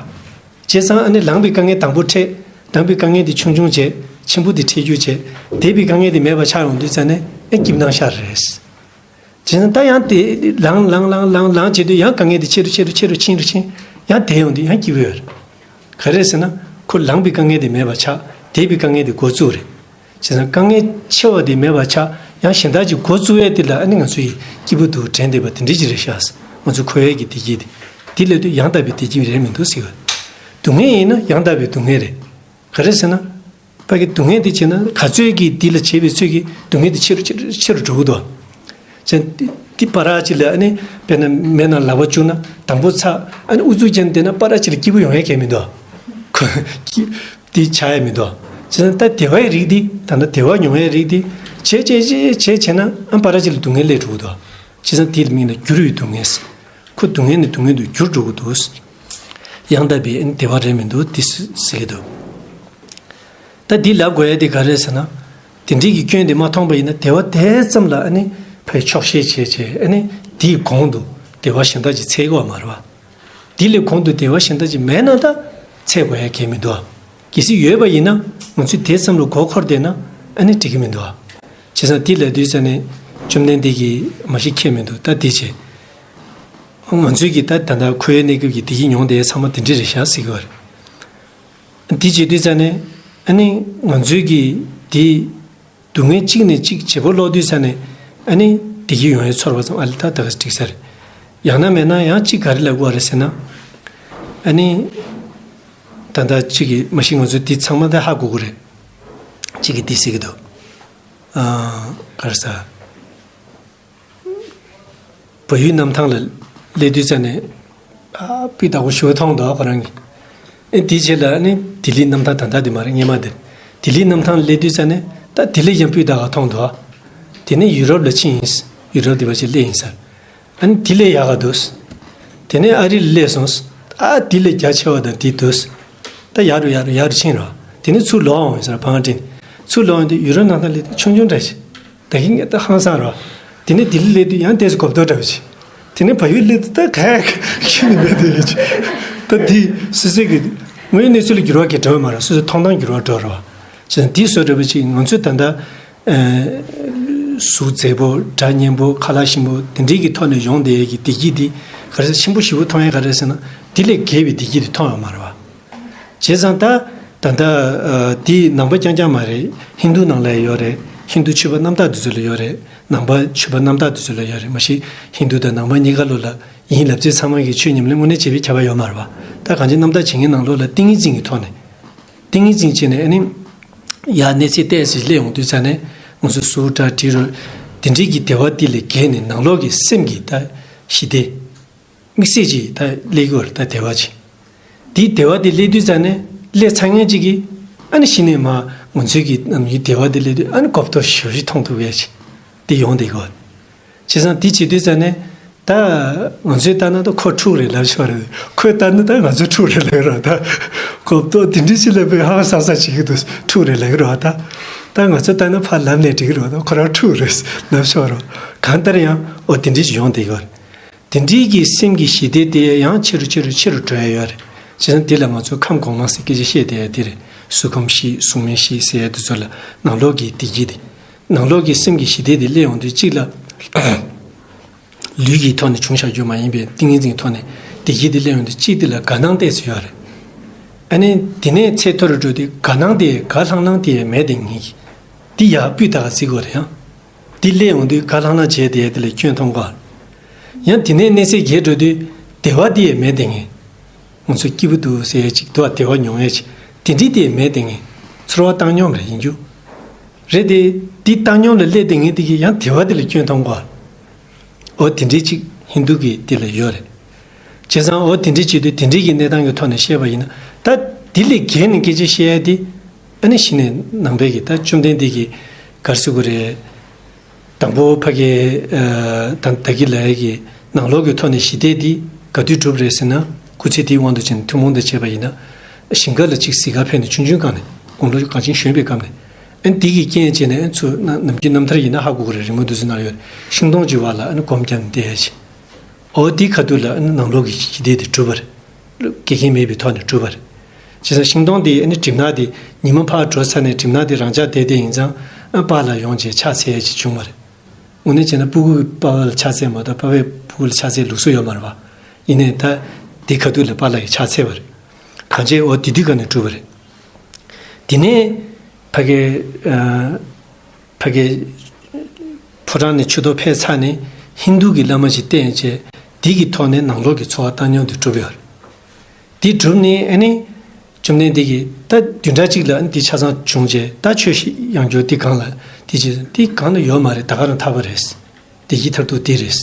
བྱས་ཙང་ཨ་ནི་ལངས་པའི་དཀའ་ངལ་དང་པོ་འཕྲད། ལངས་པའི་དཀའ་ངལ་དེ་ཆུང་ཆུང་བྱས། ཆེན་པོ་དེ་འཕྲད་རྒྱུ་བྱས། བསྡད་པའི་དཀའ་ངལ་དེ་མེད་པ་ཆགས་ཡོང་དུས་ཙ་ནས་ཨེ་སྐྱིད་སྣང་ཤར་རེད། བྱས་ཙང་ད་ཡང་དེ་ལངས་ལངས་ལངས་ལངས་ལངས་བྱེད་དུས་ཡང་དཀའ་ངལ་དེ་ཆེ་རུ་ཆེ་རུ་ཆེ་རུ་ཕྱིན་རུ་ཕྱིན། ཡང་བསྡད་ཡོང་དུས་ཡང་སྐྱིད་པོ་ཡོད་རེད། ག་རེ་ཟེར་ན། ཁོ་ལངས་པའི་དཀའ་ངལ་དེ་མེད་པ་ཆགས། བསྡད་པའི་དཀའ་ངལ་དེ་འགོ་བཙུགས་རེད། བྱས་ཙང་དཀའ་ངལ་ཆེ་བ་དེ་མེད་པ་ཆགས། ཡང་གཞན་དག་ཅིག་འགོ་བཙུགས་ཡས་དེ་ལ་ཨ་ནི་ང་ཚོ་ཡི་སྐྱིད་པོ་འདུག་དྲན་བསྡད་པ་དེ་འདྲ་ཅིག་རེད་ཤག་ང་ཚོ་འཁོར་བའི་གི་བདེ་སྐྱིད་དེ། དེ་ལབ་དུས་ཡང་དག་པའི་བདེ་སྐྱིད་རེད་མི་འདུག་ཟེར་བ། སྡུག་བསྔལ་ཡིན་ན་ཡང་དག་པའི་སྡུག་བསྔལ་རེད། ག་རེ་ཟེར་ན། ཕ་གི་སྡུག་བསྔལ་དེ་བྱས་ན་ག་ཚོད་ཀྱིས་འདི་ལ་བྱས་པའི་ཚོད་ཀྱིས་སྡུག་བསྔལ་དེ་ཆེ་རུ་ཆེ་རུ་ཆེ་རུ་འགྲོ་གི་འདུག་བྱས་ཙང་འདི་བར་ཅིག་ལ་ཨ་ནི་དཔེར་ན་མེ་ནང་ལག་པ་བཅུག་ན་དང་པོ་ཚ། ཨ་ནི་ཨུ་ཚུགས་ཅན་དེ་ན་བར་ཅིག་ལ་སྐྱིད་པོ་ཡོང་ཡ་གང་ཡང་མི་འདུག་ཁོ་སྐྱིད་དེ་ཆགས་ཡ་མི་འདུག་བྱས་ཙང་ད་བདེ་བའི་རིགས་འདི། ད་ལྟ་བདེ་བ་མྱོང་ཡའི་རིགས་འདི་བྱས་བྱས་བྱས་བྱས་བྱས་ན་ཨ་བར་ཅིག་ལ་སྡུག་བསྔལ་སླེབས་འགྲོ་གི་འདུག་བྱས་ཙང་དེའི་མིང་ལ་འགྱུར་བའི་སྡུག་བསྔལ། ཁོ་སྡུག་བསྔལ་ནས་སྡུག་བསྔལ་དུ་འགྱུར་འགྲོ་གི་འདུག་ཡང་དག་པའི་བདེ་བ་རེད་མི་འདུག་དེ་ཟེར་གྱི་འདུག་ད་འདི་ལབ་དགོས་ཡ་དེ་ག་རེ་ཟེར་ན། དེ་འདྲའི་གི་སྐྱོན་དེ་མ་མཐོང་པ་ཡིན་ན་བདེ་བ་དེ་ཙམ་ལ་ཨ་ནི་ཕར་ཆོག་ཤེས་བྱས་བྱས་ཨ་ནི་དེའི་གོང་དུ་བདེ་བ་གཞན་དག་ཅིག་འཚོལ་དགོས་པ་མ་རེད་བ། དེ་ལས་གོང་དུ་བདེ་བ་གཞན་དག་ཅིག་མེད་ན་ད་འཚོལ་དགོས་ཡ་གང་ཡང་མི་འདུག་གལ་སྲིད་ཡོད་པ་ཡིན་ན་ང་ཚོས་དེ་ཙམ་ལ་མགོ་འཁོར་བསྡད་ན་ཨ་ནི་འགྲིག་གི་མི་འདུག་བྱས་ཙང་དེ་ལབ་དུས་ཙ་ནས་བཅོམ་ལྡན་འདས་ཀྱིས་མ་གཞི་ཁྱད་མི་འདུག་ད་དེ་བྱས། ང་ཚོའི་གི་ད་ད་ལྟ་འཁོར་བའི་གནས་སྐབས་ཀྱི་བདེ་སྐྱིད་མྱོང་བསྡད་ཚང་མ་དེ་འདྲ་རེད་ཤག་ཟེར་གྱི་ཡོད་རེད། དེ་བྱེད་དུས་ཙ་ནས་ཨ་ནི་ང་ཚོའི་གི་དེ་སྡུག་བསྔལ་གཅིག་ནས་གཅིག་བརྗེ་པོ་སློག་དུས་ཙ་ནས་ཨ་ནི་བདེ་སྐྱིད་ཡོང་ཡའི་ཚོར་བ་ཙམ། ཨ་ལས་ད་ད་ག་འགྲིག་ས་རེད། ཡང་ན་མེད་ན་ཡང་གཅིག་ག་རེ་ལབ་དགོས་རེད་ཟེར་ན། ཨ་ནི་ད་ལྟ་གཅིག་གི་མ་གཞི་ང་ཚོ་འདི་ཚང་མ་ད་ཧ་གོ་གི་རེད། གཅིག་གི་འདི་ཟེར་གྱི་འདུག་ཨ། ག་རེ་ཟ། བལ་ཡུལ་གནམ་ཐང་ལ་སླེབས་དུས་ཙ་ནས། ཨ། སྤུས་དག་པོ་ཞེ་པོ་མཐོང་འདུག་ཁོ་རང་གིས། ཨེ། དེའི་རྗེས་ལ་ནི་ལྡི་ལི་གནམ་ཐང་། ད་ལྟ་དེ་མ་རེད། སྔོན་མ་དེ། ལྡི་ལི་གནམ་ཐང་ལ་སླེབས་དུས་ཙ་ནས་ད་དེ་ལས་ཀྱང་སྤུས་དག་པ་མཐོང་འདུག་དེ་ནས་ཡུ་རོབ་ལ་ཕྱིན་ཡིན། ཡུ་རོབ་དེ་བར་ཅིག་སླེབས་ཡིན་ཟེར། ཨ་ནི་དེ་ལས་ཡག་ག་འདུག་དེ་ནས་ཨ་རི་ལ་སླེབས་སོང་། ཨ། དེ་ལས་རྒྱ་ཆེ་བ་དང་དེ་འདུག་ད་ཡག་རུ་ཡག་རུ་ཡག་རུ་ཕྱིན་རོགས། དེ་ནས་ཚུར་ལོག་འོང་ཡིན་ཟེར། ཕར་འགྲིམས། ཚུར་ལོག་འོང་དུས་ཡུ་རོབ་གནམ་ཐང་སླེབས་དུས་ཆུང་ཆུང་འདྲ་ཞིག་ད་གིན་ངས་ད་ཧང་སང་རོ། དེ་ནས་ལྡི་ལི་སླེབས་དུས་ཡང་ཏོག་ཙམ་གོ་བརྡ་འདྲ་བོ་ཅིག་དེ་ནས་བལ་ཡུལ་སླེབས་དུས་ད་ག་ཁྱི་མི་འདུག་དེ་ཡོད་ཅིག་ད་དེ་སོ་སོའི་གི་དངོས་ཡོད་གནས་ཚུལ་ལ་འགྱུར་བ་གང་ཡང་འགྲོ་བ་མ་རེད། སོ་སོའི་མཐོང་སྟངས་འགྱུར་བ་འགྲོ་རོ། བྱས་ཙང་དེ་བཟོ་འདྲ་བོ་ཅིག་ང་ཚོས་ད་ལྟ་ཨ། གཟུགས་མཛེས་པོ། སྒྲ་སྙན་པོ། ཁ་ལག་ཞིམ་པོ་དེ་འདྲའི་གི་ཐོག་ནས་ཡོང་བསྡད་ཡས་ཀྱི་བདེ་སྐྱིད་འདི་ག་རེ་ཟེར། ཆེན་པོ་ཞེ་པོ་མཐོང་ཡས་ག་རེ་ཟེར་ན། དེ་ལས་བརྒལ་བའི་བདེ་སྐྱིད་དེ་མཐོང་ཡོད་མ་རེད་བ། བྱས་ཙང་ད་ད་ལྟ་ཨ། དེ་ནང་པ་རྐྱང་རྐྱང་མ་རེད། ཧིན་རྡུ་ནང་ལ་ཡོད་རེད། ཧིན་རྡུ་ཆོས་པ་རྣམ་དག་དེ་ཚོ་ལ་ཡོད་རེད། ནང་པ་ཆོས་པ་རྣམ་དག་དེ་ཚོ་ལ་ཡོད་རེད། མ་གཞི་ཧིན་རྡུ་དང་ནང་པ་གཉིས་ཀ་ལོ་ལ་ཡིན་ལབ་ཚེ་ཚང་མ་གིས་ཆོས་ཉམས་ལེན་དངོས་གནས་བྱེད་པའི་ཁྱབ་པ་ཡོད་མ་རེད་བ། ད་གང་ཅི་རྣམ་དག་བྱེད་མཁན་ནང་ལོགས་ལ་ཏིང་ངེ་འཛིན་གྱི་ཐོག་ནས། ཏིང་ངེ་འཛིན་བྱས་ནས་ཨ་ནི། ཡར་གནས་ཚད་ཏོག་ཙམ་སླེབས་ཡོང་དུས་ཙ་ནས་ང་ཚོ་གཟུགས་སྒྲ་དྲི་རོ། དེ་འདྲའི་གི་བདེ་བ་དེ་ལས་བརྒལ་ནས་ནང་ལོགས་ཀྱི་སེམས་ཀྱི་ད་ཞི་བདེ། དམིགས་བསལ་གྱི་ད་སླེབས་ཀྱི་ཡོད་རེད། ད་བདེ་བ་ཅིག་དེའི་བདེ་བ་དེ་སླེབས་དུས་ཙ་ནས་སླེབས་ཚར་མཁན་ཅིག་གིས་ཨ་ནི་གཞི་ནས་མར་ང་ཚོའི་གི་ནམ་རྒྱུན་བདེ་བ་དེ་སླེབས་དུས་ཨ་ནི་གོ་བརྡ་ཞེ་པོ་ཅིག་མཐོང་ཐུབ་ཡས་ཅིག་དེ་ཡོང་བསྡད་ཀྱི་ཡོད་རེད། བྱས་ཙང་དེ་བྱེད་དུས་ཙ་ནས་ད་ང་ཚོས་ལྟ་ན་ད་ཁོ་ཕྲུག་རེད་ལབ་ཆོག་རེད། ཁོས་ལྟ་ན་ད་ང་ཚོ་ཕྲུག་རེད་ལབ་ཀྱི་རེད་བ། ད་གོ་བརྡ་དེ་འདྲ་ཞིག་ལབ་པའི་ཧང་སང་ས་བྱེད་ཀྱི་འདུག་ཕྲུག་རེད་ལབ་ཀྱི་རེད་བ། ད་ད་ང་ཚོས་ལྟ་ན་ཕར་ལབ་ནས་འགྲིག་གི་རེད་བ། ད་ཁོ་རང་ཕྲུག་རེད་ལབ་ཆོག་རེད། གང་ལྟར་ཡང་འོ་དེ་འདྲ་ཞིག་ཡོང་བསྡད་ཀྱི་ཡོད་རེད། དེ་འདྲའི་གི་སེམས་ཀྱི་ཞི་བདེ་དེ་ཡང་ཆེ་རུ་ཆེ་རུ་ཆེ་རུ་འགྲོ་ཡ་ཡོད་རེད། བྱས་ཙང་དེ་ལ་ང་ཚོ་ཁམས་གོང་མ་ཟེར་སྐད་ཆ་བཤད་བསྡད་ཡ་དེ་རེད། གཟུགས་ཁམས་ཞི་གཟུགས་མེད་ཞི་ཟེར་ཡ་དེ་ཚོ་ལ་ནང་ལོགས་ཀྱི་བདེ་སྐྱིད་དེ། ནང་ལོགས་ཀྱི་སེམས་ཀྱི་ཞི་བདེ་དེ་སླེབས་ཡོང་དུས་གཅིག་ལ། ལུས་ཀྱི་ཐོག་ནས་བྱུང་བཞག་རྒྱུ་མ་ཡིན་པའི་ཏིང་ངེ་འཛིན་གྱི་ཐོག་ནས་བདེ་སྐྱིད་དེ་སླེབས་ཡོང་དུས་གཅིག་དེ་ལ་དགའ་སྣང་ཏོག་ཙམ་ཡོད་རེད། ཨ་ནི་དེ་ནས་ཚད་མཐོ་རུ་འགྲོ་དུས་དགའ་སྣང་དེ་དགའ་ལྷང་ལྷང་དེ་མེད་དེ་ངེས་ཀྱི། དེ་ཡར་སྤུས་དག་བརྩི་དགོས་རེད་ཡང་། དེ་སླེབས་ཡོང་དུས་དགའ་ལྷང་ལྷང་བྱས་བསྡད་ཡ་དེ་ལ་སྐྱོན་མཐོང་གི། ཡང་དེ་ནས་གནས་ཚད་རྒྱས་འགྲོ་དུས་བདེ་བ་དེ་ཡང་མེད་དེ་ངེས། ང་ཚོ་སྐྱིད་པོ་འདུག་ཟེར་ཡ་ཅིག་འདུག་བ། བདེ་བ་མྱོང་ཡ་ཅིག་དེ་འདྲའི་དེ་ཡང་མེད་དེ་ངེས། ཚོར་བ་བཏང་སྙོམས་རེད་ཡིན་རྒྱུ། རེད་དེ། དེ་བཏང་སྙོམས་ལ་སླེབས་དེ་ངེས་དེ་གི་ཡང་བདེ་བ་དེ་ལ་སྐྱོན་མཐོང་གོ། འོ་དེ་འདྲའི་ཅིག་ཧིན་རྡུ་གི་དེ་ལ་ཡོད་རེད། བྱས་ཙང་འོ་དེ་འདྲའི་བྱེད་དུས་དེ་འདྲའི་གི་གནས་སྟངས་ཀྱི་ཐོག་ནས་བཤད་པ་ཡིན་ན། ད་དེ་ལས་བརྒལ་ནས་སྐད་ཆ་བཤད་ཡ་དེ། ཨ་ནི་གཞི་ནས་ནང་པའི་གི་ད་བཅོམ་ལྡན་འདས་ཀྱི་ག་རེ་ཟེར་དགོས་རེད། དང་པོ་ཕ་གི་ཨ་ད་ད་གི་ལ་ཡ་གི་ནང་ལོགས་ཀྱི་ཐོག་ནས་ཞི་བདེ་འདི་ག་དུས་འགྲུབ་རེད་ཟེར་ན། སྐུ་ཚེ་འདིའི་དབང་དུ་བྱས་ནས་ཐུན་མོང་དུ་བྱས་པ་ཡིན་ན། ཞིང་ཁ་ལ་ཅིག་གཟིགས་ག་ཕེབས་ནས་ཆུང་ཆུང་སྒང་ནས་དགུང་ལོ་གང་ཅིན་གཞོན་པའི་སྐབས་ནས། ཨ་ནི་འདི་གི་རྐྱེན་བྱས་ནས་ཨ་ནི་ཚུར་ན་ནམ་རྒྱུན་རྣམ་ཐར་ཡིན་ན་ཧ་གོ་གི་རེད། རི་མོ་འདི་ཚོ་ནང་ཡོད་རེད། ཤིང་སྡོང་གཅིག་བར་ལ་ཨ་ནི་སྒོམ་བརྒྱབ་ནས་བསྡད་ཡ་ཅིག་འོ་དེའི་ཁ་ཐུག་ལ་ཨ་ནི་ནང་ལོགས་ཀྱི་ཞི་བདེ་དེ་གྲུབ་པ་རེད། འགལ་རྐྱེན་མེད་པའི་ཐོག་ནས་གྲུབ་པ་རེད། བྱས་ཙང་ཤིང་སྡོང་དེ་ཨ་ནི་གྲིབ་ནག་དེ་ཉི་མ་ཕར་འགྲོ་ཚར་ནས་གྲིབ་ནག་དེ་རང་འཇགས་བསྡད་བསྡད་ཡིན་ཙང་། ཨ་པཱ་ལགས་ཡོང་བྱས་ཕྱག་འཚལ་ཡ་ཅིག་བྱུང་བ་རེད། དངོས་གནས་བྱས་ན་སྤུ་གུས་པཱ་ལགས་ལ་ཕྱག་འཚལ་མ་གཏོགས་པཱ་ཕས་སྤུ་གུ་ལ་ཕྱག་འཚལ་ལུགས་སྲོལ་ཡོད་མ་རེད་པ། ཡིན་ནའི་ད་དེ་ཁ་ཐུག་ལ་པཱ་ལགས་ཀྱིས་ཕྱག་འཚལ་བ་རེད། གང་བྱས་འོ་དེ་དུས་ག་ནས་གྲུབ་པ་རེད། དེ་ནས་ཕ་གི་ཨ་ཕ་གི་ཕོ་བྲང་ནས་ཆུ་ཐོག་ཕེབས་ཚར་ནས་ཧིན་རྡུ་གི་བླ་མ་ཞིག་བསྟེན་བྱས། དེ་གི་ཐོག་ནས་ནང་ལོགས་ཀྱི་འཚོ་བ་བཏང་སྙོམས་དེ་གྲུབ་ཡོད་རེད། དེ་གྲུབ་ནས་ཨ་ནི་བཅོམ་ལྡན་འདས་ཀྱིས་ད་བདུན་ཕྲག་གཅིག་ལ་ཨ་ནི་དེ་ཆ་ཚང་བྱུང་རྗེས། ད་ཆོས་ཤིག་ཡང་བསྐྱར་དེ་གང་ལ་དེ་ཅི་དེ་གང་ལ་ཡོད་མ་རེད། ད་ག་རང་ཐར་པ་རེད། བདེ་སྐྱིད་མཐར་ཐུག་དེ་རེད།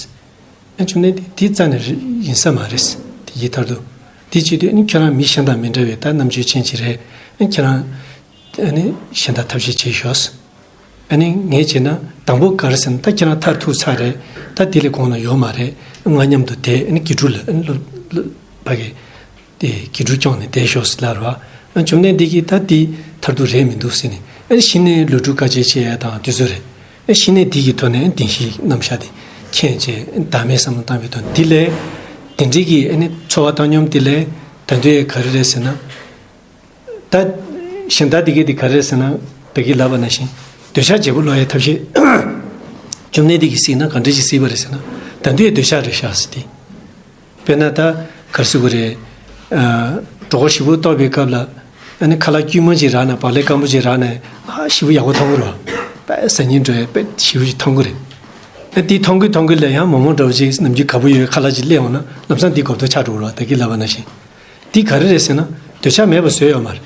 ཨ་བཅོམ་ལྡན་འདས་དེ་རྩ་ནས་རེད་ཡིན་ས་མ་རེད། བདེ་སྐྱིད་མཐར་ཐུག་དེ་བྱེད་དུས་ཨ་ནི་ཁྱེད་རང་མི་གཞན་དང་མི་འདྲ་བའི་ད་རྣམ་དཔྱོད་ཅན་ཅིག་རེད། ཨ་ཁྱེད་རང་ཨ་ནི་གཞན་དག་ཐབས་ཤེས་བྱེད་ཤོག་ཨ་ནི་ངས་བྱས་ན་དང་པོ་ག་རེ་ཟེར་ན། ད་ཁྱེད་རང་མཐར་ཐུག་ཚར་རེད། ད་དེ་ལས་གོང་ན་ཡོད་མ་རེད། ང་མཉམ་དུ་བསྡད། ཨ་ནི་དགེ་ཕྲུག་ལ་ཨ་ནི་སློབ་སློབ་ཕ་གི་དེ་དགེ་ཕྲུག་སྐྱོང་ནས་བསྡད་ཤོག་ཟེར་ལབ་རེད་པ། ཨ་བཅོམ་ལྡན་འདས་ཀྱིས་ད་དེ་མཐར་ཐུག་རེད་མི་འདུག་ཟེར་ནས། ཨ་ནི་གཞི་ནས་ལོ་དྲུག་དཀའ་སྤྱད་བྱེད་ཡ་དང་དེ་ཚོ་རེད། ཨ་གཞི་ནས་དེ་གི་ཐོག་ནས་ཨ་བདེན་བཞིའི་རྣམ་གཞག་དེ་མཁྱེན་བྱས། ཨ་བདག་མེད་བསམ་བློ་བཏང་བའི་ཐོག་ནས་དེ་ལས། དེ་འདྲའི་གི་ཨ་ནི་འཚོ་བ་བཏང་སྙོམས་དེ་ལས་ད་དུང་ག་རེ་རེད་ཟེར་ན། ད་གཞན་དག་དེ་གས་དེ་ག་རེ་ཟེར་ན། བདག་གིས་ལབ་པ་ནང་བཞིན་འདོད་ཆགས་བརྗེ་པོ་ལོག་ཡའི་ཐབས་ཤེས། བཅོམ་ལྡན་འདས་ཀྱིས་གཟིགས་ན་ག་འདྲ་ཞིག་གཟིགས་པ་རེད་ཟེར་ན། ད་དུང་འདོད་ཆགས་རེད་ཤག་ཟེར་ཏེ། དཔེར་ན་ད་ག་རེ་ཟེར་དགོས་རེད། ཨ་གྲོད་ཁོག་ཞེ་པོ་ལྟོགས་པའི་སྐབས་ལ། ཨ་ནི་ཁ་ལག་དཀྱུས་མ་ཅིག་རག་ན། བག་ལེབ་སྐམ་པོ་ཅིག་རག་ན། ཨ་ཞེ་པོ་ཡག་པོ་མཐོང་གི་རེད་པ། དཔེ་ཟ་སྙིང་འདོད་ཡ་དཔེ་ཞེ་པོ་ཅིག་མཐོང་གི་རེད། ཨ་དེ་མཐོང་གི་མཐོང་གི་ལ་ཡང་མོག་མོག་འདྲ་བོ་ཅིག་ནམ་རྒྱུན་དགའ་པོ་ཡོད་ཁ་ལག་ཅིག་སླེབས་འོང་ན། ལམ་སང་དེ་གོ་ཐོས་ཆགས་འགྲོ་གི་རེད་པ། བདག་གིས་ལབ་པ་ནང་བཞིན། འདི་ག་རེ་རེད་ཟེར་ན། འདོད་ཆགས་མེད་པ་བཟོས་ཡོད་མ་རེད།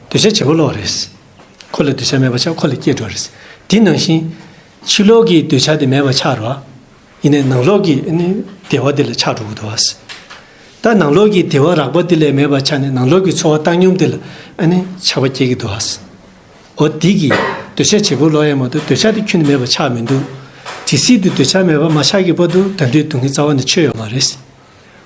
འདོད་ཆགས་བརྗེ་པོ་ལོག་རེད། ཁོ་ལ་འདོད་ཆགས་མེད་པ་ཆགས། ཁོ་ལ་སྐྱེས་འགྲོ་རེད། དེ་ནང་བཞིན་ཕྱི་ལོགས་ཀྱི་འདོད་ཆགས་དེ་མེད་པ་ཆགས་རེད་པ། ཡིན་ནའི་ནང་ལོགས་ཀྱི་ཨ་ནི་བདེ་བ་དེ་ལ་ཆགས་འགྲོ་གི་འདུག་པ། ད་ནང་ལོགས་ཀྱི་བདེ་བ་རགས་པ་དེ་ལ་མེད་པ་ཆགས་ནས་ནང་ལོགས་ཀྱི་འཚོ་བ་བཏང་སྙོམས་དེ་ལ་ཨ་ནི་ཆགས་པ་སྐྱེ་གི་འདུག་པ། འོ་དེ་གིས་འདོད་ཆགས་བརྗེ་པོ་ལོག་ཡ་མ་གཏོགས་འདོད་ཆགས་དེ་ཁྱོན་ནས་མེད་པ་ཆགས་མི་འདུག་ཇི་སྲིད་དུ་འདོད་ཆགས་མེད་པ་མ་ཆགས་ཀྱི་བར་དུ་ད་དུང་སྡུག་བསྔལ་རྩ་བ་ནས་ཆོད་ཡོད་མ་རེད།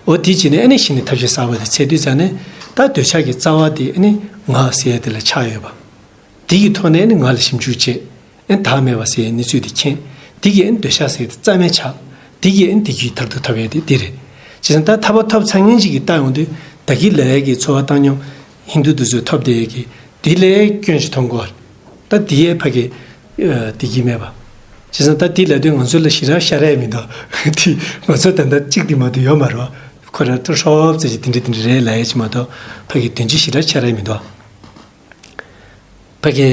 འོ་དེ་བྱས་ནས་ཨ་ནི་གཞི་ནས་ཐབས་ཤེས་གསར་པ་དེ་འཚོལ་དུས་ཙ་ནས། ད་འདོད་ཆགས་ཀྱི་རྩ་བ་དེ་ཨ་ནི་ང་ཟེར་ཡ་དེ་ལ་ཆགས་ཡོད་པ། དེ་གི་ཐོག་ནས་ཨ་ནི་ང་ལ་ཞིབ་འཇུག་བྱས། ཨ་ནི་བདག་མེད་པ་ཟེར་ཡའི་གནས་ཚུལ་དེ་མཁྱེན། དེ་གིས་ཨ་ནི་འདོད་ཆགས་ཟེར་ཡ་དེ་རྩ་མེད་ཆགས། དེ་གིས་ཨ་ནི་བདེ་སྐྱིད་མཐར་ཐུག་ཐོབ་ཡ་དེ་དེ་རེད། བྱས་ཙང་ད་ཐར་པ་ཐོབ་ཚར་མཁན་ཅིག་གིས་བལྟ་ཡོང་དུས། བདག་གི་ལ་ཡ་གི་འཚོ་བ་བཏང་སྙོམས་ཧིན་རྡུ་དེ་ཚོས་ཐོབ་བསྡད་ཡ་གི་དེ་ལས་སྐྱོན་ཞིག་མཐོང་གི་རེད། ད་དེ་ཡས་ཕ་གི་ཨ་བདེ་སྐྱིད་མེད་པ། བྱས་ཙང་ད་དེ་ལབ་དུས་ང་ཚོ་ལ་ཞེ་དྲག་ཤ་ར་ཡ་མི་འདུག་དེ་ང་ཚོ་ད་ལྟ་གཅིག་དེ་མ་གཏོགས་ཡོད་མ་རེད་པ། ཁོ་ར་ཏོ་ཧྲོབ་ཙམ་ཅིག་དེ་འདྲ་དེ་འདྲ་རེད་ལབ་ཡ་ཅིག་མ་གཏོགས་ཕ་གི་དོན་སྤྱི་ཞེ་དྲག་ཤ་ར་ཡ་མི་འདུག་ཕ་གི་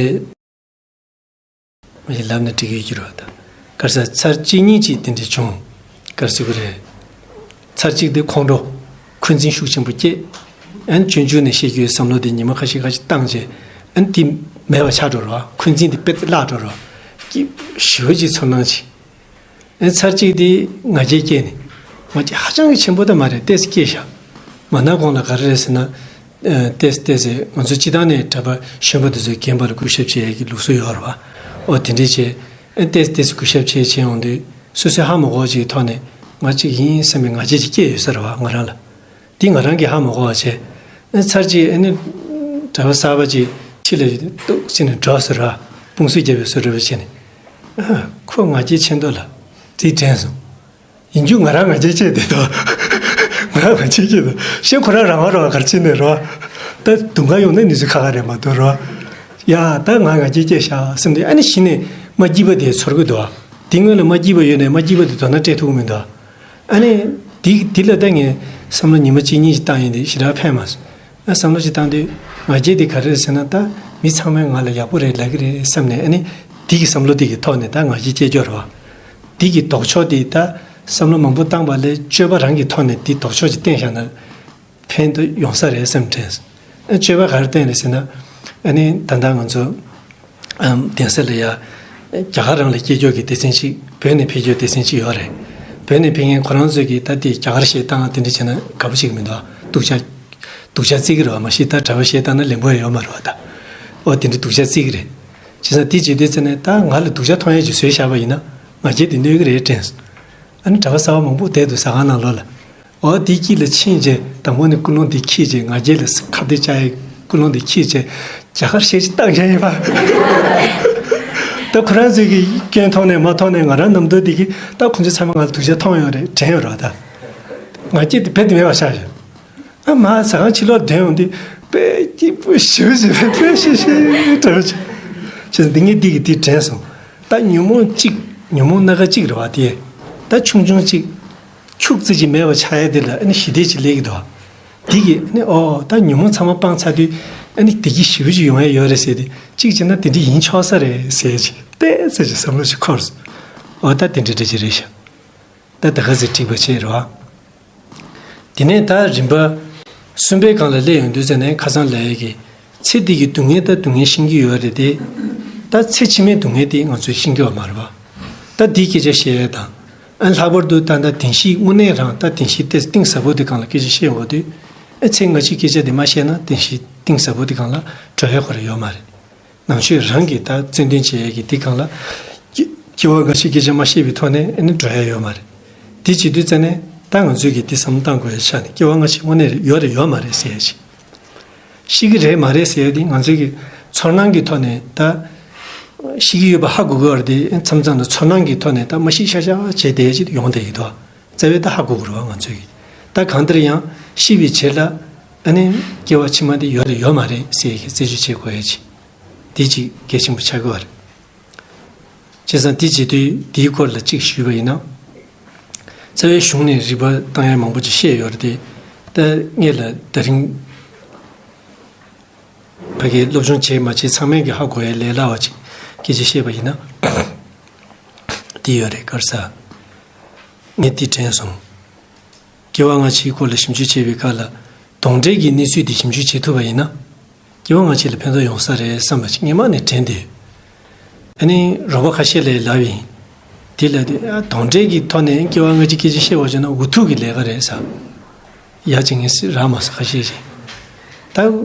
མ་གཞི་ལབ་ན་འགྲིག་གི་ཡོད་ཀྱི་རེད་པ། ད་ག་རེ་ཟེར། ཚར་གཅིག་གཉིས་ཅིག་དེ་འདྲ་བྱུང་། ག་རེ་ཟེར་དགོས་རེད། ཚར་གཅིག་དེ་ཁོང་ཁྲོ། འཁོན་འཛིན་ཤུགས་ཆེན་པོ་སྐྱེས། ཨ་ནི་སྤྱོད་འཇུག་ནས་བཤད་རྒྱུའི་བསམ་བློ་དེ་ཉི་མ་ཁ་ཤས་ཁ་ཤས་བཏང་རྗེས། ཨ་ནི་དེ་མེད་པ་ཆགས་འགྲོ་རེད་པ། འཁོན་འཛིན་དེ་དཔེ་བརླག་འགྲོ་རེད་པ། སྐྱིད་ཞེ་པོ་ཅིག་ཚོར་སྣང་ཅིག་ཨ་ནི་ཚར་གཅིག་དེ་ང་རྒྱལ་སྐྱེས་ནས། ང་རྒྱལ་ཧ་ཅང་གི་ཆེན་པོ་ད་མ་རེད། ཏོག་ཙམ་སྐྱེས་ཤག་མ་ན་གོང་ལ་ག་རེ་རེད་ཟེར་ན། ཨ་ཏོག་ཙམ་ཏོག་ཙམ་ང་ཚོ་སྤྱིར་བཏང་ནས་གྲྭ་པ་གཞོན་པ་དེ་ཚོས་རྒན་པ་ལ་གུས་ཞབས་བྱེད་ཡ་གི་ལུགས་སྲོལ་ཡོད་རེད་པ། འོ་དེ་འདྲ་བྱས། ཨ་ཏོག་ཙམ་ཏོག་ཙམ་གུས་ཞབས་བྱས་བྱས་ཡོང་དུས་སོ་སོའི་ཧ་མ་གོ་བ་ཅིག་གི་ཐོག་ནས་ང་གཅིག་ཡིན་བསམ་པའི་ང་རྒྱལ་ཅིག་སྐྱེས་ཡོད་ས་རེད་པ། ང་རང་ལ། དེ་ང་རང་གིས་ཧ་མ་གོ་བ་བྱས། ཨ་ཚར་གཅིག་ཨ་ནི་གྲྭ་པ་གསར་པ་ཅིག་ཕྱི་ལ་ཏོག་ཙམ་ནས་འགྲོ་ཟེར་ར། དཔུང་སུ་རྒྱབ་པའི་བཟོ་འདྲ་བྱས་ནས། ཨ་ཁོ་ང་རྒྱལ་ཆེ་མདོག་ལ་དེ་དྲན་སོང་། ཡིན་རྒྱུ་ང་རང་ང་རྒྱལ་སྐྱེས་བསྡད་དོ། ང་རང་ང་རྒྱལ་སྐྱེས་དོ། ཤེས་ཁོ་རང་རང་བ་རང་ག་རེ་བྱས་ནས་རོ། ད་དུང་ག་ཡོང་ན་ནི་ཚོ་ཁ་ཁ་རེད་མ་གཏོགས་རོ། ཡ་ད་ང་ང་རྒྱལ་སྐྱེས་ཤག་བསམ་དུས་ཨ་ནི་གཞི་ནས་མ་སྐྱིད་པ་དེ་ཚོར་གི་འདུག་དེ་སྔོན་ལ་མ་སྐྱིད་པ་ཡོད་ནས་མ་སྐྱིད་པ་དེ་དོ་སྣང་སྤྲད་ཐུབ་ཀྱི་མི་འདུག་ཨ་ནི་དེ་དེ་ལ་ད་ངས་བསམ་བློ་ཉི་མ་གཅིག་གཉིས་ཤིག་བཏང་ཡིན་དེ་ཞེ་དྲག་ཕན་མ་སོང་། ཨ་བསམ་བློ་ཞིག་བཏང་དུས་ང་རྒྱལ་དེ་ག་རེ་རེད་ཟེར་ན། ད་མི་ཚང་མས་ང་ལ་ཡག་པོ་རེད་ལབ་ཀྱི་རེད་བསམ་ནས། ཨ་ནི་དེ་གི་བསམ་བློ་དེ་གི་ཐོག་ནས་ད་ང་རྒྱལ་སྐྱེ་རྒྱུ་རེད་པ། དེ་གི་ལྡོག་ཕྱོགས་དེ་ད་ བསམ་བློ་མང་པོ་བཏང་པ་ལས་སྤྱོད་པ་རང་གི་ཐོག་ནས་འདི་ལྡོག་ཕྱོགས་ཅིག་བསྟན་བཞག་ན་ཕན་དུ་ཡོང་ས་རེད་བསམ་དྲན། ཨ་སྤྱོད་པ་ག་རེ་བསྟན་རེད་ཟེར་ན། ཨ་ནི་ད་ལྟ་ང་ཚོ་ཨམ་གདན་ས་ལ་ཡ་རྒྱ་གར་རང་ལ་སྐྱེས་མཆོག་གི་སྡེ་ཚན་ཅིག་བོད་ནས་ཕེབས་མཆོག་སྡེ་ཚན་ཅིག་ཡོད་རེད། བོད་ནས་ཕེབས་མཁན་ཁོ་རང་ཚོས་ཀྱིས་ད་དེ་རྒྱ་གར་གཞས་བཏང་དེ་འདྲ་བྱས་ན་དགའ་པོ་ཅིག་མི་འདུག་སྡུག་ཅག་སྡུག་ཅག་བརྩི་གི་རེད་བ། མ་གཞི་ད་གྲྭ་པ་གཞས་བཏང་ན་ལེན་པོ་ཡང་ཡོད་མ་རེད་བ་ད། ཨོ་དེ་འདྲ་སྡུག་ཅག་བརྩི་གི་རེད། བྱས་ཙང་དེ་བྱེད་དུས་ཙ་ནས་ད་ང་ལ་སྡུག་ཅག་མཐོང་ཡས་ཅིག་བཟོས་བཞག་པ་ཡིན་ན་ང་རྒྱལ་དེ་གནོད་གི་རེད་དྲན་སོང་། ཨ་ནི་གྲྭ་པ་གསར་པ་མང་པོ་བསྡད་འདུག་ཟ་ཁང་ནང་ལོགས་ལ། འོ་དེ་དཀྱིལ་ལ་ཕྱིན་རྗེས་དང་པོ་ནས་ཀུན་སློང་དེ་འཁྱེར་རྗེས་ང་རྒྱལ་ལ་ཁ་གཏད་བཅག་ཡས་ཀུན་སློང་དེ་འཁྱེར་རྗེས་རྒྱ་གར་གཞས་ཅིག་བཏང་མཁན་ཡིན་པ། ད་ཁོ་རང་ཚོས་ཀྱི་སྐྱོན་མཐོང་ནས་མ་མཐོང་ནས་ང་རང་རྣམ་རྟོག་དེ་གི་ད་ཁོང་ཚོ་ཚང་མ་ང་ལ་སྡུག་ཅག་མཐོང་ཡོད་རེད་དྲན་ཡོད་རེད་བ་ད། ང་རྒྱལ་དེ་རྦད་དེ་མེད་པ་ཆགས་ཤག་ཨ་མ་ཟ་ཁང་ཕྱི་ལོགས་འདོན་ཡོང་དུས་དཔེ་སྐྱིད་པོ་ཞེ་པོ་ཞེ་པོ་དཔེ་ཤི་ཤི་འདྲ་པོ་ཅིག་བྱས་ཙང་འདི་ངས་འདི་གི་འདི་དྲན་སོང་། ད་ཉོན་མོངས་གཅིག་ཉོན་མོངས་སྣ་ཁ་གཅིག་རེད་བ་དེ། ད་ཆུང་ཆུང་གཅིག་ཁྱུག་ཙམ་ཅིག་མེད་པ་ཆགས་ཡས་དེ་ལ་ཨ་ནི་ཞི་བདེ་ཅིག་སླེབས་ཀྱི་འདུག་འདི་གི་ཨ་ནི་ཨོ་ད་ཉོན་མོངས་ཚང་མ་སྤངས་ཚར་དུས་ཨ་ནི་བདེ་སྐྱིད་ཞེ་པོ་ཅིག་ཡོང་ཡས་ཡོད་རེད་ཟེར་ཏེ་གཅིག་བྱས་ན་དེ་འདྲ་ཡིན་ཆོག་ས་རེད་ཟེར་ཅིག་ཏོག་ཙམ་ཅིག་བསམ་བློ་ཞིག་འཁོར་སོང་། ཨོ་ད་དེ་འདྲ་འདྲ་ཅིག་རེད་ཤག་ད་ད་ག་ཚོད་འགྲིག་པ་བྱས་རེད་བ། དེ་ནས་ད་རིམ་པ་གསུམ་པའི་སྒང་ལ་སླེབས་ཡོང་དུས་ཙ་ནས་ཁ་སང་ལབ་ཡས་ཀྱི་ཚེ་འདི་གི་སྡུག་བསྔལ་ད་སྡུག་བསྔལ་ཤེས་ཀྱི་ཡོད་རེད་དེ། ད་ཚེ་ཕྱི་མའི་སྡུག་བསྔལ་དེ་ང་ཚོས་ཤེས་ཀྱི་ཡོད་མ་རེད་བ། ད་འདིའི་སྐད་ཆ་བཤད་ཡས་དང་། ཨ་ལྷག་པར་དུ་ད་ད་བདེན་བཞི་དངོས་གནས་རང་ད་བདེན་བཞི་ཏོག་ཙམ་གཏིང་ཟབ་པོ་དེ་སྒང་ལ་སྐད་ཆ་བཤད་ཡོང་དུས། ཨ་ཚེ་སྔ་ཕྱིའི་སྐད་ཆ་དེ་མ་བཤད་ན་བདེན་བཞི་གཏིང་ཟབ་པོ་དེ་སྒང་ལ་འགྲོ་ཡས་ཁོ་རང་ཡོད་མ་རེད། ནང་ཆོས་རང་གི་ད་རྩོད་འདོན་བྱེད་ཡས་ཀྱི་འདི་སྒང་ལ། སྐྱེ་སྐྱེ་བ་སྔ་ཕྱི་སྐད་ཆ་མ་བཤད་པའི་ཐོག་ནས་ཨ་ནི་འགྲོ་ཡ་ཡོད་མ་རེད། འདི་བྱེད་དུས་ཙ་ནས་ད་ང་ཚོས་ཀྱི་འདི་བསམ་བློ་བཏང་དགོས་ཡ་ཆ་ནས་སྐྱེ་བ་སྔ་ཕྱི་དངོས་གནས་ཡོད་རེད་ཡོད་མ་རེད་ཟེར་ཡ་ཅིག་ཤེས་ཀྱི་རེད་མ་རེད་ཟེར་ཡ་འདི་ང་ཚོས་ཀྱི་ཚོར་སྣང་གི་ཐོག་ནས་ད་ཤེས་ཀྱི་ཡོད་པ་ཧ་གོ་གི་ཡོད་རེད་དེ། མཚམས་མཚམས་ལ་ཚོར་སྣང་གི་ཐོག་ནས་ད་མ་ཤེས་ཤག་ཤག་བྱས་བསྡད་ཡ་ཅིག་ཡོང་བསྡད་ཀྱི་འདུག་རྩ་བའི་ད་ཧ་གོ་གི་རེད་བ་ང་ཚོས་ཀྱི། ད་གང་ལྟར་ཡང་ཤེས་པའི་རྗེས་ལ་ཨ་ནི་སྐྱེ་བ་ཕྱི་མ་འདི་ཡོད་རེད་ཡོད་མ་རེད་ཟེར་ཡ་གི་རྩད་གཅོད་བྱེད་དགོས་ཡ་ཅིག་འདི་གཅིག་གལ་ཆེན་པོ་ཆགས་ཀྱི་ཡོད་རེད། བྱས་ཙང་འདི་བྱེད་དུས་འདིའི་སྐོར་ལ་གཅིག་ཞུས་པ་ཡིན་ན། རྩ་བའི་གཞུང་ནས་རིག་པ་བཏང་ཡ་མང་པོ་ཅིག་བཤད་ཡོད་རེད་དེ། ད་ངེད་ལ་དེ་རིང་ཕ་གིའི་སློབ་སྦྱོང་བྱས་མ་བྱས་ཚང་མས་ཀྱི་ཧ་གོ་ཡ་ལས་སླ་བ་ཅིག་སྐད་ཆ་བཤད་པ་ཡིན་ན། འདི་ཡོད་རེད་དཀར་ས། ངས་འདི་དྲན་སོང་། སྐྱེ་བ་སྔ་ཕྱིའི་སྐོར་ལ་ཞིབ་འཇུག་བྱེད་པའི་སྐབས་ལ་གདོན་འདྲེ་གི་གནས་ཚུལ་འདི་ཞིབ་འཇུག་བྱེད་ཐུབ་པ་ཡིན་ན། སྐྱེ་བ་སྔ་ཕྱི་ལ་ཕན་ཐོགས་ཡོང་ས་རེད་བསམ་པ་ཅིག་སྔོན་མ་ནས་དྲན་བསྡད་ཡོད། ཨ་ནི་རོགས་པ་ཁ་ཤས་ལ་ལབ་ཡིན། དེ་ལ་དེ་ཨ་གདོན་འདྲེ་གི་ཐོག་ནས་སྐྱེ་བ་སྔ་ཕྱི་སྐད་ཆ་བཤད་པ་བྱས་ན་འུ་ཐུག་གི་ལས་ཀ་རེད་ཟེར། ཡ་བྱེད་མཁན་སུ་རག་མ་སོང་ཁ་ཤས་ཤིག་ད་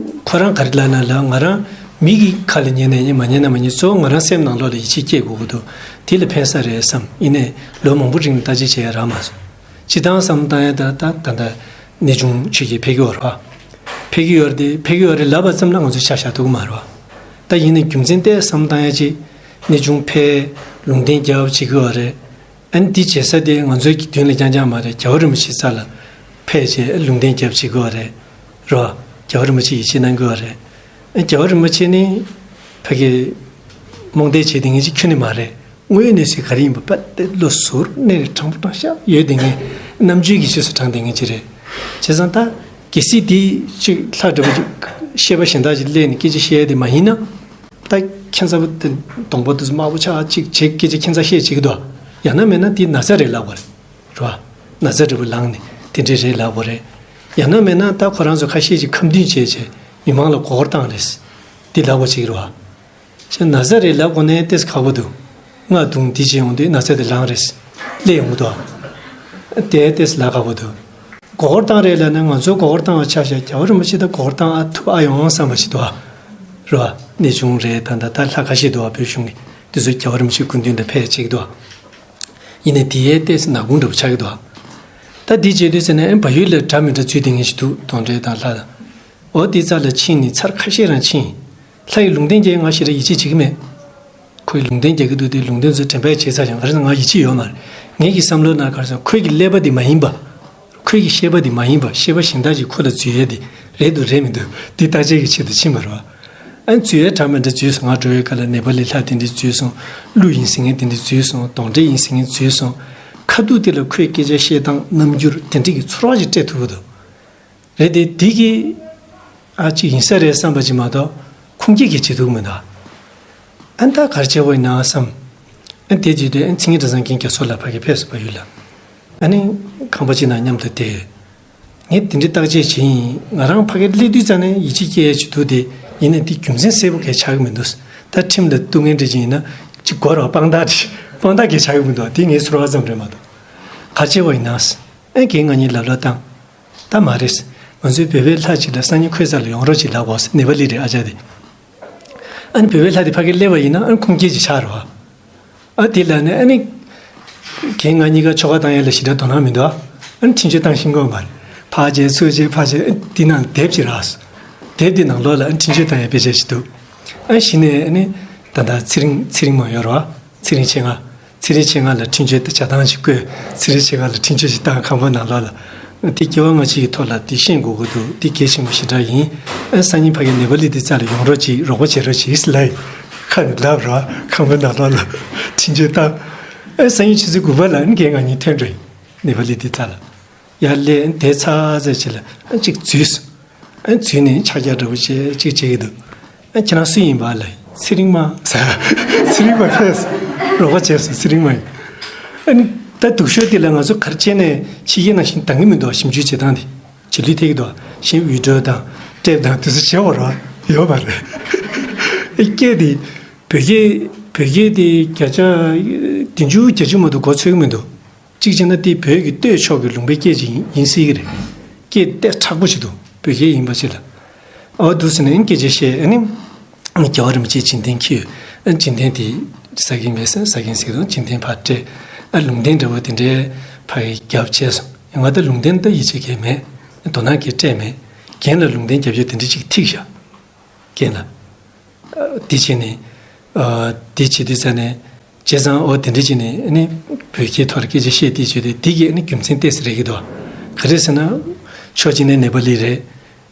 ཁོ་རང་ག་རེ་ལབ་ན་ལབ། ང་རང་མི་གི་ཁ་ལ་ཉན་ན་ཉན་མ་ཉན་ན་མ་ཉན། གཙོ་བོ་ང་རང་སེམས་ནང་ལོགས་ལ་ཡིད་ཆེས་སྐྱེ་དགོས་ཀྱི་འདུག་དེ་ལ་ཕན་ས་རེད་བསམ། ཡིན་ནའི་ལོ་མང་པོ་རིང་ལ་བརྟག་དཔྱད་བྱེད་ཡ་རག་མ་སོང་། སྤྱིར་བཏང་བསམ་བློ་བཏང་ཡ་ད་ད་ད་ད་གནས་ཆུང་ཆོས་ཀྱི་ཕེབས་ཀྱི་ཡོད་རེད་བ། ཕེབས་ཀྱི་ཡོད་རེད་དེ། ཕེབས་ཀྱི་ཡོད་རེད་ལབ་པ་ཙམ་ལ་ང་ཚོ་ཆ་བཞག་ཐུབ་ཀྱི་མ་རེད་བ། ད་ཡིན་ནའི་རྒྱུ་མཚན་ཏོག་ཙམ་བསམ་བློ་བཏང་ཡ་ཅིག་གནས་ཆུང་ཕེབས། ལུང་བསྟན་རྒྱབ་བྱེད་ཀྱི་ཡོད་རེད། ཨ་ནི་འདི་བྱེད་ས་དེ་ང་ཚོའི་གི་མདུན་ལ་རྐྱང་རྐྱང་མ་རེད། རྒྱལ་བ་རིན་པོ་ཆེ་རྩ་ལ་ཕེབས་བྱས་ལུང་བསྟན་རྒྱབ་བྱེད་དགོས་རེད། རོ། རྒྱལ་བ་རིན་པོ་ཆེ་ཡིད་ཆེས་གནང་དགོས་རེད། ཨ་རྒྱལ་བ་རིན་པོ་ཆེ་ནི་ཕ་གི་རྨོངས་དད་བྱེད་བསྡད་མཁན་ཅིག་ཁྱོན་ནས་མ་རེད། དངོས་ཡོད་གནས་ཚུལ་ག་རེ་ཡིན་པ་དཔེ་དེ་བློ་གཟུར་གནས་རེ་དྲང་པོ་དྲང་བཞག་ཡོད་བསྡད་མཁན། རྣམ་དཔྱོད་ཀྱི་རྗེས་སུ་འབྲངས་བསྡད་མཁན་ཅིག་རེད། བྱས་ཙང་ད་གལ་སྲིད་འདི་ཅིག་ལྷ་འདྲ་པོ་ཅིག་བཤད་པ་གཞན་དག་ཅིག་སླེབས་ནས་སྐད་ཆ་བཤད་ཡ་དེ་མ་ཡིན་ན། ད་ཁྱད་མཚར་པོ་དེ་གདོང་པ་དེ་ཚོ་དམར་པོ་ཆགས་ཅིག་བྱེད་སྐད་ཆ་ཁྱད་མཚར་བཤད་བྱེད་ཀྱི་འདུག་ཡང་ན་མེད་ན་དེ་ན་ཚ་རེད་ལབ་པ་རེད། རེད་བ། ན་ཚ་འདྲ་པོ་ལངས་ནས་དེ་འདྲས་རེད་ལབ་དགོས་རེད། ཡང་ན་མེད་ན་ད་ཁོ་རང་ཚོ་ཁ་ཤས་ཀྱིས་ཁ་འདོན་བྱས་བྱས་མི་མང་ལ་མགོ་སྐོར་བཏང་རེད། འདི་ལབ་དགོས་བྱེད་ཀྱི་རེད་བ། ཞེས་ན་ཚ་རེད་ལབ་དགོས་ནའི་ཏོག་ཙམ་ཁག་པོ་འདུག་སྔགས་བརྡུང་འདི་བྱས་ཡོང་དུས་ན་ཚ་དེ་ལངས་རེད། སླེབས་ཡོང་གི་འདུག་ཨ། དེ་ཏོག་ཙམ་ལབ་ཁག་པོ་འདུག་མགོ་སྐོར་བཏང་རེད་ལབ་ན་ང་ཚོ་མགོ་སྐོར་བཏང་བ་ཆ་བཞག་རྒྱལ་བ་རིན་པོ་ཆེ་ད་མགོ་སྐོར་བཏང་ཨ་ཐུབ་ཨ་ཡོང་བསམ་པ་ཞིག་འདུག་ཨ། རེད་བ། གནས་ཆུང་རེད། ད་ད་ད་ལྷ་ཁ་ཤས་འདུག་ཨ། བོད་གཞུང་གི་འདི་ཚོ་རྒྱལ་བ་རིན་པོ་ཆེའི་སྐུ་མདུན་ལ་ཕེབས་བྱེད་ཀྱི་འདུག་ཨ། ཡིན་ནའི་དེ་ཡས་ཏོག་ཙམ་ནག་ཁུང་འདྲ་པོ་ཆགས་ཀྱི་འདུག་ཨ། ད་འདི་བྱེད་དུས་ཟེར་ནས་ཨེ་བལ་ཡུལ་ལ་གྲྭ་མི་འདྲ་འཛུལ་བསྡད་མཁན་ཞིག་འདུག་གདོན་འདྲེ་དང་ལྷ་དང་། འོ་དེ་རྩ་ལ་ཕྱིན་ནས་ཚར་ཁ་ཤས་རང་ཕྱིན། ལྷ་ཡི་ལུང་བསྟན་རྒྱག་ང་ཞེ་དྲག་ཡིད་ཆེས་བྱེད་ཀྱི་མེད། ཁོས་ལུང་བསྟན་རྒྱག་གི་འདུག་དེ་ལུང་བསྟན་ཚོ་དྲན་པས་བྱས་ཚར་ཀྱང་ག་རེ་ཟེར་ང་ཡིད་ཆེས་ཡོད་མ་རེད། ངེད་ཀྱི་བསམ་བློ་ནང་ག་རེ་ཟེར་ཁོས་ཀྱི་ཀླད་པ་དེ་མ་ཡིན་པ། ཁོས་ཀྱི་ཤེས་པ་དེ་མ་ཡིན་པ་ཤེས་པ་གཞན་དག་ཅིག་ཁོ་ལ་འཛུལ་ཡས་དེ་རེད་འདུག་རེད་མི་འདུག་དེ་བརྟག་དཔྱད་ཀྱི་ཆེད་དུ་ཕྱིན་པ་རེད་བ། ཨ་ནི་འཛུལ་ཡས་གྲངས་མེད་འདྲ་འཛུལ་སོང་། ང་འགྲོ་བའི་སྐབས་ལ་ནེ་པ་ལི་ལྷ་དེ་འདྲ་འཛུལ་སོང་། ཀླུ་ཡིན་ཟེར་མཁན་དེ་འདྲ་འཛུལ་སོང་། གདོན་འདྲེ་ཡིན་ཟེར་མཁན་འཛུལ་སོང་། ཁ་ཐུག་དེ་ལ་ཁོས་སྐད་ཆ་བཤད་སྟངས་རྣམ་འགྱུར་དེ་འདྲ་གི་ཚོར་བ་ཞིག་སྤྲད་ཐུབ་ཀྱི་འདུག་རེད་དེ་འདི་གི་ཨ་ཅིག་ཡིན་ས་རེད་བསམ་པ་ཅིག་མ་གཏོགས་ཁུངས་སྐྱེལ་གྱི་བྱེད་ཐུབ་མི་འདུག་ཨ་ད་ག་རེ་བྱེད་དགོས་ཡིན་ན་བསམ། ཨ་དེ་བྱེད་དུས་ཨ་མཚན་ཉིད་གྲྭ་ཚང་རྒན་རྒྱ་མཚོ་ལགས་ཕ་གི་ཕེབས་སོང་བལ་ཡུལ་ལ། ཨ་ནི་ཁང་པ་ཅིག་ནང་མཉམ་དུ་བསྡད། ངས་དེ་འདྲའི་བརྟག་དཔྱད་བྱས་ཡིན། ང་རང་ཕ་གིར་སླེབས་དུས་ཙམ་ནས་ཡིད་ཆེས་སྐྱེ་ཡས་ཅིག་འདུག་སྟེ། ཡིན་ནའི་དེ་རྒྱུ་མཚན་གསལ་པོ་གང་ཡང་ཆགས་ཀྱི་མི་འདུག་ད་ཁྲིམས་ལ་གཏུག་མཁན་འདྲ་ཅིག་ཡིན་ན་ཅིག་དགོས་རེད་བ། དཔང་རྟགས་ཅིག་དཔང་རྟགས་གང་ཡང་ཆགས་ཀྱི་མི་འདུག་དེ་ངའི་ཚོར་བ་ཙམ་རེད་མ་གཏོགས། ག་བྱས་པ་ཡིན་ན། ཨེ་རྒན་ང་གཉིས་ལབ་ལབ་བཏང་། ད་མ་རེད། ང་ཚོའི་བོད་པའི་ལྷ་ཅིག་ལ་སང་ཉིན་ཁོའི་རྩ་ལ་ཡོང་རོགས་ཅིག་ལབ་དགོས། ནེ་པ་ལི་རེད། ཨ་ཅག་དེ། ཨ་ནི་བོད་པའི་ལྷ་དེ་ཕ་གིར་སླེབས་པ་ཡིན་ན་ཨ་ནི་ཁུངས་སྐྱེལ་ཅིག་ཆགས་རེད་བ། ཨ་དེ་ལ་ནི་ཨ་ནི། རྒན་ང་གཉིས་ཀ་ཆོ་ག་བཏང་ཡ་ལ་ཞེ་དྲག་དོ་སྣང་མི་འདུག་ཨ་ནི་འཕྲིན་བཅོལ་བཏང་ཤེས་ཀྱི་ཡོད་མ་རེད། ཕར་བྱས་ཚུར་བྱས་ཕར་བྱས། ཨ་དེ་ནང་དེབ་ཅིག་རག་སོང་། དེབ་དེ་ནང་ལོགས་ལ་ཨ་ནི་འཕྲིན་བཅོལ་བཏང་ཡ་དཔེ་ཆ་ཞིག་འདུག་ཨ་གཞི་ནས་ཨ་ནི། ད་ལྟ་ཚེ་རིང་ཚེ་རིང་མ་ཡོད་རེད་བ། ཚེ་རིང་མཆེད་ལྔ། ཚེ་རིང་མཆེད་ལྔ་ལ་འཕྲིན་བཅོལ་དེ་བྱ་སྟངས་ཤིག་བཀོད། ཚེ་རིང་མཆེད་ལྔ་ལ་འཕྲིན་བཅོལ་ཞིག་བཏང་། ཁང་པ་ནང་ལོགས་ལ། དེ་སྐྱེ་བ་སྔ་ཕྱི་གི་ཐོག་ལ་དེ་ཤེས་དགོས་ཀྱི་འདུག་དེ་གལ་ཆེན་པོ་ཞེ་དྲག་ཡིན། ཨ་སང་ཉིན་ཕ་གིར་ནེ་པ་ལི་དེ་རྩ་ལ་ཡོང་རོགས་གྱིས། རོགས་པ་བྱེད་རོགས་གྱིས་ལབ་ཡིན། ཁ་ནས་ལབ་རོགས། ཁང་པ་ནང་ལོགས་ལ་འཕྲིན་བཅོལ་བཏང་། ཨ་སང་ཉིན་ཆུ་ཚོད་དགུ་པ་ལ་ཨ་ནི་རྒན་ང་གཉིས་ཐོན་འགྲོ་ཡིན། ནེ་པ་ལི་དེ་རྩ་ལ། ཡར་སླེབས། དེ་ཚར་ཚར་ཅིག་ལ་ཨ་གཅིག་འཛུལ་སོང་། ཨ་འཛུལ་ནས་ཕྱག་རྒྱ་འདྲ་པོ་བྱས་གཅིག་བྱེད་ཀྱི་འདུག་ཨ་ཁྱེད་རང་སུ་ཡིན་པ་ལབ། ཚེ་རིང་མ་ཟེར། ཚེ་རིང་མ་ཕེབས་སོང་། རོགས་པ་བྱས་སོང་། ཚེ་རིང་མ་ཡིན། ཨ་ནི་ད་སྡུག་ཤོས་དེ་ལ་ང་ཚོ་ག་རེ་བྱས་ནས་ཕྱི་རྒྱལ་ནང་བཞིན་འདང་གི་མི་འདུག་ཞིབ་འཇུག་བྱེད་སྟངས་དེ་རྗེས་ལུས་ཐེབས་ཀྱི་འདུག་གཞན་བི་ཌི་ཡོ་དང་ཊེབ་དང་དེ་ཚོ་བྱེད་དགོས་རེད་བ། ཡོད་མ་རེད། ཨ་སྐད་དེ་བོད་སྐད། བོད་སྐད་དེ་བརྒྱ་ཆ་བདུན་ཅུ་བརྒྱད་ཅུ་མ་གཏོགས་མགོ་ཚོད་ཀྱི་མི་འདུག་གཅིག་བྱས་ན་དེ་བོད་ཀྱི་སྟོད་ཕྱོགས་ཀྱི་ལུང་པའི་སྐད་ཅིག་ཡིན་ཡིན་སྲིད་ཀྱི་རེད། སྐད་དེ་མཁྲེགས་པོ་ཞིག་འདུག་བོད་སྐད་ཡིན་པ་ཞིག་ལ། ཨོ་འདུག་ཟེར་ནས་ཨ་ནི་སྐད་ཆ་བཤད། ཨ་ནི་རྒྱལ་བ་རིན་པོ་ཆེའི་བྱིན་རྟེན་འཁྱེར་ཡོད། ཨ་ནི་བྱིན་རྟེན་དེ་ཟ་གིན་མེད་ཟེར། ཟ་གིན་ཟེར་དང་བྱིན་རྟེན་ཕར་སྤྲད། ཨ་ལུང་བསྟན་འདྲ་བོ་དེ་འདྲའི་ཕར་རྒྱབ་བྱས་སོང་། ང་ད་ལུང་བསྟན་ད་ཡིད་ཆེས་གང་ཡང་མེད། དོ་སྣང་གང་ཡང་སྤྲད་མེད། རྒན་ལ་ལུང་བསྟན་རྒྱབ་རྒྱུ་དེ་འདྲ་ཅིག་ཐིག་བཞག་རྒན་ལ། ཨ་དེ་བྱས་ནས། ཨ་དེ་བྱེད་དུས་ཙ་ནས། བྱས་ཙང་ཨོ་དེ་འདྲ་བྱས་ནས་ཨ་ནི་བོད་སྐད་ཐོག་ལ་སྐད་ཆ་བཤད་དེ་བྱས་ཏེ། དེ་གི་ཨ་ནི་རྒྱུ་མཚན་ཏོག་ཙམ་རེད་ཀྱི་འདུག་ག་རེ་ཟེར་ན། ཕྱོགས་གཅིག་ནས་ནེ་པ་ལི་རེད།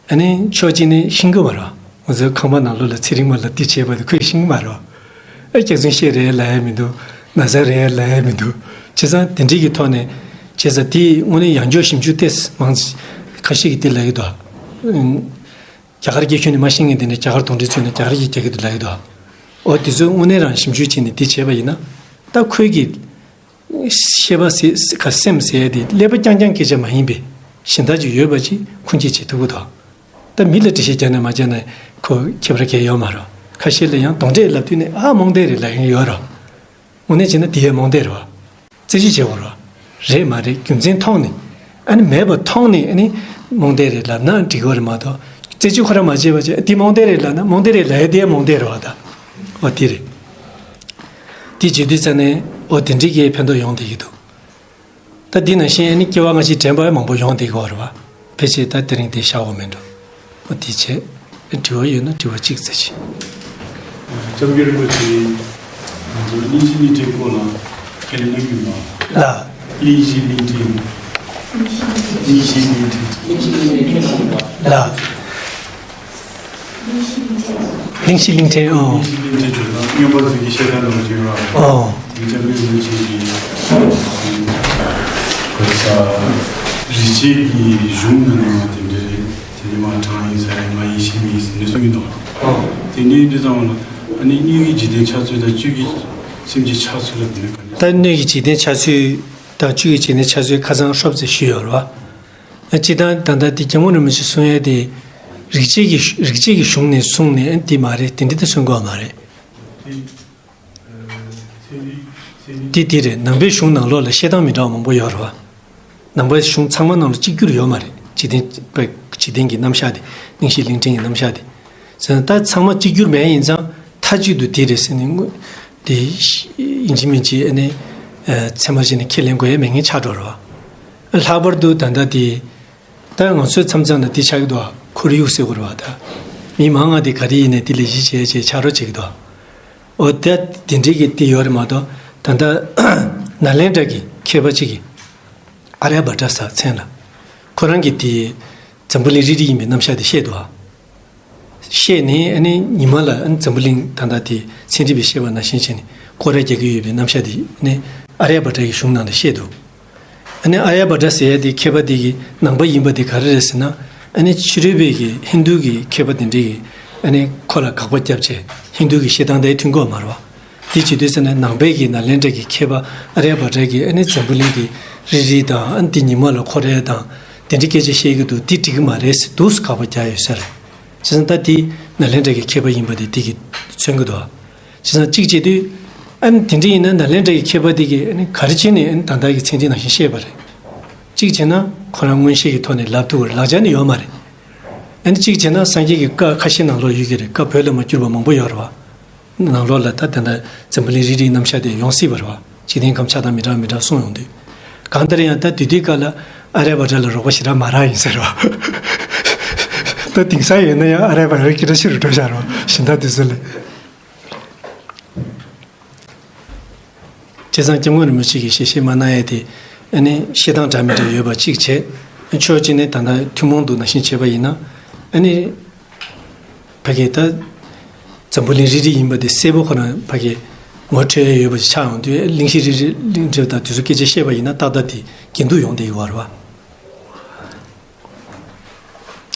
ཨ་ནི་ཕྱོགས་གཅིག་ནས་ཤེས་ཀྱི་མ་རེད། ང་ཚོའི་ཁང་པ་ནང་ལོགས་ལ་ཚེ་རིང་མ་ལ་དེ་བྱས་པ་དེ་ཁོས་ཤེས་ཀྱི་མ་རེད། ཨ་སྐྱག་རྫུན་བཤད་རེད་ལབ་ཡ་མི་འདུག་ན་ཚ་རེད་ལབ་ཡ་མི་འདུག་བྱས་ཙང་དེ་འདྲའི་གི་ཐོག་ནས། བྱས་ཙང་དེ་དངོས་གནས་ཡང་བསྐྱར་ཞིབ་འཇུག་ཏོག་ཙམ་མང་ཙམ་ཁ་ཤས་ཀྱིས་དེ་ལབ་ཀྱི་འདུག་རྒྱ་གར་སྐད་ཤོད་ནས་མ་ཤེས་མཁན་དེ་འདྲ་རྒྱ་གར་གདོན་འདྲེ་བཙུགས་ནས་རྒྱ་གར་སྐད་རྒྱག་གི་འདུག་ལབ་ཀྱི་འདུག་འོ་དེ་ཚོ་དངོས་གནས་རང་ཞིབ་འཇུག་བྱས་ནས་དེ་བྱས་པ་ཡིན་ན། ད་ཁོའི་གི་ཤེས་པ་ཟེར་ག་སེམས་ཟེར་ཡ་དེ་ཀླད་པ་རྐྱང་རྐྱང་སྐད་ཆ་མ་ཡིན་པའི་གཞན་དག་ཅིག་ཡོད་པ་ཅིག་ཁུངས་སྐྱེལ་བྱེད་ཐུབ་ཀྱི་འདུག་ད་མི་ལ་འགྲེལ་བཤད་རྒྱག་ན་མ་རྒྱག་ན་ཁོ་ཁྱད་པར་གང་ཡང་ཡོད་མ་རེད། ཁ་ཤས་ལ་ཡང་གདོན་འདྲེ་ལབ་དུས་ནས་ཨ་རྨོངས་དད་རེད་ལབ་མཁན་ཡོད་རེད། དངོས་གནས་བྱས་ན་དེ་ཡང་རྨོངས་དད་རེད་བ། རྩད་གཅོད་བྱེད་དགོས་རེད་བ། རེད་མ་རེད་རྒྱུ་མཚན་མཐོང་ནས། ཨ་ནི་མེད་པ་མཐོང་ནས་ཨ་ནི་རྨོངས་དད་རེད་ལབ་ན་འགྲིག་གི་རེད་མ་གཏོགས། རྩད་གཅོད་ཁོ་རང་མ་བྱས་པ་བྱས། འདི་རྨོངས་དད་རེད་ལབ་ན་རྨོངས་དད་རེད་ལབ་ཡ་དེ་ཡང་རྨོངས་དད་རེད་བ། ད་འོ་དེ་རེད། དེ་བྱེད་དུས་ཙ་ནས་འོ་དེ་འདྲའི་གི་ཕན་ཐོགས་ཡོང་བསྡད་ཀྱི་འདུག་ད་འདི་ནང་བཞིན་ཨ་ནི་སྐྱེ་བ་སྔ་ཕྱི་དྲན་པ་མང་པོ་ཡོང་བསྡད་ཀྱི་ཡོད་རེད་བ། ཕལ་ཆེར་ད་དེ་རིང་དེ་བཞག་དགོས་མེད་འགྲོ། འོ་དེ་བྱས། དྲི་བ་ཡོད་ན་དྲི་བ་གཅིག་ཙམ་བྱེད། སྐྱབས་མགོན་རིན་པོ་ཆེས་ང་ཚོ་གླིང་བཞི་གླིང་ཕྲན་སྐོར་ལ་ཁས་ལེན་གནང་རྒྱུ་ལ། ལ། གླིང་བཞི་གླིང་ཕྲན། གླིང་བཞི་གླིང་ཕྲན། ལ། གླིང་བཞི་གླིང་ཕྲན། ཨོ། གླིང་བཞི་གླིང་ཕྲན་ཁྲོད་ན་མངོན་པ་མཛོད་ཀྱི་བཤད་སྟངས་ནང་བཞིན་ལ། ཨོ། སྐྱབས་མགོན་རིན་པོ་ཆེ་གིས་གོ་ས་རིག་བྱེད་ཀྱི་གཞུང་ནང་ནས་མ་དེ་འདྲ་རེད། དེ་ནས་མ་གྲངས་ཡིན་ས་ཡིན། ང་ཡིན་ཤེས་མིན་ཟེར་ནས་གསུང་གི་འདུག་ཨོ། དེ་ནས་འདི་ཙམ་ལ་ཨ་ནི་སྙུང་གཞི་འཇིག་རྟེན་འཆར་ཚུལ་དང་བཅུད་ཀྱི་སེམས་ཀྱི་འཆར་ཚུལ་ལ་དེ་ནས་ག་འདྲ། ད་སྣོད་ཀྱི་འཇིག་རྟེན་འཆར་ཚུལ་དང་བཅུད་ཀྱི་འཇིག་རྟེན་འཆར་ཚུལ་ཁ་སང་ཧྲོབ་ཙམ་ཞུས་ཡོད་རེད་བ། སྤྱིར་བཏང་ད་ལྟ་དེ་སྐྱབས་མགོན་རིན་པོ་ཆེ་གསུང་ཡས་དེ། རིག་བྱེད་ཀྱི་རིག་བྱེད་ཀྱི་གཞུང་ནས་གསུངས་ནས་ཨ་ནི་དེ་མ་རེད། དེ་འདྲ་དེ་གསུང་གི་ཡོད་མ་རེད། དེ་དེ་རེད། ནང་པའི་གཞུང་ནང་ལོགས་ལ་བཤད་སྟངས་མི་འདྲ་བ་མང་པོ་ཡོད་རེད་བ། ནང་པའི་གཞུང་ཚང་མ་ནང་ལ་གཅིག་གྱུར་ཡོད་མ་རེད། འཇིག་རྟེན་པ་འཇིག་རྟེན་གྱི་རྣམ་གཞག་དེ། གླིང་བཞི་གླིང་ཕྲན་གྱི་རྣམ་གཞག་དེ། ཟེར་ན་ད་ཚང་མ་གཅིག་གྱུར་མེད་ཡིན་ཙང་མཐའ་གཅིག་ཏུ་དེ་རེད་ཟེར་ནས་དངོས་དེ་ཡིན་གཅིག་མིན་གཅིག་ཨ་ནི་ཚད་མར་བྱས་ནས་ཁས་ལེན་དགོས་ཡ་མེད་མཁན་ཆགས་འགྲོ་རེད་བ། ལྷག་པར་དུ་ད་ལྟ་དེ། ད་ང་ཚོའི་མཚམས་མཚམས་ལ་དེ་ཆགས་ཀྱི་འདུག་ཁོར་ཡུག་ཟེར་དགོས་རེད་བ་ད། མི་མང་ང་དེ་ག་རེ་ཡིན་ནའི་དེ་ལས་གཞི་བྱས་བྱས་ཆགས་རོགས་བྱེད་ཀྱི་འདུག་འོ་ད་དེ་འདྲའི་གི་དེ་ཡོད་རེད་མ་གཏོགས། ད་ལྟ་ནཱ་ལེནྡྲ་གི་མཁས་པ་གཅིག་གིས་ཨཱརྱ་བྷ་ཏྲ་ཟེར་མཚན་ལ། ཁོ་རང་གིས་དེ་འཛམ་བུ་གླིང་རིལ་རིལ་ཡིན་པའི་རྣམ་གཞག་དེ་བཤད་འདུག་ཨ། བཤད་ནས་ཨ་ནི་ཉི་མ་ལ་ཨ་ནི་འཛམ་བུ་གླིང་ད་ལྟ་དེ་ཚན་རིག་པས་བཤད་པ་ནང་བཞིན་བྱས་ནས་སྐོར་ར་རྒྱག་གི་ཡོད་པའི་རྣམ་གཞག་དེ་ཨ་ནི་ཨཱརྱ་བྷ་ཏྲ་ཡི་གཞུང་ནང་ལ་བཤད་འདུག་ཨ་ནི་ཨཱརྱ་བྷ་ཏྲ་ཟེར་ཡ་དེ་མཁས་པ་དེ་གི་ནང་པ་ཡིན་པ་དེ་ག་རེ་རེད་ཟེར་ན། ཨ་ནི་ཕྱི་རོལ་པའི་གི་ཧིན་རྡུ་གི་མཁས་པ་དེ་འདྲས་ཀྱིས་ཨ་ནི་ཁོ་ལ་དགག་པ་བརྒྱབ་བྱས་ཧིན་རྡུ་གི་བཤད་སྟངས་དེ་མཐུན་གོ་མ་རེད་བ། དེ་བྱེད་དུས་ཙ་ནས་ནང་པའི་གི་ནཱ་ལེནྡྲ་གི་མཁས་པ་ཨ་རྱ་བྷ་དྲ་གིས་ཨ་ནི་འཛམ་བུ་གླིང་གི་རིལ་རིལ་དང་། ཨ་ནི་དེ་ཉི་མ་ལ་འཁོར་ཡས་དང་། དེ་འདྲའི་སྐད་ཆ་བཤད་ཀྱི་འདུག་འདི་འགྲིག་གི་མ་རེད་ཟེར་འདུག་སེ་དགག་པ་རྒྱག་ཡོད་ས་རེད། བྱས་ཙང་ད་དེ་ནཱ་ལེནྡྲ་གི་མཁས་པ་ཡིན་པ་དེ་དེ་གིས་མཚོན་གྱི་འདུག་བྱས་ཙང་གཅིག་བྱེད་དུས། ཨ་ནི་དེ་འདྲ་ཡིན་ན་ནཱ་ལེནྡྲ་གི་མཁས་པ་དེ་གིས་ཨ་ནི་ག་རེ་བྱས་ནས་ཨ་ནི་ད་ལྟ་གི་ཚན་རིག་ནང་བཞིན་བཤད་པ་རེད། གཅིག་བྱས་ན་ཁོ་རང་མངོན་ཤེས་ཀྱི་ཐོག་ནས་ལབ་ཐུབ་པ་རེད། ལག་ཆ་ནི་ཡོད་མ་རེད། ཨ་ནི་གཅིག་བྱས་ན་སངས་རྒྱས་ཀྱི་བཀའ་ཁ་ཤས་ནང་ལོགས་ཡོད་ཀྱི་རེད། བཀའ་བོད་ལ་མ་བསྒྱུར་བ་མང་པོ་ཡོད་རེད་བ། ནང་ལོགས་ལ་ད་དེ་འདྲ་འཛམ་བུ་གླིང་རིལ་རིལ་རྣམ་གཞག་དེ་ཡོང་སྲིད་པ་རེད་བ། འཇིག་རྟེན་ཁམས་ཆགས་སྟངས་མི་འདྲ་མི་འདྲ་གསུངས་ཡོང་དུས། གང་ལྟར་ཡང་ད་དེ་དུས་སྐབས་ལ་ཨ་རྱ་བྷ་དྲ་ལ་རོགས་པ་ཞེ་དྲག་མ་རག་ཡིན་ཟེར་བ། ད་དེང་སང་ཡིན་ན་ཡང་ཨ་རྱ་བྷ་དྲ་སྐད་གྲགས་ཆེ་རུ་འགྲོ་བཞག་རེད་བ། གཞན་དག་དེ་ཚོ་ལས། བྱས་ཙང་སྐྱབས་མགོན་རིན་པོ་ཆེ་གིས་ཞལ་བཞེས་མ་གནང་ཡས་དེ། ཨ་ནི་བཤད་སྟངས་འདྲ་མི་འདྲ་ཡོད་པ་གཅིག་བྱས། ཕྱོགས་གཅིག་ནས་ད་ལྟ་ཐུན་མོང་དུ་ནང་བཞིན་བྱས་པ་ཡིན་ན། ཨ་ནི་ཕ་གི་ད་འཛམ་བུ་གླིང་རིལ་རིལ་ཡིན་པ་དེ་གསལ་པོ་ཁོ་རང་ཕ་གི་ངོ་འཕྲོད་ཡས་ཡོད་པ་ཞིག་ཆགས་ཡོང་དུས། གླིང་བཞི་རིལ་རིལ། གླིང་རིལ་དང་དེ་ཚོ་སྐད་ཆ་བཤད་པ་ཡིན་ན་ཏག་ཏག་དེ་འགལ་འདུ་ཡོང་བསྡད་ཡོད་པ་རེད་བ།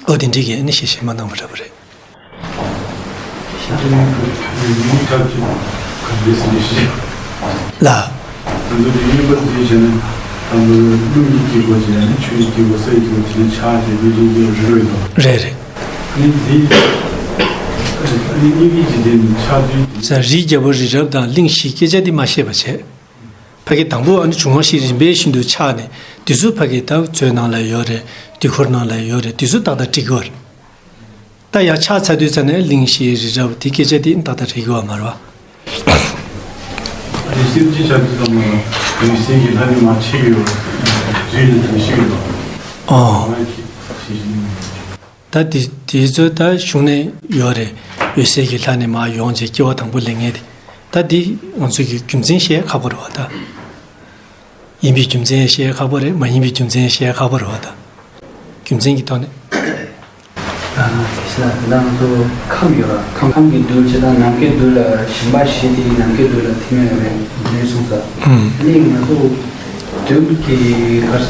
ཨོ་དེ་འདྲའི་གི་ཨ་ནི་ཞལ་བཞེས་མ་གནང་བ་འདྲ་པོ་རེད། ལ། ང་ཚོ་དེ་གཉིས་པ་དེ་བྱས་ན་དང་པོ་རླུང་གི་དཀྱིལ་འཁོར་བྱས་ནས་ཆུ་ཡི་དཀྱིལ་འཁོར་ས་ཡི་དཀྱིལ་འཁོར་དེ་ནས་ཆགས་བྱས་དེ་རིལ་རིལ་རིལ་རོ་ཡིན་ནོ། རེད་རེད། ཨ་ནི་འདི་ཨ་ནི་གཉིས་ཀྱི་འཇིག་རྟེན་ཆགས་དུས། རིའི་རྒྱལ་པོ་རི་རབ་དང་གླིང་བཞི་སྐད་ཆ་འདི་མ་བཤད་པ་བྱས། ཕ་གི་དང་པོ་ཨ་ནི་འབྱུང་བ་བཞི་རིམ་པས་བཞིན་དུ་ཆགས་ནས་དེ་ཚོ་ཕ་གི་ད་མཛོད་ནང་ལ་ཡོད་རེད། དུས་འཁོར་ནང་ལ་ཡོད་རེད། དེ་ཚོ་ཏག་ཏག་འགྲིག་གི་ཡོད་རེད། ད་ཡར་ཆགས་ཚར་དུས་ཙ་ནས་གླིང་བཞི་རི་རབ་དེ་སྐད་ཆ་དེ་ཏག་ཏག་རེད་གི་བ་མ་རེད་བ། རི་སེམས་ཅན་ཆགས་དུས་ཙམ་པ་ལ་འོད་གསལ་གྱི་ལྷ་ནི་མར་མཆེད་ཀྱི་ཡོད་རེད། རི་ནི་དུ་ཤི་ཡོད་རེད། ཨོ། ང་ཤི་ཤི་ཤི། ད་དེ་དེ་ཚོ་ད་གཞུང་ནས་ཡོད་རེད། འོད་གསལ་གྱི་ལྷ་ནི་མར་ཡོང་བྱས་སྐྱེ་བ་དང་པོ་ལེན་མཁན་དེ། ད་དེ་ང་ཚོ་གི་རྒྱུ་མཚན་བཤད་ཁག་པོ་རེད་བ་ད། ཡིན་པའི་རྒྱུ་མཚན་བཤད་ཁག་པོ་རེད། མ་ཡིན་པའི་རྒྱུ་མཚན་བཤད་ཁག་པོ་རེད་བ་ད། རྒྱུ་མཚན་གྱི་ཐོག་ནས། ཨ་ནི་དེ་ཚོ་ལ་ད་ང་ཚོ་ཁམས་ཡོད་ར། ཁམས་ཁམས་ཀྱི་རྡུལ་བྱས་ཙང་ནམ་མཁའི་རྡུལ་ལ་ཞེན་པ་བཞི་དེ་ནམ་མཁའི་རྡུལ་ལ་ཐིམ་ཡོད་རེད་འདི་གསུངས་ས། ཨུམ། ཨ་ནི་ང་ཚོ་རྡུལ་གྱི་ག་རེ་ཟ།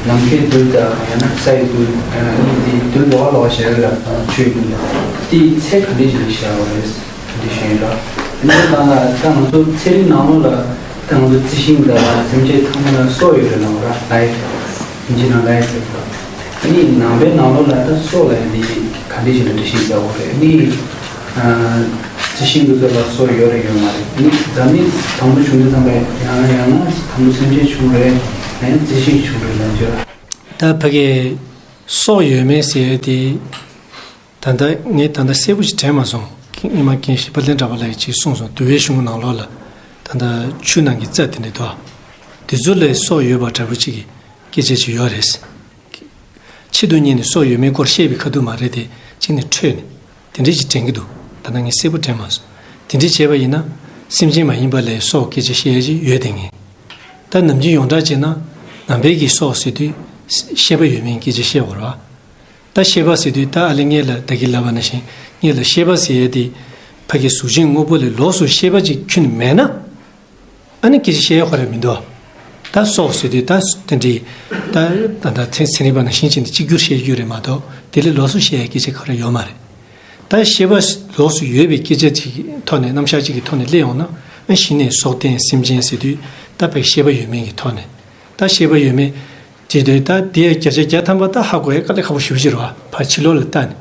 ནམ་མཁའི་རྡུལ་དང་ཡང་ན་ས་ཡི་རྡུལ། ཨ་ནི་དེ་རྡུལ་ལོགས་ལོགས་བྱས་ཡོད་ར། ཆུའི་རྡུལ་ལ་དེའི་ཚད་ག་འདྲ་ཞིག་ལ་བཞག་པ་རེད། འདི་ཞུས་ཡིན་ལ། འདི་ལ་ད་ང་ད་ང་ཚོ་ཚན་རིག་ནང་ལོགས་ལ་ད་ང་ཚོ་རྩི་ཤིང་དང་སེམས་ཅན་ཚང་མ་ལ་སྲོག་ཡོད་རེད་ལབ་ར། ལའིཕ། ཨིན་ཇི་ནང་ལའིཕ་ཟེར་བ། ཨ་ནི་ནང་པའི་ནང་ལོགས་ལ་ད་སྲོག་ལབ་ཡ་འདི་ག་འདྲ་ཞིག་ལ་འགྲེལ་བཤད་རྒྱག་དགོས་རེད། ཨ་ནི་ཨ་རྩི་ཤིང་འདི་ཚོ་ལ་སྲོག་ཡོད་རེད་ཡོད་མ་རེད། ཨ་ནི་འཛམ་གླིང་དང་པོ་བྱུང་དུས་ཙམ་པ་ཡང་ཡང་ན་དང་པོ་སེམས་ཅན་བྱུང་རེད། ཡང་ན་རྩི་ཤིང་བྱུང་རེད་ལབ་རྒྱུ། ད་ཕ་གི་སྲོག་ཡོད་མེད་ཟེར་ཡ་དེ། ད་ལྟ་ངས་ད་ལྟ་གསལ་པོ་ཞིག་དྲན་མ་སོང་། སྔོན་མ་རྒན་ཞིག་དཔལ་ལྡན་གྲགས་པ་ལགས་ཀྱིས་གཅིག་གསུངས་སོང་། འདུལ་བའི་གཞུང་ནང་ལོགས་ལ་ད་ལྟ་ཆུ་ནང་གི་རྩྭ་དེ་འདྲ་འདུག་དེ་ཚོ་ལ་སྲོག་ཡོད་པ་འདྲ་པོ་གཅིག་གི་སྐད་ཆ་ཅིག་ཡོད་རེད། ཆེད་དུ་གཉེར་ནས་སྲོག་ཡོད་མེད་སྐོར་བཤད་པའི་ཁ་ཐུག་མ་རེད་དེ། གཅིག་ནས་འཕྲོས་ནས་དེ་འདྲ་ཞིག་དྲན་གྱི་འདུག་ད་ལྟ་ངས་གསལ་པོ་དྲན་མ་སོང་། དེ་འདྲ་བྱས་པ་ཡིན་ན་སེམས་ཅན་མ་ཡིན་པ་ལ་སྲོག་སྐད་ཆ་བཤད་ཡ་ཅིག་ཡོད་དེ། ངས་ད་ནམ་རྒྱུན་ཡོངས་གྲགས་བྱས་ན་ནང་པའི་གི་སྲོག་ཟེར་དུས་ཤེས་པ་ཡོད་མེད་སྐད་ཆ་བཤད་དགོས་རེད་བ། ད་ཤེས་པ་ཟེར་དུས་ད་ཨ་ལེ་ངས་ལ་ད་གིན་ལབ་པ་ནང་བཞིན་ངས་ལ་ཤེས་པ་ཟེར་ཡས་དེ་ཕ་གི་གཟུགས་ཅན་དངོས་པོ་ལས་ལོགས་སུ་ཤེས་པ་ཅིག་ཁྱོན་ནས་མེད་ན། ཨ་ནི་སྐད་ཆ་བཤད་ཡས་ཁོ་རང་མི་འདུག་ད་སྲོག་ཟེར་དུས་ད་དེ་འདྲའི་ད་ད་ད་ཚན་ཚན་རིག་པ་ནང་བཞིན་བྱས་ནས་གཅིག་གྱུར་བཤད་རྒྱུ་རེད་མ་གཏོགས་དེ་ལས་ལོགས་སུ་བཤད་ཡས་སྐད་ཆ་ཁོ་རང་ཡོད་མ་རེད། ད་ཤེས་པ་ལོགས་སུ་ཡོད་པའི་སྐད་ཆ་ཅིག་གི་ཐོག་ནས་རྣམ་གཞག་ཅིག་གི་ཐོག་ནས་སླེབས་ཡོང་ན། ཨ་གཞི་ནས་སྲོག་ལྡན་སེམས་ཅན་ཟེར་དུས་ད་ཕ་གི་ཤེས་པ་ཡོད་མེད་ཀྱི་ཐོག་ནས། ད་ཤེས་པ་ཡོད་མེད་དེ་དུས་ད་དེ་བརྒྱ་ཆ་བརྒྱ་ཐམ་པ་ད་ཧ་གོ་ཡ་དཀའ་ལས་ཁག་པོ་ཞེ་པོ་ཅིག་རེད་བ། ཕར་ཕྱི་ལོགས་ལ་ལྟ་ནས།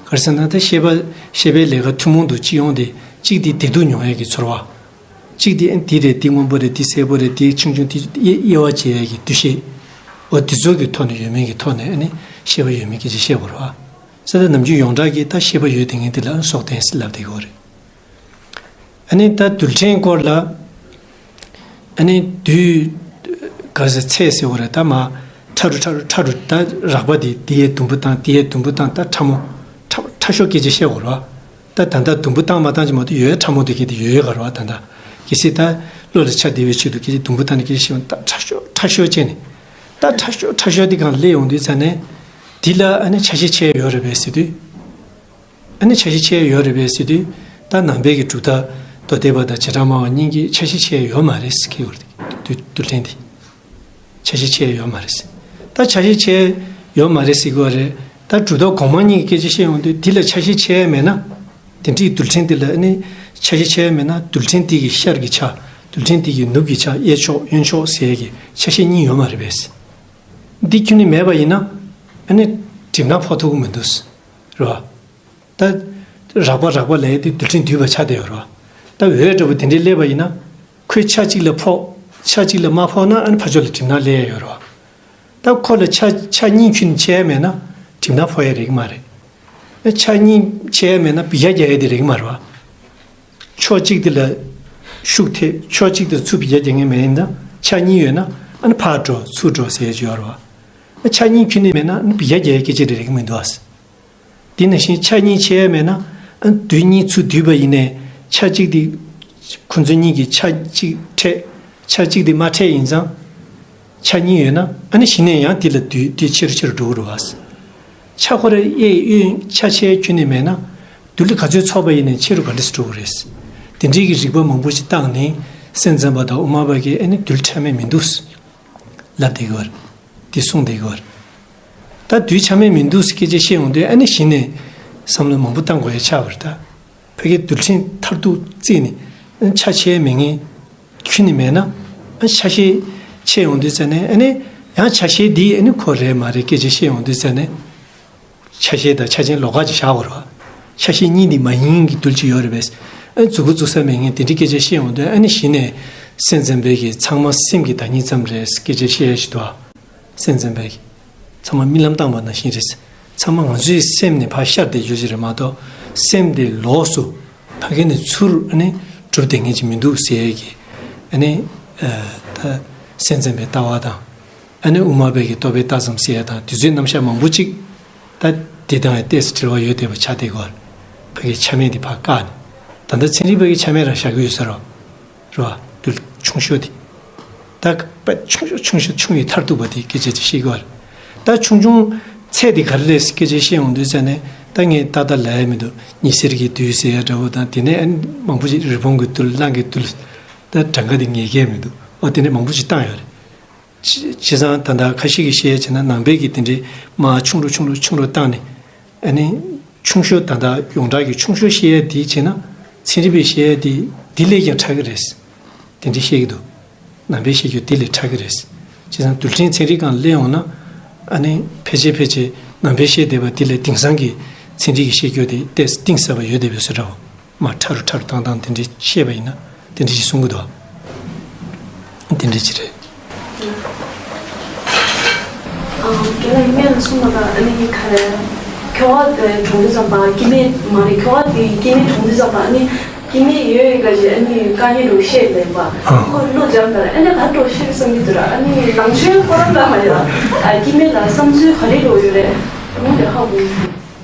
ག་རེ་ཟེར་ན་ད་ཤེས་པ་ཤེས་པའི་ལས་ཀ་ཐུན་མོང་དུ་སྤྱི་ཡོངས་དེ་གཅིག་དེ་བདེ་སྡུག་མྱོང་ཡ་གི་ཚོར་བ། གཅིག་དེ་འདི་རེད། འདི་སྔོན་པོ་རེད། འདི་སེར་པོ་རེད། འདི་ཆུང་ཆུང་། འདི་དབྱེ་དབྱེ་བ་འབྱེད་ཡ་གི་འདུ་ཤེས། འོ་དེ་ཚོ་གི་ཐོག་ནས་ཡོད་མེད་ཀྱི་ཐོག་ནས་ཨ་ནི་ཤེས་པ་ཡོད་མེད་སྐད་ཆ་བཤད་དགོས་རེད་བ། ཟེར་ད་ནམ་རྒྱུན་ཡོངས་གྲགས་ཀྱི་ད་ཤེས་པ་ཡོད་དེ་ངས་དེ་ལ་སྲོག་ལྡན་ཟེར་ལབ་བསྡད་ཀྱི་ཡོད་རེད། ཨ་ནི་ད་རྡུལ་ཕྲན་སྐོར་ལ། ཨ་ནི་རྡུལ། ག་ཟེར་ཚད་ཟེར་བ་རེད། ད་མ་ཕྲ་རུ་ཕྲ་རུ་ཕྲ་རུ་ད་རགས་པ་དེ་དེ་ཡས་དུམ་བུ་བཏང་། དེ་ཡས་དུམ་བུ་བཏང་། ད་ཕྲ་མོ་ཕྲ་ཕྲ་ཤོས་སྐད་ཆ་བཤད་དགོས་རེད་བ། ད་ད་ལྟ་དུམ་བུ་བཏང་མ་བཏང་ཅིག་མ་གཏོགས་ཡོད་ཡ་ཕྲ་མོ་དེ་གས་དེ་ཡོད་ཡོད་ག་རེད་བ། ད་ལྟ་གལ་སྲིད་ད་བློ་ལ་ཆ་བདེ་བའི་ཆེད་དུ་སྐད་ཆ་དུམ་བུ་བཏང་ནས་སྐད་ཆ་བཤད་པ་ད་ཕྲ་ཤོས་ཕྲ་ཤོས་བྱས་ནས། ད་ཕྲ་ཤོས་ཕྲ་ཤོས་དེ་སྒང་སླེབས་ཡོང་དུས་ཙ་ནས་འདི་ལ་ཨ་ནི་ཆ་ཤས་ཕྱེ་ཡ་ཡོད་རེད་པས་ཟེར་དུས། ཨ་ནི་ཆ་ཤས་ཕྱེ་ཡ་ཡོད་རེད་པས་ཟེར་དུས། ད་ནང་པའི་གི་གྲུབ་མཐའ་མདོ་སྡེ་པ་དང་བྱེ་བྲག་སྨྲ་བ་གཉིས་ཀྱིས་ཆ་ཤས་ཕྱེ་ཡ་ཡོད་མ་རེད་ཟེར་གྱི་ཡོད་རེད། རྡུལ་རྡུལ་ཕྲན་འདི་ཆ་ཤས་ཕྱེ་ཡ་ཡོད་མ་རེད་ཟེར། ད་ཆ་ཤས་ཕྱེ་ཡ་ཡོད་མ་རེད་ཟེར་གྱི་ཡོད་རེད། ད་གྲུབ་མཐའ་གོང་མ་གཉིས་ཀྱི་སྐད་ཆ་བཤད་ཡོང་དུས་འདི་ལ་ཆ་ཤས་ཕྱེ་ཡ་མེད་ན། དེ་འདྲའི་རྡུལ་ཕྲན་འདི་ལ་ཨ་ནི་ ཆ་ཤས་ཕྱེ་ཡ་མེད་ན་རྡུལ་ཕྲན་དེ་གི་ཤར་གྱི་ཆ། རྡུལ་ཕྲན་དེ་གི་ནུབ་ཀྱི་ཆ། གཡས་ཕྱོགས་གཡོན་ཕྱོགས་ཟེར་ཡ་གི་ཆ་ཤས་གཉིས་ཡོད་མ་རེད་པས། འདི་ཁྱོན་ནས་མེད་པ་ཡིན་ན་ཨ་ནི་གྲིབ་ནག་ཕོག་ཐུབ་ཀྱི་མི་འདུག་རེད་བ། ད་རགས་པ་རགས་པ་ལབ་ཡ་དེ་རྡུལ་ཕྲན་འདུས་པ་ཆགས་བསྡད་ཡོད་རེད་བ། ད་འོད་འདྲ་པོ་དེ་འདྲའི་སླེབས་པ་ཡིན་ན། ཁོས་ཆ་གཅིག་ལ་ཕོག་ཆ་གཅིག་ལ་མ་ཕོག་ན་ཨ་ནི་ཕར་ཕྱོགས་ལ་གྲིབ་ནག་སླེབས་ཡ་ཡོད་རེད་བ། ད་ཁོ་ལ་ཆ་ཆ་གཉིས་ཁྱོན་ནས་ཕྱེ་ཡ་མེད་ན་གྲིབ་ནག་ཕོག་ཡ་རེད་གི་མ་རེད། ཆ་གཉིས་ཕྱེ་ཡ་མེད་ན་འབུད་རྒྱག་རྒྱག་ཡ་དེ་རེད་གི་མ་རེད་བ། ཕྱོགས་གཅིག་དེ་ལ་ཤུགས་ཐེབས། ཕྱོགས་གཅིག་དེ་ཚུར་འབུད་རྒྱག་རྒྱག་མཁན་མེད་ཡིན་ན། ཆ་གཉིས་ཡོད་ན་ཨ་ནི་ཕར་འགྲོ་ཚུར་འགྲོ་ཟེར་ཡ་ཅིག་ཡོད་རེད་བ། ཆ་གཉིས་ཁྱོན་ནས་མེད་ན་ཨ་ནི་འབུད་རྒྱག་རྒྱག་ཡ་སྐད་ཆ་དེ་རེད་གི་མི་འདུག་ཨ། དེ་ནང་བཞིན་ཆ་གཉིས་ཕྱེ་ཡ་མེད་ན་ཨ་ནི་རྡུལ་གཉིས་ཚུར་བསྡུས་པ་ཡིན་ནའི་ཆ་གཅིག་དེ་ཁོ་ཚོ་གཉིས་ཀྱི་ཆ་གཅིག་འཕྲད། ཆ་གཅིག་དེ་མ་འཕྲད་ཡིན་ཙང་། ཆ་གཉིས་ཡོད་ན་ཨ་ནི་གཞི་ནས་ཡང་དེ་ལ་རྡུལ་དེ་ཆེ་རུ་ཆེ་རུ་འགྲོ་གི་རེད་བ། ཆ་ཁོ་ར་གཡས་གཡོན་ཆ་ཕྱེ་ཁྱོན་ནས་མེད་ན་རྡུལ་ག་ཚོད་ཚོགས་པ་ཡིན་ནའི་ཆེ་རུ་ག་འདྲ་སེ་འགྲོ་གི་རེད། དེ་འདྲའི་གི་རིགས་པ་མང་པོ་ཞིག་བཏང་ནས་སེམས་ཙམ་པ་དང་དབུ་མ་པ་གིས་ཨ་ནི་རྡུལ་ཆ་མེད་མི་འདུག་ལབ་བསྡད་ཀྱི་ཡོད་རེད། དེ་གསུངས་བསྡད་ཀྱི་ཡོད་རེད། ད་རྡུལ་ཆ་མེད་མི་འདུག་ཟེར་སྐད་ཆ་བཤད་ཡོང་དུས་ཨ་ནི་གཞི་ནས་བསམ་བློ་མང་པོ་བཏང་དགོས་ཡ་ཆགས་པ་རེད་ད། ཕ་གིའི་རྡུལ་ཕྲན་མཐར་ཐུག་བརྩིས་ནས་ཆ་ཕྱེ་མེད་མཁན་ཁྱོན་ནས་མེད་ན། ཆ་ཤས་ཕྱེ་ཡོང་དུས་ཙ་ནས་ཨ་ནི་ཡང་ཆ་ཤས་འདི་ཨ་ནི་ཁོ་རེད་མ་རེད་སྐད་ཆ་བཤད་ཡོང་དུས་ཙ་ནས། ཆ་ཤས་དང་ཆ་ཅན་ལོགས་ཀ་ཅིག་བཞག་དགོས་རེད་བ། ཆ་ཤས་གཉིས་འདི་མ་ཡིན་གྱི་རྡུལ་ཅིག་ཡོད་རེད་པས། ཨ་ནི་མཛུབ་གུ་འཛུགས་ས་མེད་མཁན་དེ་འདྲའི་སྐད་ཆ་བཤད་ཡོང་དུས་ཨ་ནི་གཞི་ནས་སེམས་ཙམ་པའི་གི་ཚང་མ་སེམས་ཀྱི་བདག་ཉིད་ཙམ་རེད་སྐད་ཆ་བཤད་ཡ་ཞིག་འདུག་བ། སེམས་ཙམ་པས་ཚང་མ་རྨི་ལམ་བཏང་བ་ནང་བཞིན་རེད། ཚང་མ་ང་ཚོའི་སེམས་ནས་ཕར་ཤར་བསྡད་རྒྱུ་ཞིག་རེད་མ་གཏོགས། སེམས་དེ་ལོགས་སུ་ཕ་གི་ནས་ཚུར་ཨ་ནི་གྲུབ་བསྡད་མཁན་ཅིག་མི་འདུག་ཟེར་ཡས་ཀྱི་ཨ་ནི་ཨ་ད་སེམས་ཙམ་པའི་ལྟ་བ་དང་། ཨ་ནི་དབུ་མ་པའི་གི་རྟོག་པའི་ལྟ་ཙམ་ཟེར་ཡ་དང་དེ་ཚོའི་རྣམ་གཞག་མང་པོ་ཅིག་ད་འདི་དང་ཡང་ཏོག་ཙམ་འབྲེལ་བ་ཡོད་བསྡད་པ་ཆགས་བསྡད་ཀྱི་ཡོད་རེད། ཕ་གི་ཆ་མེད་དེ་ཕར་བཀག་ནས། ད་ལྟ་ཚན་རིག་པ་གི་ཆ་མེད་རང་བཞག་གི་ཡོད་ས་རེད། རེད་བ། རྡུལ་ཆུང་ཤོས་དེ། ད་དཔེ་ཆུང་ཤོས་ཆུང་ཤོས་ཆུང་ཡི་མཐར་ཐུག་པ་དེ་སྐད་ཆ་དེ་བཤད་ཀྱི་ཡོད་རེད། ད་ཆུང་ཆུང་ཚད་དེ་ག་རེ་རེད་སྐད་ཆ་བཤད་ཡོང་དུས་ཙ་ནས་ད་ངས་ཏག་ཏག་ལབ་ཡ་མི་འདུག་ཉི་ཟེར་གྱི་རྡུལ་ཟེར་ཡ་འདྲ་བོ་དང་དེ་ནས་ཨ་ནི་མང་པོ་ཞིག་རི་བོང་གི་རྡུལ་གླང་གི་རྡུལ། ད་གྲངས་ཀ་དེ་ངས་མཁྱེན་མི་འདུག་ཨོ་དེ་ནས་མང་པོ་ཞིག་བཏང་ཡོད་རེད། བྱས་བྱས་ཙང་ད་ལྟ་ཁ་ཤས་ཀྱིས་བཤད་ཡ་བྱས་ན་ནང་པའི་གི་དེ་འདྲའི་མར་ཆུང་རུ་ཆུང་རུ་ཆུང་རུ་བཏང་ནས། ཨ་ནི། ཆུང་ཤོས་ད་ལྟ་ཡོངས་གྲགས་ཀྱི་ཆུང་ཤོས་བཤད་ཡ་དེ་བྱས་ན། ཚན་རིག་པས་བཤད་ཡ་དེ་དེ་ལས་ཀྱང་ཕྲ་གི་རེད། དེ་འདྲ་བཤད་ཀྱི་འདུག་ནང་པས་བཤད་རྒྱུ་དེ་ལས་ཕྲ་གི་རེད། བྱས་ཙང་རྡུལ་ཕྲན་ཚན་རིག་སྒང་སླེབས་ཡོང་ན། ཨ་ནི། ཕལ་ཆེར་ཕལ་ཆེར་ནང་པས་བཤད་བསྡད་པ་དེ་ལས་དེང་སང་གི་ཚན་རིག་གིས་བཤད་རྒྱུ་དེ་ཏོག་ཙམ་གཏིང་ཟབ་པ་ཡོད་བསྡད་པའི་བཟོ་འདྲ་བོ། མར་ཕྲ་རུ་ཕྲ་རུ་བཏང་སྟངས་དེ་འདྲ་བཤད་པ་ཡིན་ན་དེ་འདྲ་ཞིག་གསུང་གི་འདུག་དེ་འདྲ་ཞིག་རེད། ཨ། རྒན་ལགས་སྔོན་ལ་གསུངས་པ་དང་ཨ་ནི་ག་རེ། ཁྱོ་ག་དེ་གྲོངས་དུས་ཙམ་པ་སྐྱེ་དམན་མ་རེད། ཁྱོ་ག་དེ་སྐྱེ་དམན་གྲོངས་དུས་ཙམ་པ་ཨ་ནི་སྐྱེ་དམན་ཡོད་ཡོད་ག་ཞེས་ཨ་ནི་དཀའ་ངལ་འདྲ་བཤད་ལེན་པ། ཨ། ཁོ་བློ་འཇམ་དང་ཨ་ནི་ག་འདྲ་བཤད་བསམ་གྱི་འདུག་ར། ཨ་ནི་ནང་ཆོས་ཁོ་རང་ལ་མ་ཡ། ཨ། སྐྱེ་དམན་ལ་བསམ་ཚུལ་ག་རེ་འདྲ་ཡོད་རེད། མོ་དེ་ཧ་གོ་མི་འདུག་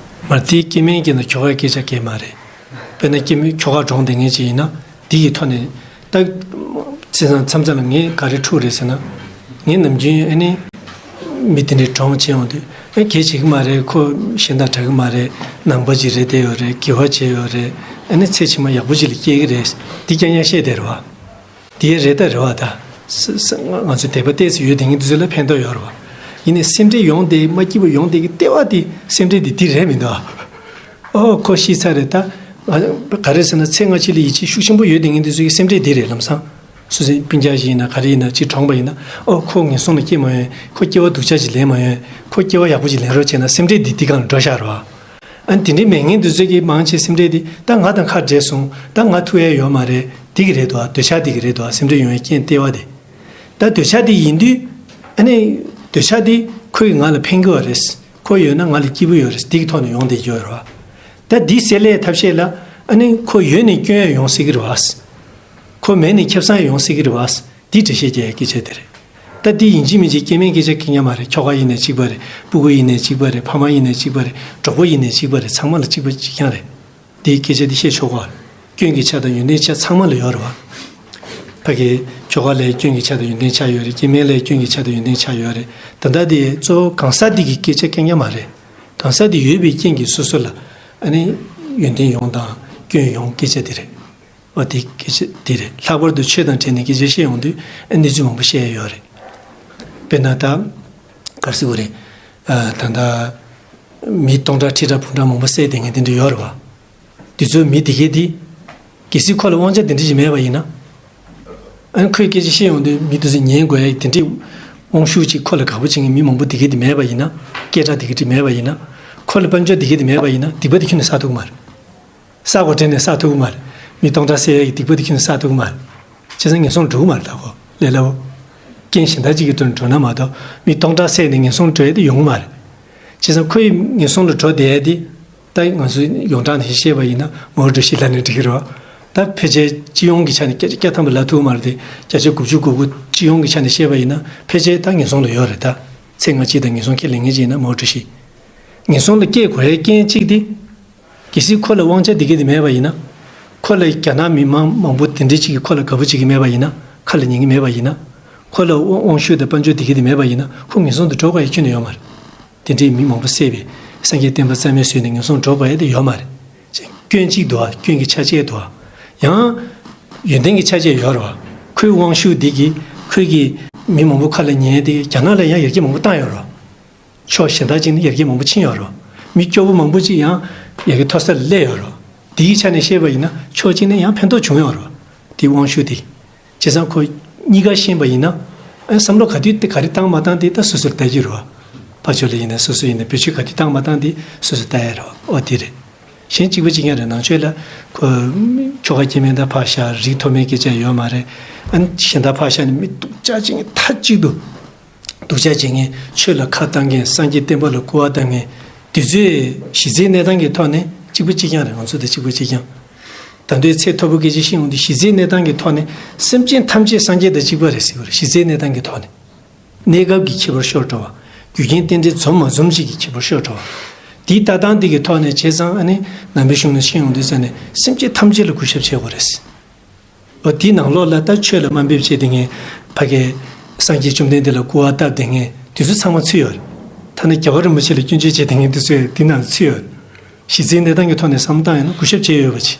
མ་དེ་སྐྱེ་དམན་གྱི་ནང་ཁྱོ་ག་སྐད་ཆ་གང་ཡང་མ་རེད། དཔེར་ན་སྐྱེ་དམན་ཁྱོ་ག་གྲོངས་བསྡད་མཁན་ཅིག་ཡིན་ན་དེ་ཡི་ཐོག་ནས་ད། བྱས་ཙང་མཚམས་མཚམས་ལ་ངས་ག་རེ་འཁྲུག་རེད་ཟེར་ན། ངས་ནམ་རྒྱུན་ཨ་ནི། མི་དེ་འདྲའི་གྲོངས་བྱས་ཡོང་དུས་ཨ་གལ་ཆེ་གི་མ་རེད། ཁོ་གཞན་དང་འདྲ་གི་མ་རེད། ནང་པ་ཅིག་རེད་བསྡད་ཡོད་རེད། དགེ་བ་བྱས་ཡོད་རེད། ཨ་ནི་ཚེ་ཕྱི་མ་ཡག་པོ་ཅིག་ལ་སྐྱེ་གི་རེད། འདི་རྐྱང་རྐྱང་བཤད་བསྡད་རེད་བ། དེ་རེད་ད་རེད་བ་ད། ས་ས་ང་ང་ཚོ་དད་པ་ཏོག་ཙམ་ཡོད་བསྡད་མཁན་དེ་ཚོ་ལ་ཕན་ཐོགས་ཡོད་རེད་བ། ཡིན་ནའི་སེམས་ཁྲལ་ཡོང་བསྡད་མ་སྐྱིད་པོ་ཡོང་བསྡད་ཀྱི་ལྟེ་བ་དེ་སེམས་ཁྲལ་དེ་དེ་རེད་མི་འདུག་ཨོ་ཁོ་ཤི་ཚར་རེད་ད། ང་ག་རེ་ཟེར་ན་ཚེ་སྔ་ཕྱི་ལ་ཡིད་ཆེས་ཤུགས་ཆེན་པོ་ཡོད་བསྡད་མཁན་དེ་ཚོ་གི་སེམས་ཁྲལ་དེ་རེད་ལམ་སང་། སུ་སེམས་སྤུན་ཀྱག་ཞིག་ཡིན་ན་ག་རེ་ཡིན་ན་ཅིག་གྲོངས་པ་ཡིན་ན་ཨོ་ཁོ་ངན་སོང་ལ་སྐྱེ་མ་ཡོང་། ཁོ་སྐྱེ་བ་སྡུག་ཅག་ཅིག་ལེན་མ་ཡོང་། ཁོ་སྐྱེ་བ་ཡག་པོ་ཅིག་ལེན་རོགས་བྱས་ན་སེམས་ཁྲལ་དེ་དེ་སྒང་ལ་འགྲོ་ཤག་རེད་བ། ཨ་ནི་དེ་འདྲའི་མེད་མཁན་དེ་ཚོ་གིས་མང་ཆེ་སེམས་ཁྲལ་དེ་ད་ང་དང་ཁ་བྲལ་སོང་། ད་ང་ཐུག་ཡ་ཡོད་མ་རེད། དེ་གི་རེད་དོ། འདོད་ཆགས་དེ་གི་རེད་དོ། སེམས་ཁྲལ་ཡོང་བའི་རྐྱེན་ལྟེ་བ་དེ། ད་འདོད་ཆགས་དེ་ཡིན་དུས་ཨ་ནི་འདོད་ཆགས་དེ་ཁོ་ཡིས་ང་ལ་ཕན་གི་བ་རེད། ཁོ་ཡོད་ན་ང་ལ་སྐྱིད་པོ་ཡོད་རེད། དེ་གི་ཐོག་ནས་ཡོང་བསྡད་ཀྱི་ཡོད་རེད་བ། ད་འདི་སེལ་ཡའི་ཐབས་ཤེས་ལ་ཨ་ནི་ཁོ་ཡོད་ནས་སྐྱོན་ཡ་ཡོང་སྲིད་གི་རེད་བ། ཁོ་མེད་ནས་ཁེ་བཟང་ཡོང་སྲིད་གི་རེད་བ། འདི་འགྲེལ་བཤད་རྒྱག་ཡ་སྐད་ཆ་དེ་རེད། ད་འདི་ཡིན་གཅིག་མིན་གཅིག་སྐྱེ་དམན་སྐད་ཆ་གང་ཡང་མ་རེད། ཁྱོ་ག་ཡིན་ནའི་གཅིག་པ་རེད། སྤུ་གུ་ཡིན་ནའི་གཅིག་པ་རེད། ཕ་མ་ཡིན་ནའི་གཅིག་པ་རེད། གྲོགས་པོ་ཡིན་ནའི་གཅིག་པ་རེད། ཚང་མ་ལ་གཅིག་པ་གཅིག་རྐྱང་རེད། འདིའི་སྐད་ཆ་འདི་བཤད་ཆོག་གོ། སྐྱོན་གྱི་ཆ་དང་ཡོན་ཏན་ཆ་ཚང་མ་ལ་ཡོད་རེད་བ། ཕ་གི་ཁྱོ་ག་ལ་སྐྱོན་གྱི་ཆ་དང་ཡོན་ཏན་ཆ་ཡོད་རེད། སྐྱེ་དམན་ལ་སྐྱོན་གྱི་ཆ་དང་ཡོན་ཏན་ཆ་ཡོད་རེད། ད་ལྟ་འདི་གཙོ་བོ་གང་ཟག་འདི་གི་སྐད་ཆ་གང་ཡང་མ་རེད། གང་ཟག་འདི་ཡོད་པའི་རྐྱེན་གྱིས་སོ་སོ་ལ་ཨ་ནི་ཡོན་ཏན་ཡོང་དང་སྐྱོན་ཡོང་སྐད་ཆ་འདི་རེད། འོ་དེ་སྐད་ཆ་དེ་རེད། ལྷག་པར་དུ་ཆོས་དང་འབྲེལ་ནས་སྐད་ཆ་བཤད་ཡོང་དུས་ཨ་གནས་ཚུལ་མང་པོ་བཤད་ཡ་ཡོད་རེད། དཔེར་ན་ད་ག་རེ་ཟེར་དགོས་རེད། ཨ་ད་ལྟ་མི་སྟོང་ཕྲག་ཁྲི་ཕྲག་འབུམ་ཕྲག་མང་པོ་བསད་བསྡད་མཁན་དེ་འདྲ་ཡོད་རེད་བ། དེ་ཚོའི་མི་དེ་གས་དེ་ གལ་སྲིད་ཁོ་ལ་དབང་ཆ་དེ་འདྲ་ཞིག་མེད་པ་ཡིན་ན། ཨ་ནི་ཁོས་སྐད་ཆ་བཤད་ཡོང་དུས་མི་དེ་ཚོས་ཉན་དགོས་ཡ་དེ་འདྲའི་དབང་ཤུགས་ཅིག་ཁོ་ལ་དགའ་པོ་བྱེད་མཁན་མི་མང་པོ་དེ་ག་དེ་མེད་པ་ཡིན་ན། སྐད་གྲགས་དེ་ག་དེ་མེད་པ་ཡིན་ན། ཁོ་ལ་དཔལ་འབྱོར་དེ་ག་དེ་མེད་པ་ཡིན་ན་སྡིག་པ་དེ་ཁྱོན་ནས་བསགས་ཐུབ་ཀྱི་མ་རེད། ས་གོ་དྲན་ནས་བསགས་ཐུབ་ཀྱི་མ་རེད། མི་སྟོང་ཕྲག་བསད་ཡ་གི་སྡིག་པ་དེ་ཁྱོན་ནས་བསགས་ཐུབ་ཀྱི་མ་རེད། བྱས་ཙང་ངན་སོང་ལ་འགྲོ་གི་མ་རེད། ད་ཁོ་ལས་སླ་བོ། རྐྱེན་གཞན་དག་ཅིག་གི་དོན་འགྲོ་ན་མ་གཏོགས་མི་སྟོང་ཕྲག་བསད་ནས་ངན་སོང་འགྲོ་ཡ་དེ་ཡོང་གི་མ་རེད། བྱས་ཙང་ཁོ་ཡི་ངན་སོང་ལ་འགྲོ་བསྡད་ཡ་དེ། ད་ང་ཚོས་ཡོངས་གྲགས་ནང་བཤད་པ་ཡིན་ན་མའོ་ཀྲུའུ་ཞི་ལབ་ནས་འགྲིག་གི་རེད་བ། ད་ཕལ་ཆེར་སྤྱི་ཡོངས་ཀྱི་ཆ་ནས་བརྒྱ་ཆ་བརྒྱ་ཐམ་པ་ལབ་ཐུབ་ཀྱི་མ་རེད་དེ། བརྒྱ་ཆ་དགུ་བཅུ་གོ་དགུ་སྤྱི་ཡོངས་ཀྱི་ཆ་ནས་བཤད་པ་ཡིན་ན་ཕལ་ཆེར་ད་ངན་སོང་ལ་ཡོད་རེད་ད། ཚེ་སྔ་ཕྱི་དང་ངན་སོང་ཁས་ལེན་མཁན་ཅིག་ཡིན་ན་མའོ་ཀྲུའུ་ཞི། ངན་སོང་ལ་སྐྱེ་དགོས་ཡའི་རྐྱེན་གཅིག་དེ། གལ་སྲིད་ཁོ་ལ་དབང་ཆ་དེ་ག་དེ་མེད་པ་ཡིན་ན། ཁོ་ལ་རྒྱ་ནག་མི་མང་མང་པོ་དེ་འདྲ་ཅིག་གིས་ཁོ་ལ་དགའ་པོ་བྱེད་ཀྱི་མེད་པ་ཡིན་ན། ཁ་ལ་ཉན་གྱི་མེད་པ་ཡིན་ན། ཁོ་ལ་དབང་དབང་ཤུགས་དང་དཔལ་འབྱོར་དེ་ག་དེ་མེད་པ་ཡིན་ན་ཁོ་ངན་སོང་དུ་འགྲོ་དགོས་ཡ་ཁྱོན་ནས་ཡོད་མ་རེད། དེ་འདྲའི་མི་མང་པོ་བསད་པའི་སངས་རྒྱས་བསྟན་པ་རྩ་མེད་བཟོས་ནས་ངན་སོང་འགྲོ་དགོས་ཡ་དེ་ཡོད་མ་རེད། ཅེས་སྐྱོན་གཅིག་འདུག་ཨ། སྐྱོན་གྱི་ཆ་བཅད་འདུག་ཨ། ཡང་ཡོན་ཏན་གྱི་ཆ་བཅད་ཡོད་རེད་བ། ཁོའི་དབང་ཤུགས་འདི་གིས་ཁོས་ཀྱི་མི་མང་པོ་ཁ་ལ་ཉན་ཡ་དེ་རྒྱ་ནག་ལ་ཡང་ཡར་རྒྱས་མང་པོ་བཏང་ཡོད་རེད་བ། ཕྱོགས་གཞན་དག་ཅིག་ནས་ཡར་རྒྱས་མང་པོ་ཕྱིན་ཡོད་རེད། མི་སྐྱོ་པོ་མང་པོ་ཅིག་ཡང་ཡར་རྒྱས་མཐོ་ས་ལ་སླེབས་ཡོད་རེད། དེའི་ཆ་ནས་བཤད་པ་ཡིན་ན་ཕྱོགས་གཅིག་ནས་ཡང་ཕན་ཐོགས་བྱུང་ཡོད་རེད། དེའི་དབང་ཤུགས་དེ། བྱས་ཙང་ཁོ་གཉིས་ཀ་ཤེས་པ་ཡིན་ན། ཨ་བསམ་བློ་ག་དུས་དེ་ག་རེ་བཏང་མ་བཏང་དེ་ད་སོ་སོར་ལྟ་རྒྱུ་རེད་བ། ཕར་ཕྱོགས་ལ་ཡིན་ན་སོ་སོ་ཡིན་ན་བེད་སྤྱོད་ག་དུས་བཏང་མ་བཏང་དེ་སོ་སོར་ལྟ་ཡ་རེད་བ། ཨོ་དེ་རེད། གཞན་གཅིག་པ་གཅིག་རྐྱང་རེད། ནང་ཆོས་ལ་ཁོ་ཆོ་ག་སྐྱེ་མེད་དང་ཕར་བཞག་རིགས་མཐོ་དམན་སྐད་ཆ་ཡོད་མ་རེད། ཨ་ནི་གཞན་དག་ཕར་བཞག་ནས་མི་སྡུག་ཅག་ཅིག་མཐའ་གཅིག་ཏུ། སྡུག་ཅག་བྱེད་མཁན། ཆོས་ལ་ཁ་བཏང་མཁན། སངས་རྒྱས་བསྟན་པ་ལ་སྐུར་བ་བཏང་མཁན། དེ་ཚོས་གཞི་རྩའི་གནས་སྟངས་ཀྱི་ཐོག་ནས་གཅིག་པ་གཅིག་རྐྱང་རེད། ང་ཚོ་དང་གཅིག་པ་གཅིག་རྐྱང་། ད་དུང་ཚད་མཐོ་པོ་སྐད་ཆ་བཤད་ཡོང་དུས་གཞི་རྩའི་གནས་སྟངས་ཀྱི་ཐོག་ནས་སེམས་ཅན་ཐམས་ཅད་སངས་རྒྱས་དང་གཅིག་པ་རེད་ཟེར་བ་རེད། གཞི་རྩའི་གནས་སྟངས་ཀྱི་ཐོག་ནས། གནས་སྐབས་ཀྱི་ཁྱད་པར་ཤོར་འགྲོ་བ། རྒྱུ་རྐྱེན་རྟེན་འབྲེལ་འཛོམས་མ་འཛོམས་ཅིག་གི་ཁྱད་པར་ཤོར་འགྲོ་བ། དེའི་ལྟ་སྟངས་འདི་གི་ཐོག་ནས་བྱས་ཙང་ཨ་ནི་ནང་པའི་གཞུང་ནས་བཤད་ཡོང་དུས་ཙང་ནས་སེམས་ཅན་ཐམས་ཅད་ལ་གུས་ཞབས་བྱེད་དགོས་རེད། འོ་དེའི་ནང་ལོགས་ལ་ད་ཆོས་ལ་དམའ་འབེབས་བྱས་བསྡད་མཁན། ཕ་གིའི་སངས་རྒྱས་བཅོམ་ལྡན་འདས་ལ་སྐུར་བ་བཏབ་བསྡད་མཁན་དེ་ཚོ་ཚང་མ་ཚུད་ཡོད་རེད། ཐ་ན་རྒྱལ་བ་རིན་པོ་ཆེ་ལ་སྐྱོན་བརྗོད་བྱས་བསྡད་མཁན་དེ་ཚོ་དེ་ནང་ཚུད་ཡོད་རེད། གཞི་རྩའི་གནས་སྟངས་ཀྱི་ཐོག་ནས་བསམ་བློ་བཏང་ཡོང་ན་གུས་ཞབས་བྱས་ཡོད་པ་ཅིག་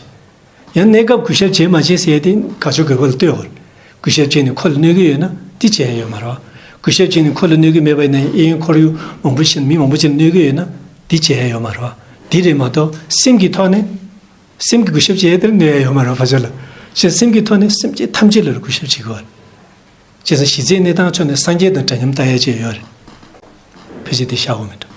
ཡང་གནས་སྐབས་གུས་ཞབས་བྱས་མ་བྱས་ཟེར་ཡ་དེ་དགག་ཕྱོགས་དགོས་པ་ལ་ལྟོས་དགོས་རེད། གུས་ཞབས་བྱས་ནས་ཁོ་ལ་གནོད་ཀྱི་ཡོད་ན་དེ་བྱས་ཡ་ཡོད་མ་རེད་བ། གུས་ཞབས་བྱས་ནས་ཁོ་ལ་གནོད་ཀྱི་མེད་པ་ཡིན་ན་གཡས་གཡོན་ཁོར་ཡུག་མང་པོ་ཞིག་མི་མང་པོ་ཅིག་ལ་གནོད་ཀྱི་ཡོད་ན་དེ་བྱས་ཡ་ཡོད་མ་རེད་བ། དེ་རེད་མ་གཏོགས་སེམས་ཀྱི་ཐོག་ནས། སེམས་ཀྱི་གུས་ཞབས་བྱས་དེར་གནོད་ཡ་ཡོད་མ་རེད་བ། ཕར་ཕྱོགས་ལ། གཞན་སེམས་ཀྱི་ཐོག་ནས་སེམས་ཅན་ཐམས་ཅད་ལ་གུས་ཞབས་བྱེད་དགོས་པ་རེད། བྱས་ཙང་གཞི་རྩའི་གནས་སྟངས་ཕྱོགས་ནས་སངས་རྒྱས་དང་འདྲ་མཉམ་ལྟ་ཡ་བྱས་ཡོད་རེད། ཕལ་ཆེར་དེ་ཤ་འོ་མི་འདྲ།